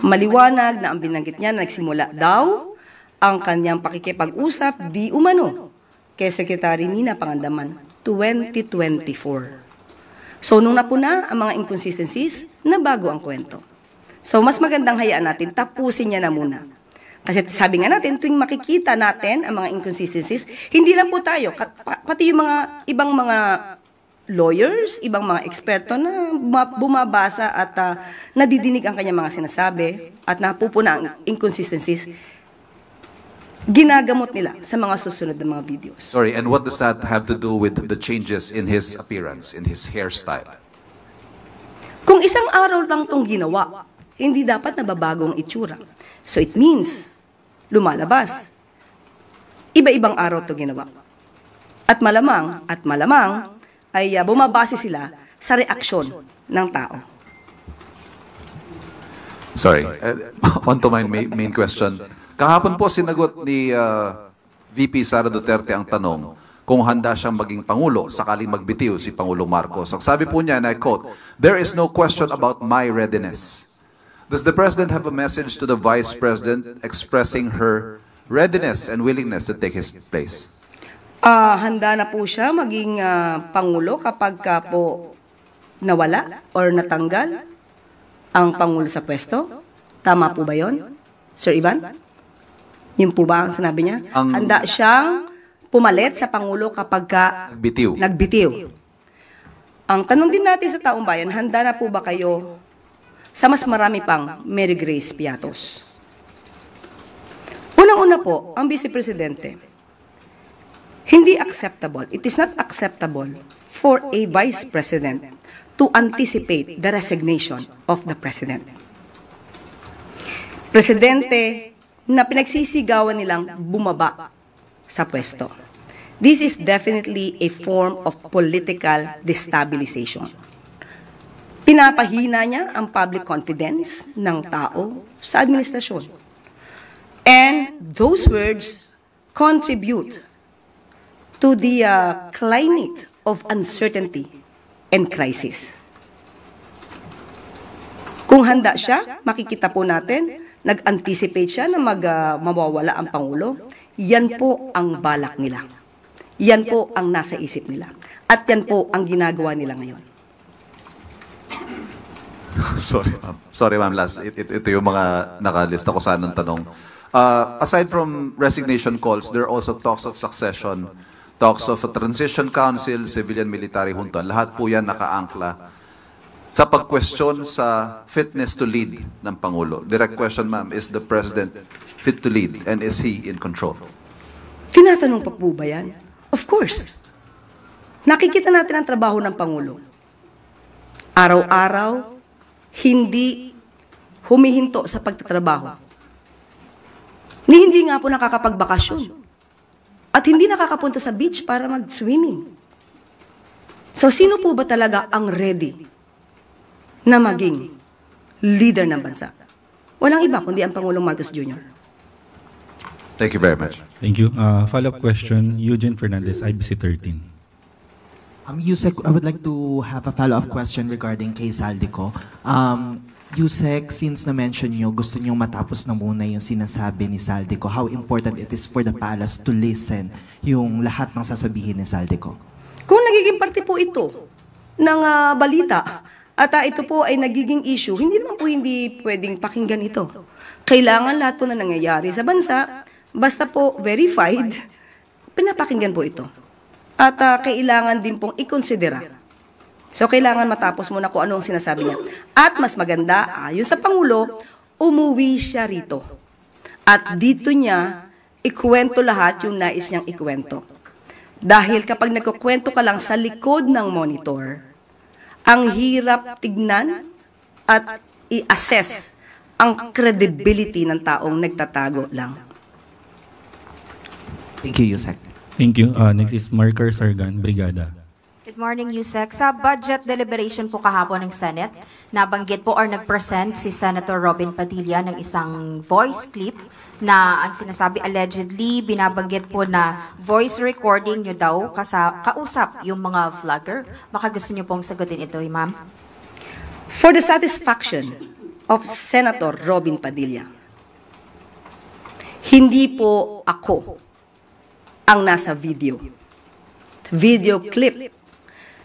Maliwanag na ang binanggit niya na nagsimula daw ang kanyang pakikipag-usap di umano kay Secretary Mina Pangandaman, twenty twenty-four. So, nung napuna ang mga inconsistencies, nabago ang kwento. So, mas magandang hayaan natin, tapusin niya na muna. Kasi sabi nga natin, tuwing makikita natin ang mga inconsistencies, hindi lang po tayo, kat-, pa-, pati yung mga ibang mga lawyers, ibang mga eksperto na buma-, bumabasa at, ah, nadidinig ang kanyang mga sinasabi at napupuna ang inconsistencies, ginagamot nila sa mga susunod na mga videos. Sorry, and what does that have to do with the changes in his appearance, in his hairstyle? Kung isang araw lang 'tong ginawa, hindi dapat nababago ang itsura. So it means, lumalabas. Iba-ibang araw 'to ginawa. At malamang, at malamang, ay, ah, bumabase sila sa reaksyon ng tao. Sorry. Uh, on to my main, main question. Kahapon po sinagot ni uh, V P Sara Duterte ang tanong kung handa siyang maging Pangulo sakaling magbitiw si Pangulong Marcos. Ang sabi po niya, and I quote, "There is no question about my readiness." Does the President have a message to the Vice President expressing her readiness and willingness to take his place? Ah, handa na po siya maging ah, Pangulo kapag ka po nawala or natanggal ang Pangulo sa pwesto? Tama po ba yon, Sir Ivan? Yun po ba ang sinabi niya? Ang- Handa siyang pumalit sa Pangulo kapag ka Nagbitiw. nagbitiw. Ang tanong din natin sa taong bayan, handa na po ba kayo sa mas marami pang Mary Grace Piatos? Unang-una po, ang Vice Presidente, hindi acceptable, it is not acceptable for a Vice President to anticipate the resignation of the President. Presidente na pinagsisigawan nilang bumaba sa pwesto. This is definitely a form of political destabilization. Pinapahina niya ang public confidence ng tao sa administrasyon. And those words contribute to the uh, climate of uncertainty and crisis. Kung handa siya, makikita po natin, nag-anticipate siya na mag, uh, mawawala ang Pangulo. Yan po ang balak nila. Yan po ang nasa isip nila. At yan po ang ginagawa nila ngayon. Sorry, ma'am. Sorry, ma'am. Last, it, it, ito yung mga nakalista ko sanang tanong. Uh, aside from resignation calls, there are also talks of succession, talks of a transition council, civilian military junta. Lahat po yan nakaangkla sa pagkwestiyon sa fitness to lead ng Pangulo. Direct question, ma'am, is the President fit to lead and is he in control? Tinatanong pa po ba yan? Of course. Nakikita natin ang trabaho ng Pangulo. Araw-araw, hindi humihinto sa pagtatrabaho. Ni hindi nga po nakakapagbakasyon. At hindi nakakapunta sa beach para mag-swimming. So, sino po ba talaga ang ready na maging leader ng bansa? Walang iba kundi ang Pangulong Marcos Junior. Thank you very much. Thank you. Uh, follow-up question, Eugene Fernandez, I B C thirteen. Um, Yusek, I would like to have a follow-up question regarding kay Zaldy Co. Um, Yusek, since na-mention nyo, gusto nyo matapos na muna yung sinasabi ni Zaldy Co, how important it is for the palace to listen yung lahat ng sasabihin ni Zaldy Co. Kung nagiging parte po ito ng ah, balita at ah, ito po ay nagiging issue, hindi naman po hindi pwedeng pakinggan ito. Kailangan lahat po na nangyayari sa bansa, basta po verified, pinapakinggan po ito. At ah, kailangan din pong ikonsidera. So, kailangan matapos muna kung ano ang sinasabi niya. At mas maganda, ayon sa Pangulo, umuwi siya rito. At dito niya ikuwento lahat yung nais niyang ikuwento. Dahil kapag nagkukwento ka lang sa likod ng monitor, ang hirap tignan at i-assess ang credibility ng taong nagtatago lang. Thank you, Yusek. Thank you. Uh, next is Marker Sargan, Brigada. Good morning, Yusek. Sa budget deliberation po kahapon ng Senate, nabanggit po or nag-present si Senator Robin Padilla ng isang voice clip na ang sinasabi allegedly, binabanggit po na voice recording nyo daw kasa, kausap yung mga vlogger. Baka gusto nyo pong sagutin ito, ma'am? For the satisfaction of Senator Robin Padilla, hindi po ako ang nasa video. Video clip.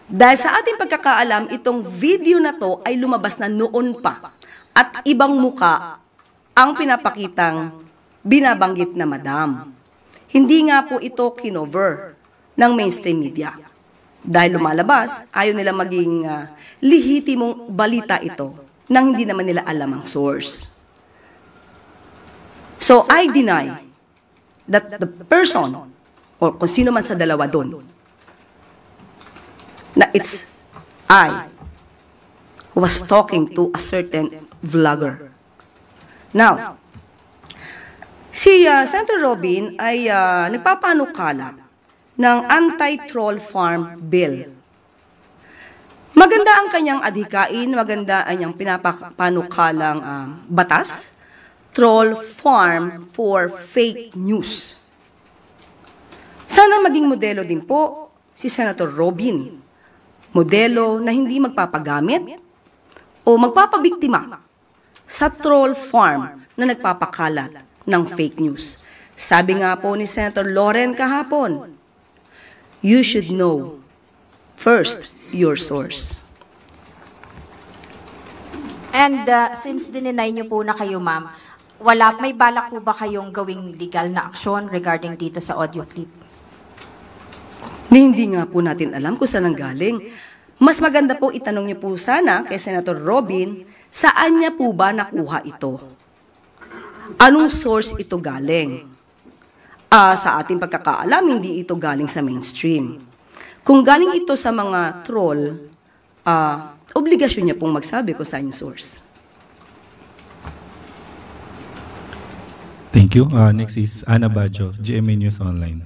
Dahil sa ating pagkakaalam, itong video na to ay lumabas na noon pa at ibang muka ang pinapakitang binabanggit na madam. Hindi nga po ito kinover ng mainstream media. Dahil lumalabas, ayaw nila maging ah, lehitimong balita ito nang hindi naman nila alam ang source. So I deny that the person or kung sino man sa dalawa doon na it's I was talking to a certain vlogger. Now, si, ah, Senator Robin ay, ah, nagpapanukala ng Anti-Troll Farm Bill. Maganda ang kanyang adhikain, maganda ang kanyang pinapanukalang, ah, batas, troll farm for fake news. Sana maging modelo din po si Senator Robin. Modelo na hindi magpapagamit o magpapabiktima sa troll farm na nagpapakalat ng fake news. Sabi nga po ni Senator Loren kahapon, "You should know first your source." And uh, since dininay niyo po na kayo, ma'am, wala, may balak po ba kayong gawing legal na aksyon regarding dito sa audio clip? Ni hindi nga po natin alam kung saan ang galing. Mas maganda po itanong niyo po sana kay Senator Robin, saan niya po ba nakuha ito? Anong source ito galing? Ah, sa ating pagkakaalam, hindi ito galing sa mainstream. Kung galing ito sa mga troll, ah, obligasyon niya pong magsabi kung saan yung source. Thank you. Uh, next is Ana Bajo, G M A News Online.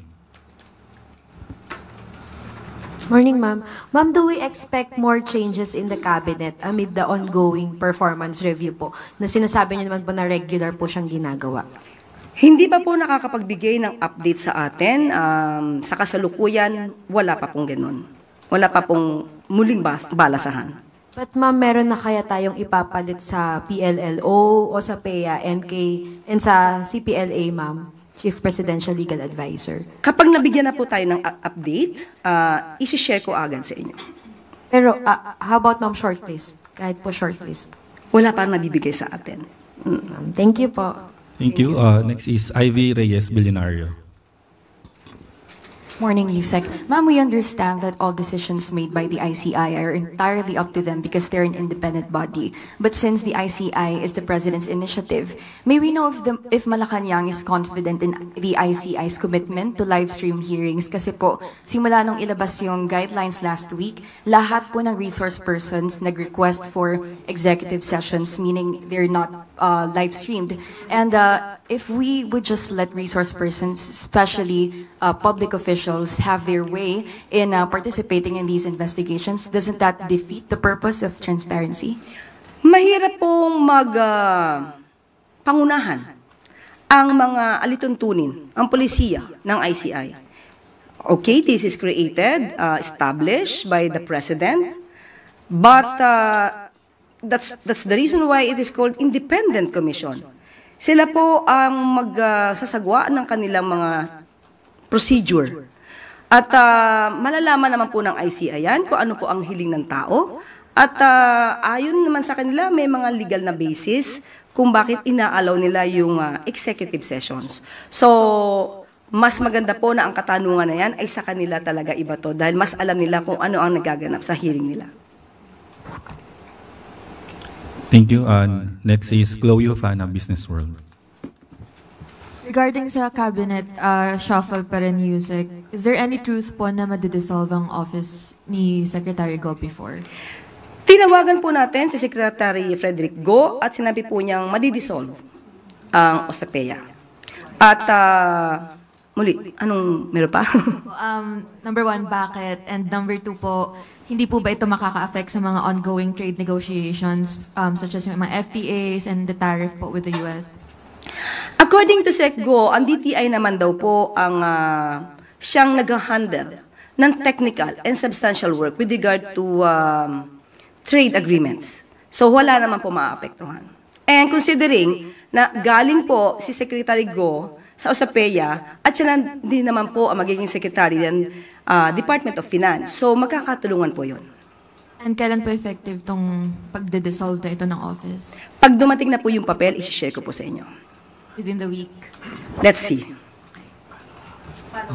Morning, ma'am. Ma'am, do we expect more changes in the cabinet amid the ongoing performance review po na sinasabi niyo naman po na regular po siyang ginagawa? Hindi pa po nakakapagbigay ng update sa atin. Um, sa kasalukuyan, wala pa pong ganun. Wala pa pong muling bas- balasahan. But ma'am, meron na kaya tayong ipapalit sa P L L O o sa P E A, N K, and sa C P L A, ma'am? Chief Presidential Legal Advisor. Kapag nabigyan na po tayo ng u- update, ah, isi-share ko agad sa inyo. Pero ah, how about, ma'am, shortlist? Kahit po shortlist. Wala pa nabibigay sa atin. Mm. Ma'am, thank you po. Thank you. Uh, next is Ivy Reyes Billionario. Morning, Yusek. Ma'am, we understand that all decisions made by the I C I are entirely up to them because they're an independent body. But since the I C I is the President's initiative, may we know if, the, if Malacanang is confident in the I C I's commitment to live stream hearings? Kasi po, simula nung ilabas yung guidelines last week, lahat po ng resource persons nag-request for executive sessions, meaning they're not uh, live streamed. And uh, if we would just let resource persons, especially uh, public officials, have their way in uh, participating in these investigations, doesn't that defeat the purpose of transparency? Mahirap pong mag ah, pangunahan ang mga alituntunin, ang polisiya ng I C I. Okay, this is created, ah, established by the President, but ah, that's, that's the reason why it is called independent commission. Sila po ang magsasagwa ng kanilang mga procedure. At ah, malalaman naman po ng I C I yan kung ano po ang hiling ng tao. At ah, ayon naman sa kanila, may mga legal na basis kung bakit ina-allow nila yung ah, executive sessions. So, mas maganda po na ang katanungan na yan ay sa kanila talaga ibato dahil mas alam nila kung ano ang nagaganap sa hearing nila. Thank you. Uh, next is Chloe Hufana, Business World. Regarding sa cabinet uh, shuffle pa rin, Yusek, is there any truth po na madidissolve ang office ni Secretary Go before? Tinawagan po natin si Secretary Frederick Go at sinabi po niyang madidissolve ang OSAPEA. At ah, muli, anong meron pa? Um, number one, bakit? And number two po, hindi po ba ito makaka-affect sa mga ongoing trade negotiations um, such as yung mga F T As and the tariff po with the U S? According to Sec Go, ang D T I naman daw po ang ah, siyang nag-handle ng technical and substantial work with regard to um, trade agreements. So wala naman po maapektuhan. And considering na galing po si Secretary Go sa OSAPEA at siya na din naman po ang magiging secretary ng ah, Department of Finance. So magkakatulungan po yun. And kailan po effective tong pagdidissolve na ito ng office? Pag dumating na po yung papel, isi-share ko po sa inyo. Within the week? Let's see.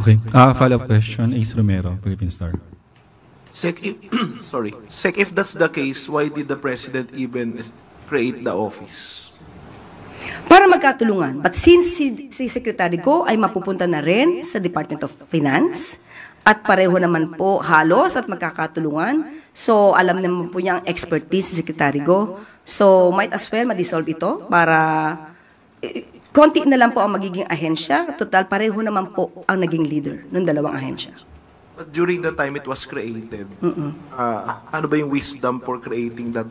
Okay. Uh, follow-up question, Ace Romero, Philippine Star. Sec, if, sorry. Sec, if that's the case, why did the president even create the office? Para magkatulungan. But since si, si Secretary Go ay mapupunta na rin sa Department of Finance, At pareho naman po halos at magkakatulungan. So, alam naman po niya ang expertise ni Secretary Go. So, might as well ma-dissolve ito para, eh, konti na lang po ang magiging ahensya. Total, pareho naman po ang naging leader ng dalawang ahensya. But during the time it was created, ah, ano ba yung wisdom for creating that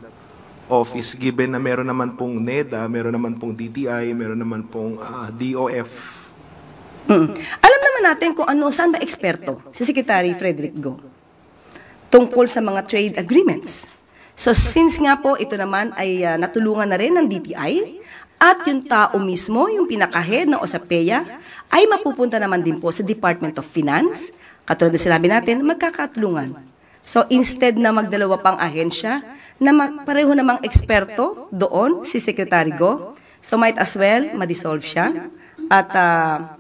office, given na meron naman pong NEDA, meron naman pong D T I, meron naman pong ah, D O F? Mm. Alam naman natin kung ano, saan ba eksperto si Secretary Frederick Go tungkol sa mga trade agreements. So, since nga po ito naman ay ah, natulungan na rin ng D T I at yung tao mismo, yung pinaka-head ng OSAPEA, ay mapupunta naman din po sa Department of Finance. Katulad ng sinabi natin, magkakatulungan. So, instead na magdalawa pang ahensya, na ma- pareho namang eksperto doon si Secretary Go, so might as well ma-dissolve siya at ah,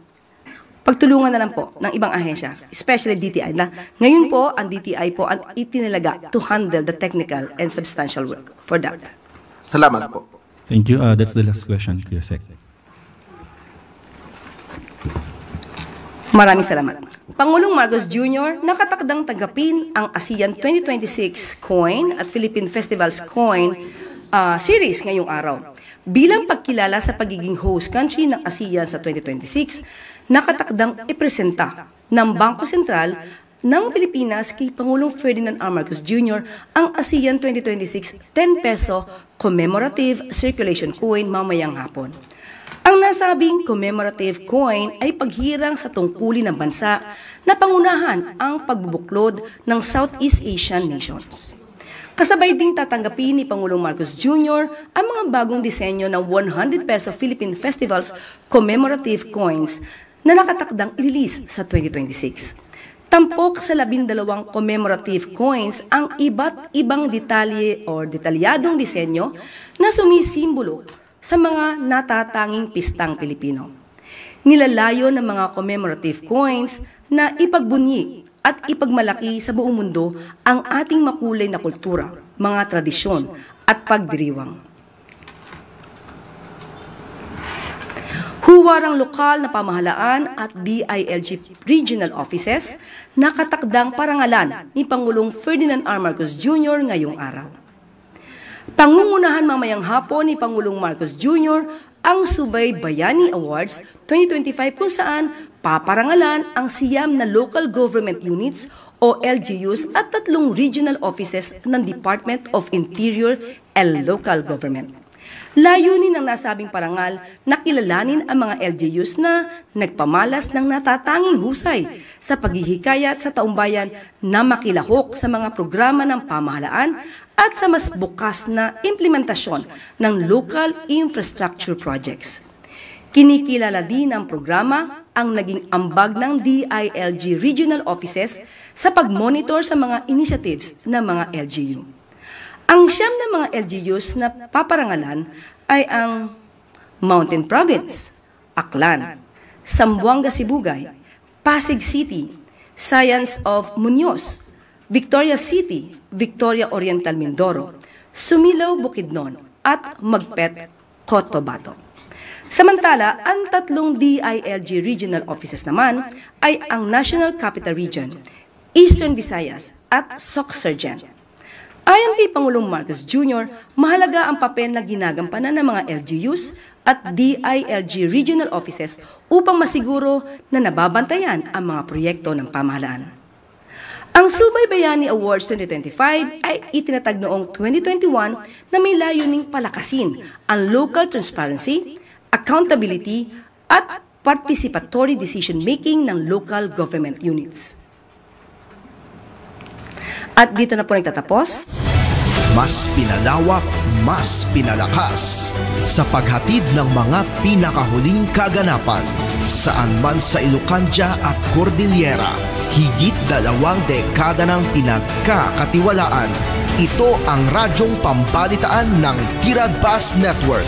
pagtulungan na lang po ng ibang ahensya, especially D T I. Na ngayon po, ang D T I po ang itinalaga to handle the technical and substantial work for that. Salamat po. Thank you. Uh, that's the last question, Kuya Sec. Maraming salamat. Pangulong Marcos Junior, nakatakdang tanggapin ang ASEAN twenty twenty-six Coin at Philippine Festivals Coin ah, Series ngayong araw. Bilang pagkilala sa pagiging host country ng ASEAN sa twenty twenty-six, nakatakdang ipresenta ng Bangko Sentral ng Pilipinas kay Pangulong Ferdinand R. Marcos Junior ang ASEAN twenty twenty-six ten peso commemorative circulation coin mamayang hapon. Ang nasabing commemorative coin ay paghirang sa tungkulin ng bansa na pangunahan ang pagbubuklod ng Southeast Asian nations. Kasabay ding tatanggapin ni Pangulong Marcos Junior ang mga bagong disenyo ng one hundred peso Philippine Festivals commemorative coins na nakatakdang i-release sa twenty twenty-six. Tampok sa labindalawang commemorative coins ang iba't ibang detalye o detalyadong disenyo na sumisimbolo sa mga natatanging pistang Pilipino. Nilalayo ng mga commemorative coins na ipagbunyi at ipagmalaki sa buong mundo ang ating makulay na kultura, mga tradisyon at pagdiriwang. Huwarang lokal na pamahalaan at D I L G regional offices, nakatakdang parangalan ni Pangulong Ferdinand R. Marcos Junior ngayong araw. Pangungunahan mamayang hapon ni Pangulong Marcos Junior ang Subay Bayani Awards twenty twenty-five, kung saan paparangalan ang siyam na local government units o L G Us at tatlong regional offices ng Department of Interior and Local Government. Layunin ng nasabing parangal na kilalanin ang mga L G Us na nagpamalas ng natatanging husay sa paghihikayat sa taumbayan na makilahok sa mga programa ng pamahalaan at sa mas bukas na implementasyon ng local infrastructure projects. Kinikilala din ng programa ang naging ambag ng D I L G regional offices sa pag-monitor sa mga initiatives ng mga L G U. Ang siyam na mga L G Us na paparangalan ay ang Mountain Province, Aklan, Zamboanga Sibugay, Pasig City, Science of Muñoz, Victoria City, Victoria Oriental Mindoro, Sumilao Bukidnon, at Magpet, Cotabato. Samantala, ang tatlong D I L G regional offices naman ay ang National Capital Region, Eastern Visayas, at SOCSRGEN. Ayon kay Pangulong Marcos Junior, mahalaga ang papel na ginagampanan ng mga L G Us at D I L G regional offices upang masiguro na nababantayan ang mga proyekto ng pamahalaan. Ang Subay Bayani Awards twenty twenty-five ay itinatag noong twenty twenty-one na may layuning palakasin ang local transparency, accountability, at participatory decision-making ng local government units. At dito na po nagtatapos. Mas pinalawak, mas pinalakas sa paghatid ng mga pinakahuling kaganapan. Saan man sa Ilocandia at Cordillera, higit dalawang dekada ng pinagkakatiwalaan. Ito ang radyong pambalitaan ng Tiragbas Network.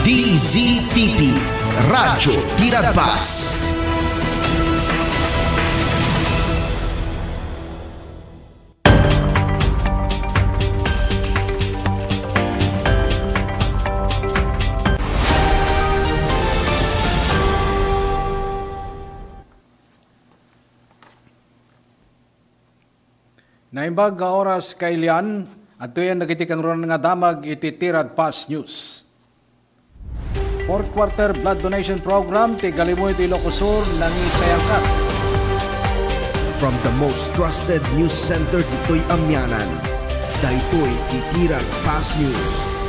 D Z T P, Radyo Tiragbas. Naimbag nga oras kailian, adtoyen dagiti kangrunaan nga damag iti Tirad Fast News. Fourth quarter blood donation program ti Galimuyod Ilocos Sur nangisayangkat. From the most trusted news center ditoy Amianan, daytoy ti Tirad Fast News.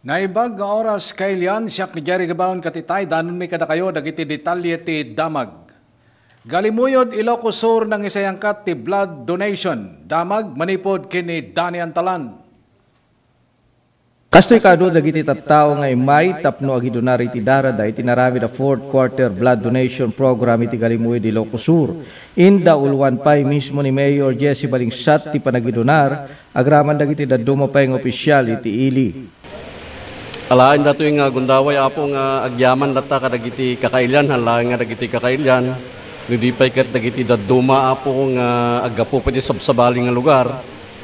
Naimbag nga oras kailian, siak ni Jerry Gabaon ket itay, danonmi kadakayo dagiti detalye ti damag. Galimuyod, Ilocos Sur, nangisayangkat ti blood donation. Damag manipud ken ni Danny Antalan. Kastoy kadu dagiti tattao nga immay tapno agidonar iti dara daytoy inaramid a fourth quarter blood donation program iti Galimuyod, Ilocos Sur. Inda uloan pay mismo ni Mayor Jesse Balingsat ti panagidonar agraman dagiti dadduma pay nga opisyal iti ili. Alaen datoy nga gundaway, Apo, nga agyaman latta kadagiti kakailian, alaen nga dagiti kakailian, no di pay ket dagiti dadduma, Apo, nga aggapu pay ti sabsabali nga lugar,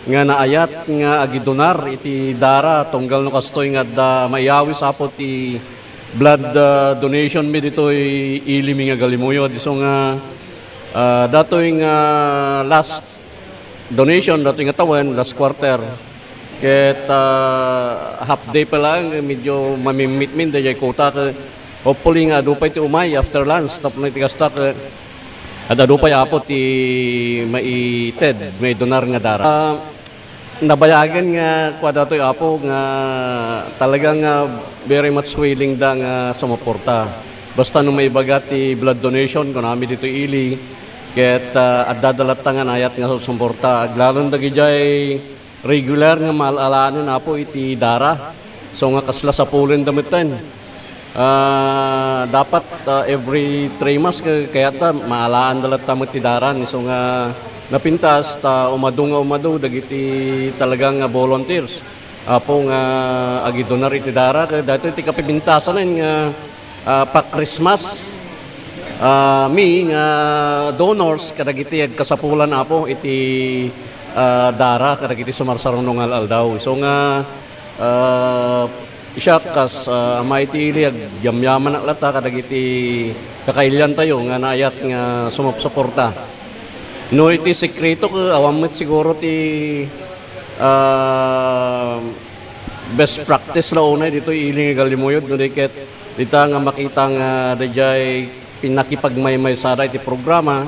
nga naayat nga agidonar iti dara, tunggal no kastoy nga adda maiyawis, Apo, ti blood, ah, donation mi ditoy ili mi nga Galimuyod. Isu nga, ah, datoy nga last donation, datoy nga tawen, last quarter. Ket, ah, half day pa laeng, medyo mamimmitmin daydiay kuta. Ket hopefully nga adu pay ti umay after lunch, tapno iti kasta, ket ad-adu pay, Apo, ti maited, maidonar nga dara. Ah, nabayagen nga kua datoy, Apo, nga talaga nga very much willing da nga sumuporta. Basta no maibaga ti blood donation, kunami ditoy ili, ket, ah, adda da latta nga naayat nga sumuporta. Aglalon dagidiay regular nga maal-alaen, Apo, iti dara. So nga kasla sapulen da metten. Ah, dapat, ah, every three months ka-, kayat da, maalaanda latta met ti daran. Isu nga napintas ta umadu nga umadu dagiti talaga nga volunteers, Apo, nga agidonar iti dara. Ket daytoy ti kapipintasanen nga, ah, pa-Christmas, ah, mi nga donors kadagiti agkasapulan, Apo, iti, ah, dara kadagiti sumarsaruno nga al-aldaw. Isu nga, ah, Siak, kas, ah, ama iti ili, agyamyamanak latta kadagiti kakailiantayo nga naayat nga sumupsuporta. No iti sekreto, ket awan met siguro ti, ah, best practice la unay ditoy ili nga Galimuyod, no di ket dita nga makita nga daydiay pinakipagmaymaysada iti programa,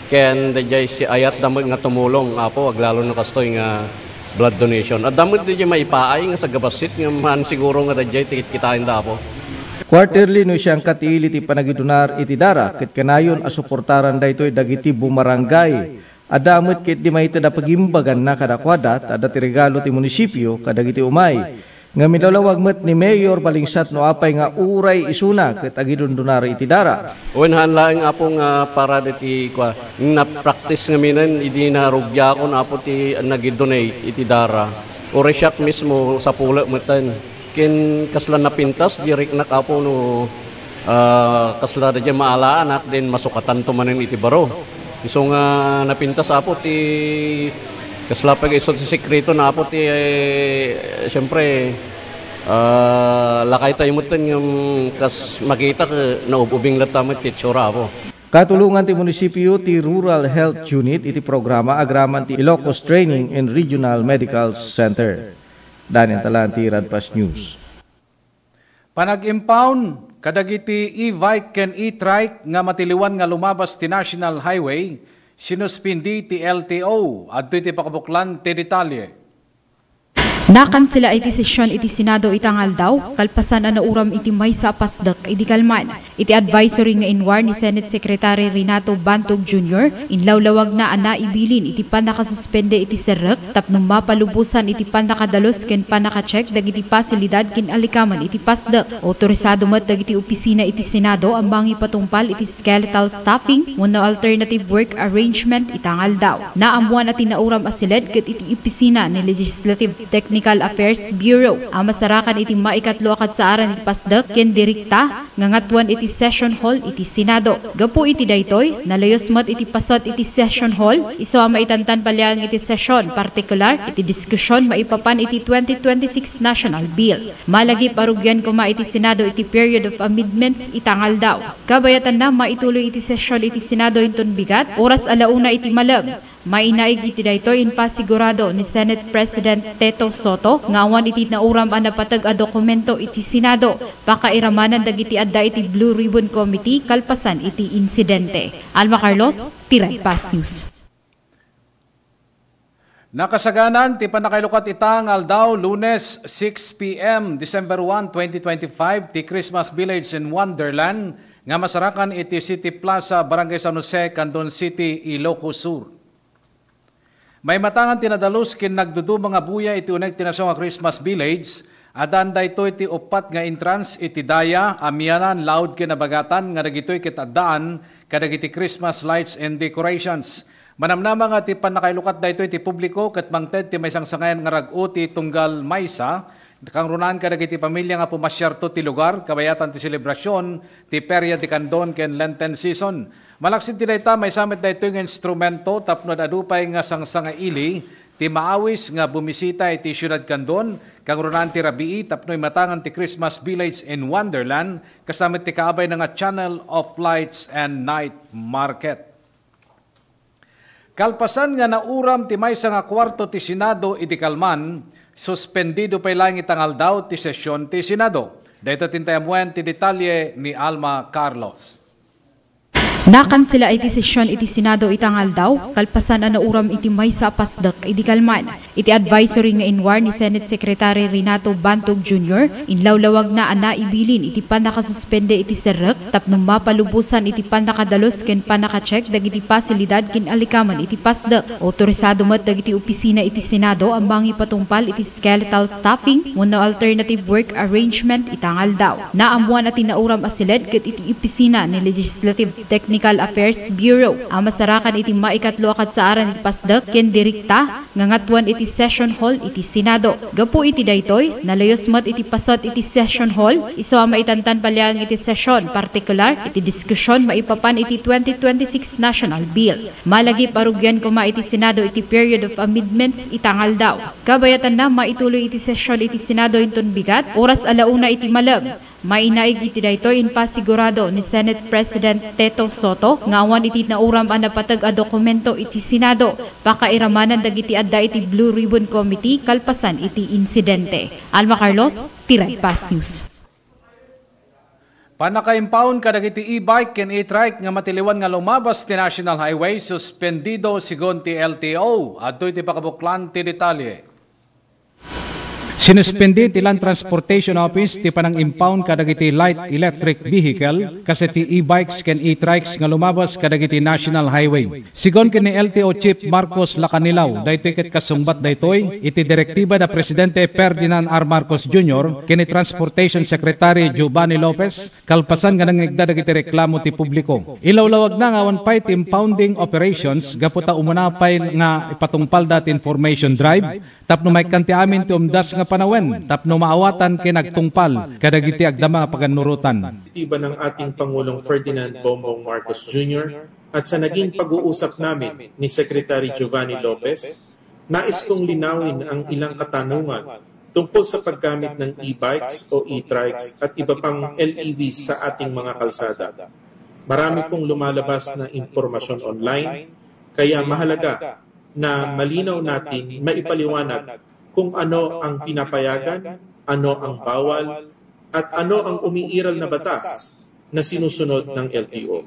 ken daydiay si ayatda met nga tumulong, Apo, aglalo no kastoy nga blood donation. Adda met daydiay maipaay nga sagabassit nga maan siguro nga daydiay ti kitkitaenda, Apo. Quarterly no siangkat ti ili ti panagidonar iti dara, ket kanayon a suportaran daytoy dagiti bumarangay. Adda met ket di maited a pagimbaganna kadakuada, ta adda ti regalo ti munisipio kadagiti umay. Nga milawlawag met ni Mayor Balingsat no apay nga uray isuna ket agidundunar iti dara. Wen, haan laeng, Apo, nga para diti kua, na-practice ngaminen idi narugiakon, Apo, ti nag-donate iti dara. Uray siak mismo, sapulek metten. Ken kasla napintas, di riknak, Apo, no Ah, kasla daydiay maalaanak, din masukatanto manen iti baro. Isu nga napintas, Apo, ti kasla pay isu ti sekreto na, Apo, ti, eh, siyempre, ah, lakay tayo metten ngem kas makita ket naub-ubing latta met ti itsura, Apo. Katulongan ti munisipio ti Rural Health Unit iti programa agraman ti Ilocos Training and Regional Medical Center. Daniel Talanti, Radpas News. Panag-impound kadagiti e-bike ken e-trike nga matiliwan nga lumabas ti National Highway Sinuspindi ti L T O, adtoy ti pakabuklan ti detalye. Nakansela iti session iti Senado ita nga aldaw, kalpasan a nauram iti maysa a pasdek idi kalman. Iti advisory nga inwar ni Senate Secretary Renato Bantog Junior, inlawlawagna a naibilin iti pannakasuspende iti serrek tapno mapalubosan iti pannakadalus ken pannakacheck dagiti pasilidad ken alikaman iti pasdek. Autorisado met dagiti opisina iti Senado a mangipatungpal iti skeletal staffing wenno alternative work arrangement ita nga aldaw. Naammoan a ti nauram a siled ket iti opisina ni Legislative Technical Affairs Bureau a masarakan iti maikatlo a kadsaaran iti pasdek ken direkta nga ngatuen iti session hall iti Senado. Gapu iti daytoy, nalayus met iti paset iti session hall, isu a maitantan paliang iti session, partikular iti diskusyon maipapan iti twenty twenty-six National Bill. Malagip a rugian koma iti Senado iti period of amendments ita nga aldaw. Kabayatanna, maituloy iti session iti Senado inton bigat, oras a la una iti malem. Mainaig iti daytoy, impasigurado ni Senate President Teto Soto nga awan iti nauram a napateg a dokumento iti Senado pakairamanan dagiti adda iti Blue Ribbon Committee kalpasan iti insidente. Alma Carlos, Tiray Pass News. Nakasaganan ti pannakailukat ita nga aldaw, Lunes, six p m, December one, twenty twenty-five, ti Christmas Village in Wonderland nga masarakan iti City Plaza, Barangay San Jose, Candon City, Ilocos Sur. Maimatangan ti nadalus ken nagduduma nga buya iti uneg ti nasyo nga Christmas Village, addaan daytoy ti uppat nga entrance iti daya, amianan, laud ken abagatan nga dagitoy ket addaan kadagiti Christmas lights and decorations. Manamnama nga ti pannakailukat daytoy ti publiko ket mangted ti maisangsangayan nga rag-o ti tunggal maysa, kangrunaan kadagiti pamilia nga pumasiarto ti lugar, kabayatan ti selebrasyon ti Feria de Candon ken Lenten season. Malaksid ti dayta, maysa met daytoy nga instrumento tapno ad-adu pay nga sangsangaili ti maawis nga bumisita iti Siudad Candon, kangrunaan ti rabii tapno imatangan ti Christmas Village in Wonderland, kasta met ti kaabayna nga Channel of Lights and Night Market. Kalpasan nga nauram ti maysa nga kuarto ti Senado idi kalman, suspendido pay laeng ita nga aldaw ti sesyon ti Senado. Dayta ti intay ammoen ti detalye ni Alma Carlos. Nakansela iti sesyon iti Senado ita nga aldaw, kalpasan a nauram iti maysa a pasdek idi kalman. Iti advisory nga inwar ni Senate Secretary Renato Bantog Junior, inlawlawagna a naibilin iti pannakasuspende iti serrek tapno mapalubosan iti pannakadalus ken pannakacheck dagiti pasilidad ken alikaman iti pasdek. Autorisado met dagiti opisina iti Senado a mangipatungpal iti skeletal staffing wenno alternative work arrangement ita nga aldaw. Naammoan a ti nauram a siled ket iti opisina ni Legislative Technical Affairs Bureau a masarakan iti maikatlo a kadsaaran iti pasdek ken direkta nga ngatuen iti session hall iti Senado. Gapu iti daytoy, nalayus met iti paset iti session hall, isu a maitantan paliang iti session, partikular iti diskusyon maipapan iti twenty twenty-six National Bill. Malagip a rugian koma iti Senado iti period of amendments ita nga aldaw. Kabayatanna, maituloy iti session iti Senado inton bigat, oras a la una iti malem. Mainaig iti daytoy, impasigurado ni Senate President Teto Soto nga awan iti nauram a napateg a dokumento iti Senado pakairamanan dagiti adda iti Blue Ribbon Committee kalpasan iti insidente. Alma Carlos, Tiray Pass News. Pannaka-impound kadagiti e-bike ken e-trike nga matiliwan nga lumabas ti National Highway, suspendido segun ti L T O. Adtoy ti pakabuklan ti detalye. Sinuspindi ti Land Transportation Office ti panang-impound kadagiti light electric vehicle, kas iti e-bikes ken e-trikes nga lumabas kadagiti National Highway. Segun ken ni L T O Chief Marcos Lacanilao, daytoy ket kasungbat daytoy iti direktiba da Presidente Ferdinand R. Marcos Junior ken ni Transportation Secretary Giovanni Lopez, kalpasan nga nangngegda dagiti reklamo ti publiko. Ilawlawagna nga awan pay ti impounding operations gapu ta umuna pay nga ipatungpalda ti information drive tapno maikkan ti amin ti umdas nga panawen tapno maawatan ken agtungpal kadagiti agdama nga pagannurotan. Direktiba ng ating Pangulong Ferdinand Bongbong Marcos Junior at sa naging pag-uusap namin ni Secretary Giovanni Lopez, nais kong linawin ang ilang katanungan tungkol sa paggamit ng e-bikes o e-trikes at iba pang L E Vs sa ating mga kalsada. Marami pong lumalabas na impormasyon online, kaya mahalaga na malinaw natin maipaliwanag kung ano ang pinapayagan, ano ang bawal, at ano ang umiiral na batas na sinusunod ng L T O.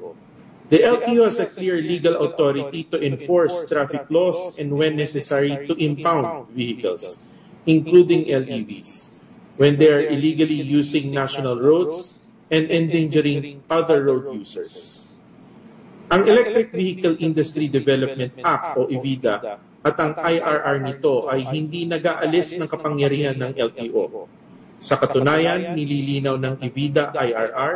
The L T O has a clear legal authority to enforce traffic laws and, when necessary, to impound vehicles, including L E Vs, when they are illegally using national roads and endangering other road users. Ang Electric Vehicle Industry Development Act o EVIDA at ang I R R nito ay hindi nag-aalis ng kapangyarihan ng L T O. Sa katunayan, nililinaw ng EVIDA I R R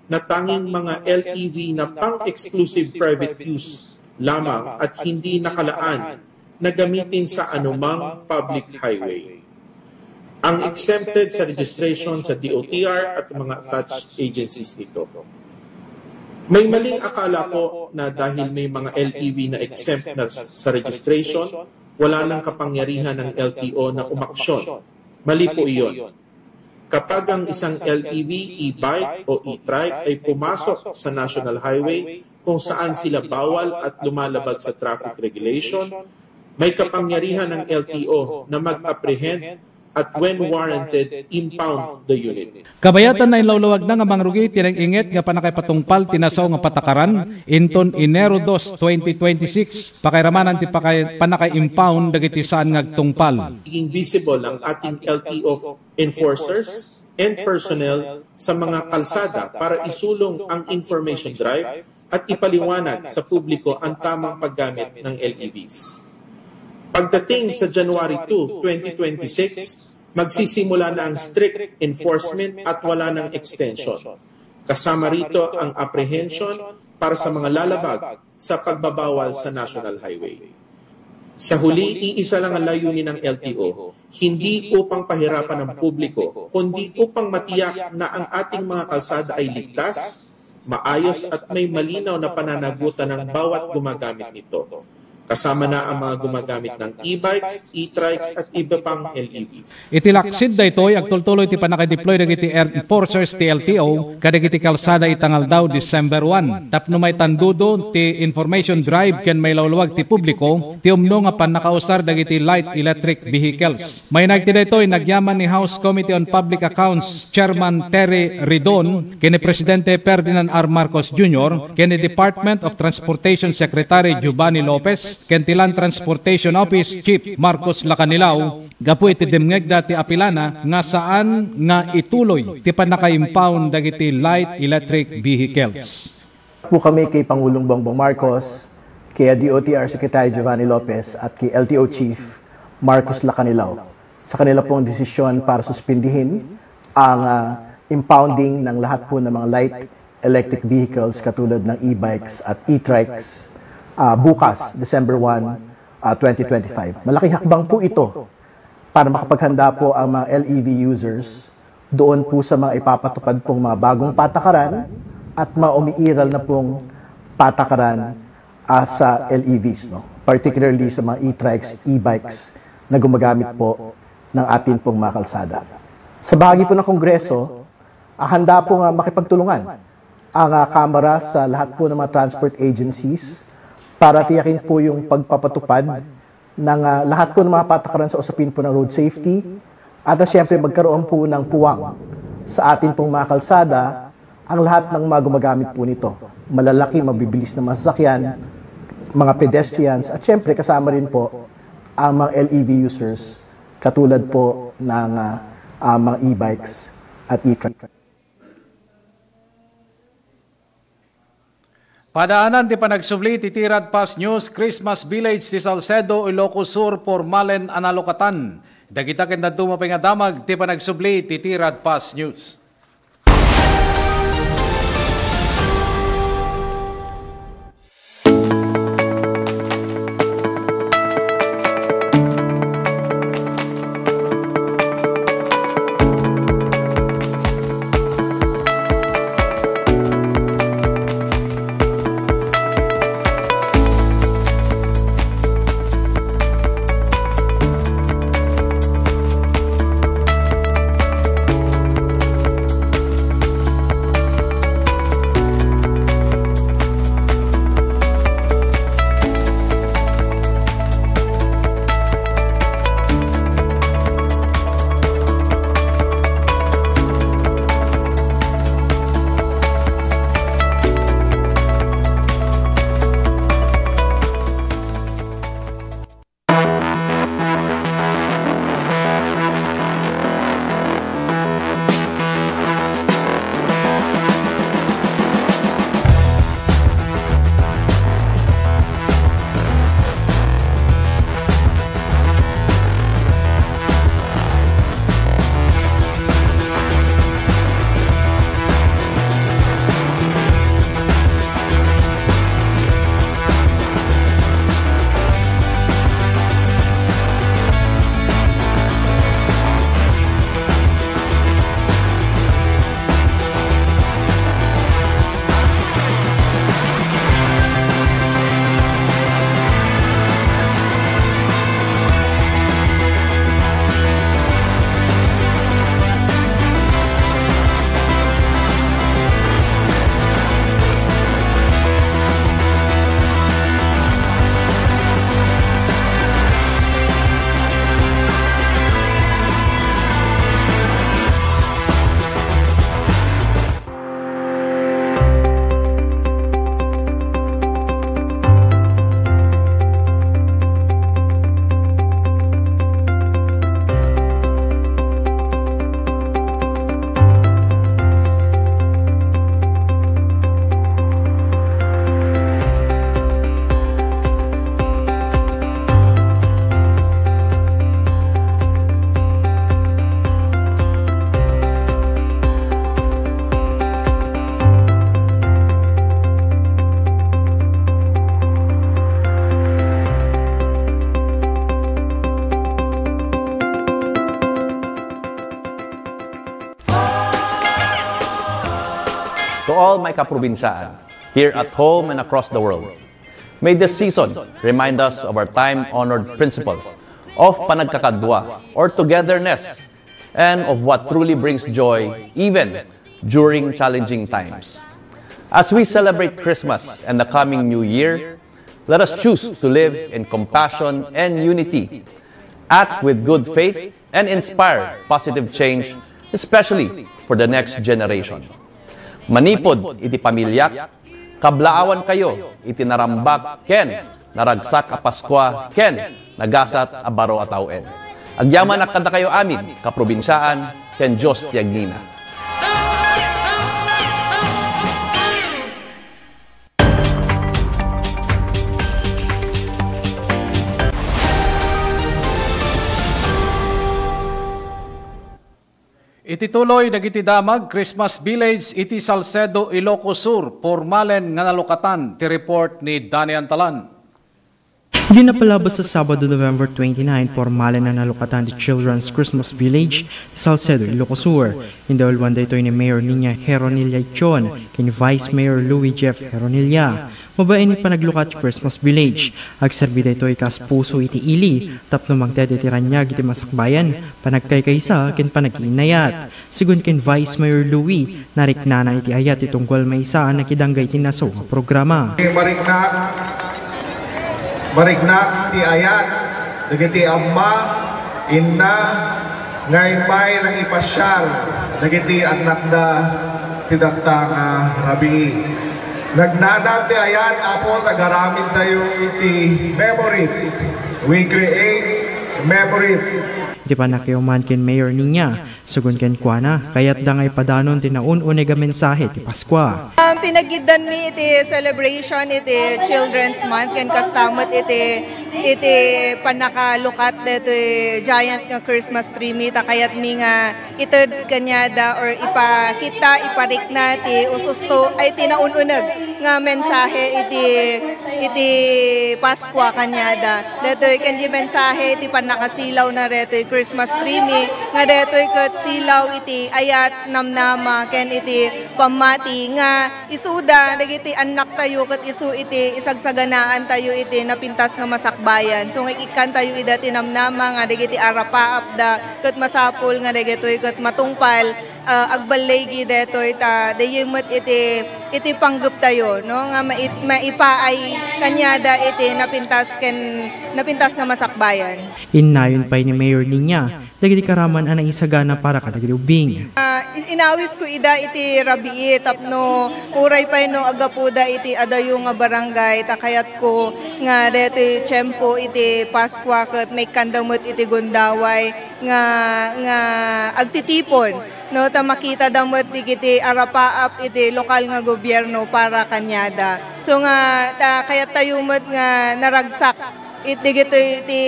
na tanging mga L E V na pang-exclusive private use lamang at hindi nakalaan na gamitin sa anumang public highway. Ang exempted sa registration sa D O T R at mga attached agencies nito. May maling akala po na dahil may mga L E V na exempt na sa registration, wala nang kapangyarihan ng L T O na umaksyon. Mali po iyon. Kapag ang isang L E V, e-bike o e-trike ay pumasok sa national highway kung saan sila bawal at lumalabag sa traffic regulation, may kapangyarihan ng L T O na mag-apprehend at, when warranted, impound the unit. Kabayatan, nailawlawag na nga mangrugi ti nang-inget nga pannakaipatungpal ti nasao nga patakaran inton Enero dos, twenty twenty-six. Pakairamanan ti pakay-, pannaka-impound dagiti saan nga agtungpal. Magiging visible ang ating L T O enforcers and personnel sa mga kalsada para isulong ang information drive at ipaliwanag sa publiko ang tamang paggamit ng L E Vs. Pagdating sa January two, twenty twenty-six, magsisimula na ang strict enforcement at wala nang extension. Kasama rito ang apprehension para sa mga lalabag sa pagbabawal sa National Highway. Sa huli, iisa lang ang layunin ng L T O, hindi upang pahirapan ang publiko, kundi upang matiyak na ang ating mga kalsada ay ligtas, maayos at may malinaw na pananagutan ng bawat gumagamit nito. Kasama na ang mga gumagamit ng e-bikes, e-trikes at iba pang L E Vs. Iti laksid daytoy, agtultuloy ti pannaka-deploy dagiti enforcers ti L T O kadagiti kalsada ita nga aldaw, December one. Tapno maitandudo ti information drive ken mailawlawag ti publiko ti umno nga pannakausar dagiti light electric vehicles. Mainaig ti daytoy, nagyaman ni House Committee on Public Accounts Chairman Terry Ridon ken ni Presidente Ferdinand R. Marcos Junior ken ni Department of Transportation Secretary Giovanni Lopez ken ti Land Transportation Office Chief Marcos Lacanilao gapu iti dimngegda ti apilana nga saan nga ituloy ti pannaka-impound dagiti light electric vehicles. Po kami kay Pangulong Bongbong Marcos, kay D O T R Secretary Giovanni Lopez, at kay L T O Chief Marcos Lacanilao sa kanila pong desisyon para suspindihin ang, ah, impounding ng lahat po ng mga light electric vehicles katulad ng e-bikes at e-trikes, ah, bukas, December one, ah, twenty twenty-five. Malaking hakbang po ito para makapaghanda po ang mga L E V users doon po sa mga ipapatupad pong mga bagong patakaran at mga umiiral na pong patakaran, ah, sa L E Vs, no? Particularly sa mga e-trikes, e-bikes na gumagamit po ng atin pong mga kalsada. Sa bahagi po ng Kongreso, ah, handa po nga makipagtulungan ang, ah, Kamara sa lahat po ng mga transport agencies para tiyakin po yung pagpapatupad ng, ah, lahat po ng mga patakaran sa usapin po ng road safety. At, ah, siyempre, magkaroon po ng puwang sa atin pong mga kalsada ang lahat ng mga gumagamit po nito. Malalaki, mabibilis na masasakyan, mga pedestrians, at siyempre, kasama rin po ang mga L E V users, katulad po ng, ah, ah, mga e-bikes at e-trike. Padaanan ti panagsubli ti Tirad Fast News, Christmas Village ti Salcedo, Ilocos Sur, Formalen, Analokatan. Dagita ken dadduma pay nga damag ti panagsubli ti Tirad Fast News. To all my kaprobinsaan, here at home and across the world, may this season remind us of our time-honored principle of panagkakadua or togetherness and of what truly brings joy even during challenging times. As we celebrate Christmas and the coming New Year, let us choose to live in compassion and unity, act with good faith, and inspire positive change, especially for the next generation. Manipud iti pamiliak, kablaawankayo iti narambak ken naragsak a Paskua ken nagasat a baro a tawen. Agyaman a kadakayo amin, kaprobinsaan, ken Dios ti agnina. Iti tuloy dagiti damag, Christmas Village iti Salcedo, Ilocos Sur, pormalen nga nalukatan ti report ni Danny Antalan. Idi napalabas a Sabado, November twenty-nine, pormalen a nalukatan ti Children's Christmas Village, Salcedo, Ilocos Sur. Indauluan daytoy ni Mayor Niña Heronilla Ichon ken Vice Mayor Louis Jeff Heronilla. Mabain ni panaglukat ti Christmas Village. Agserbi daytoy kas puso iti ili tapno mangted iti raniag iti masakbayan, panagkaykaysa ken panag-iinayat. Segun ken Vice Mayor Louis, nariknana iti ayat ti tunggal maysa a nakidangga iti nasaw nga programa. Marikna, marikna ti ayat dagiti amma, inna, nga immay nangipasiar dagiti annakda ti dakta nga rabii. Nagnanam ti ayat, Apo, ta agaramidtayo iti memories. We create memories. Iti pannakiuman ken Mayor Niña, segun kenkuana, kayatda nga ipadanon ti naun-uneg a mensahe ti Paskua. Um, pinagiddanmi iti celebration iti Children's Month ken kasta met iti, iti pannakalukat daytoy giant nga Christmas tree mi, ta kayatmi nga ited kaniada or ipakita, iparikna ti ususto, ay, ti naun-uneg nga mensahe iti, iti Paskua kaniada. Daytoy ken di mensahe iti pannakasilawna daytoy Christmas tree mi, nga daytoy ket silaw iti ayat, namnama, ken iti pammati nga isuda dagiti annaktayo ket isu iti isagsaganaantayo iti napintas nga masakbayan. So, nga ikkantayo ida ti namnama nga dagiti arapaapda ket masapul nga dagitoy ket matungpal, ah, agballigi daytoy ta daytoy met iti, iti panggeptayo, no, nga mai-, maipaay kaniada iti napintas ken napintas nga masakbayan. Innayon pay ni Mayor Niña dagiti karaman a naisagana para kadagiti ubbing. Ah, i-, inawisko ida iti rabii tapno uray pay no aggapuda iti adayo nga barangay, ta kayatko nga daytoy tiempo iti Paskua ket maikkanda met iti gundaway nga, nga agtitipon, no, ta makitada met dagiti arapaap iti lokal nga gobierno para kaniada. So nga, ta, kayattayo met nga naragsak it dagitoy ti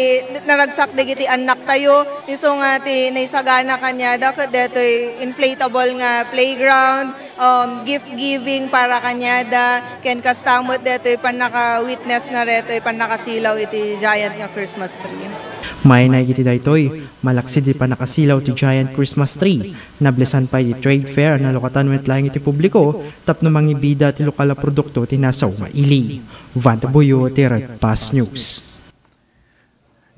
naragsak dagiti annaktayo, isu nga ti naisagana kaniada ket daytoy inflatable nga playground, um, gift giving para kaniada, ken kasta met daytoy pannaka-witness na daytoy pannakasilaw iti giant nga Christmas tree. Mainaig iti daytoy, malaksid ti pannakasilaw ti giant Christmas tree, nablesan pay ti trade fair a nalukatan met laeng iti publiko tapno mangibida ti lokal a produkto ti nasaw nga ili. Van Tabuyo, ti Red Pass News.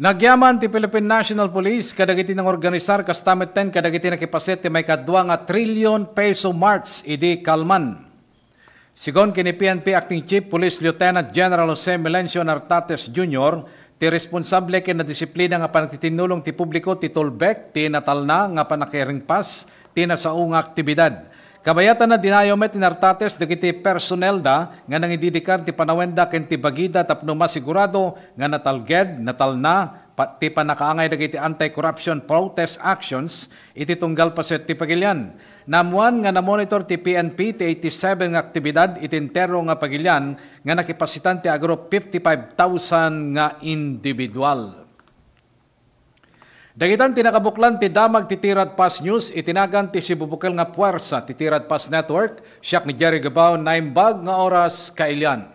Nagyaman ti Philippine National Police kadagiti nangorganisar kasta metten kadagiti nakipaset ti maikadua nga trillion peso march idi kalman. Sigon ken ni P N P Acting Chief Police Lieutenant General Jose Melencio Nartates Junior, ti responsable ken nadisiplina nga panagtitinnulong ti publiko ti tulbek ti natalna nga pannakaringpas ti nasao nga aktibidad. Kabayatanna, dinayaw met ni Nartates dagiti personelda nga nangididikar ti panawenda ken ti bagida tapno masigurado nga natalged, natalna, pa-, ti pannakaangay dagiti anti-corruption protest actions iti tunggal paset ti pagilian. Naammuan nga namonitor ti P N P ti eighty-seven nga aktibidad iti entero nga pagilian nga nakipasitan ti agrup fifty-five thousand nga individual. Dagitan ti nakabuklan ti damag ti Tirad Pass News iti nagan ti sibubukel nga puwersa ti Tirad Pass Network. Siak ni Jerry Gabao, naimbag nga oras kailian.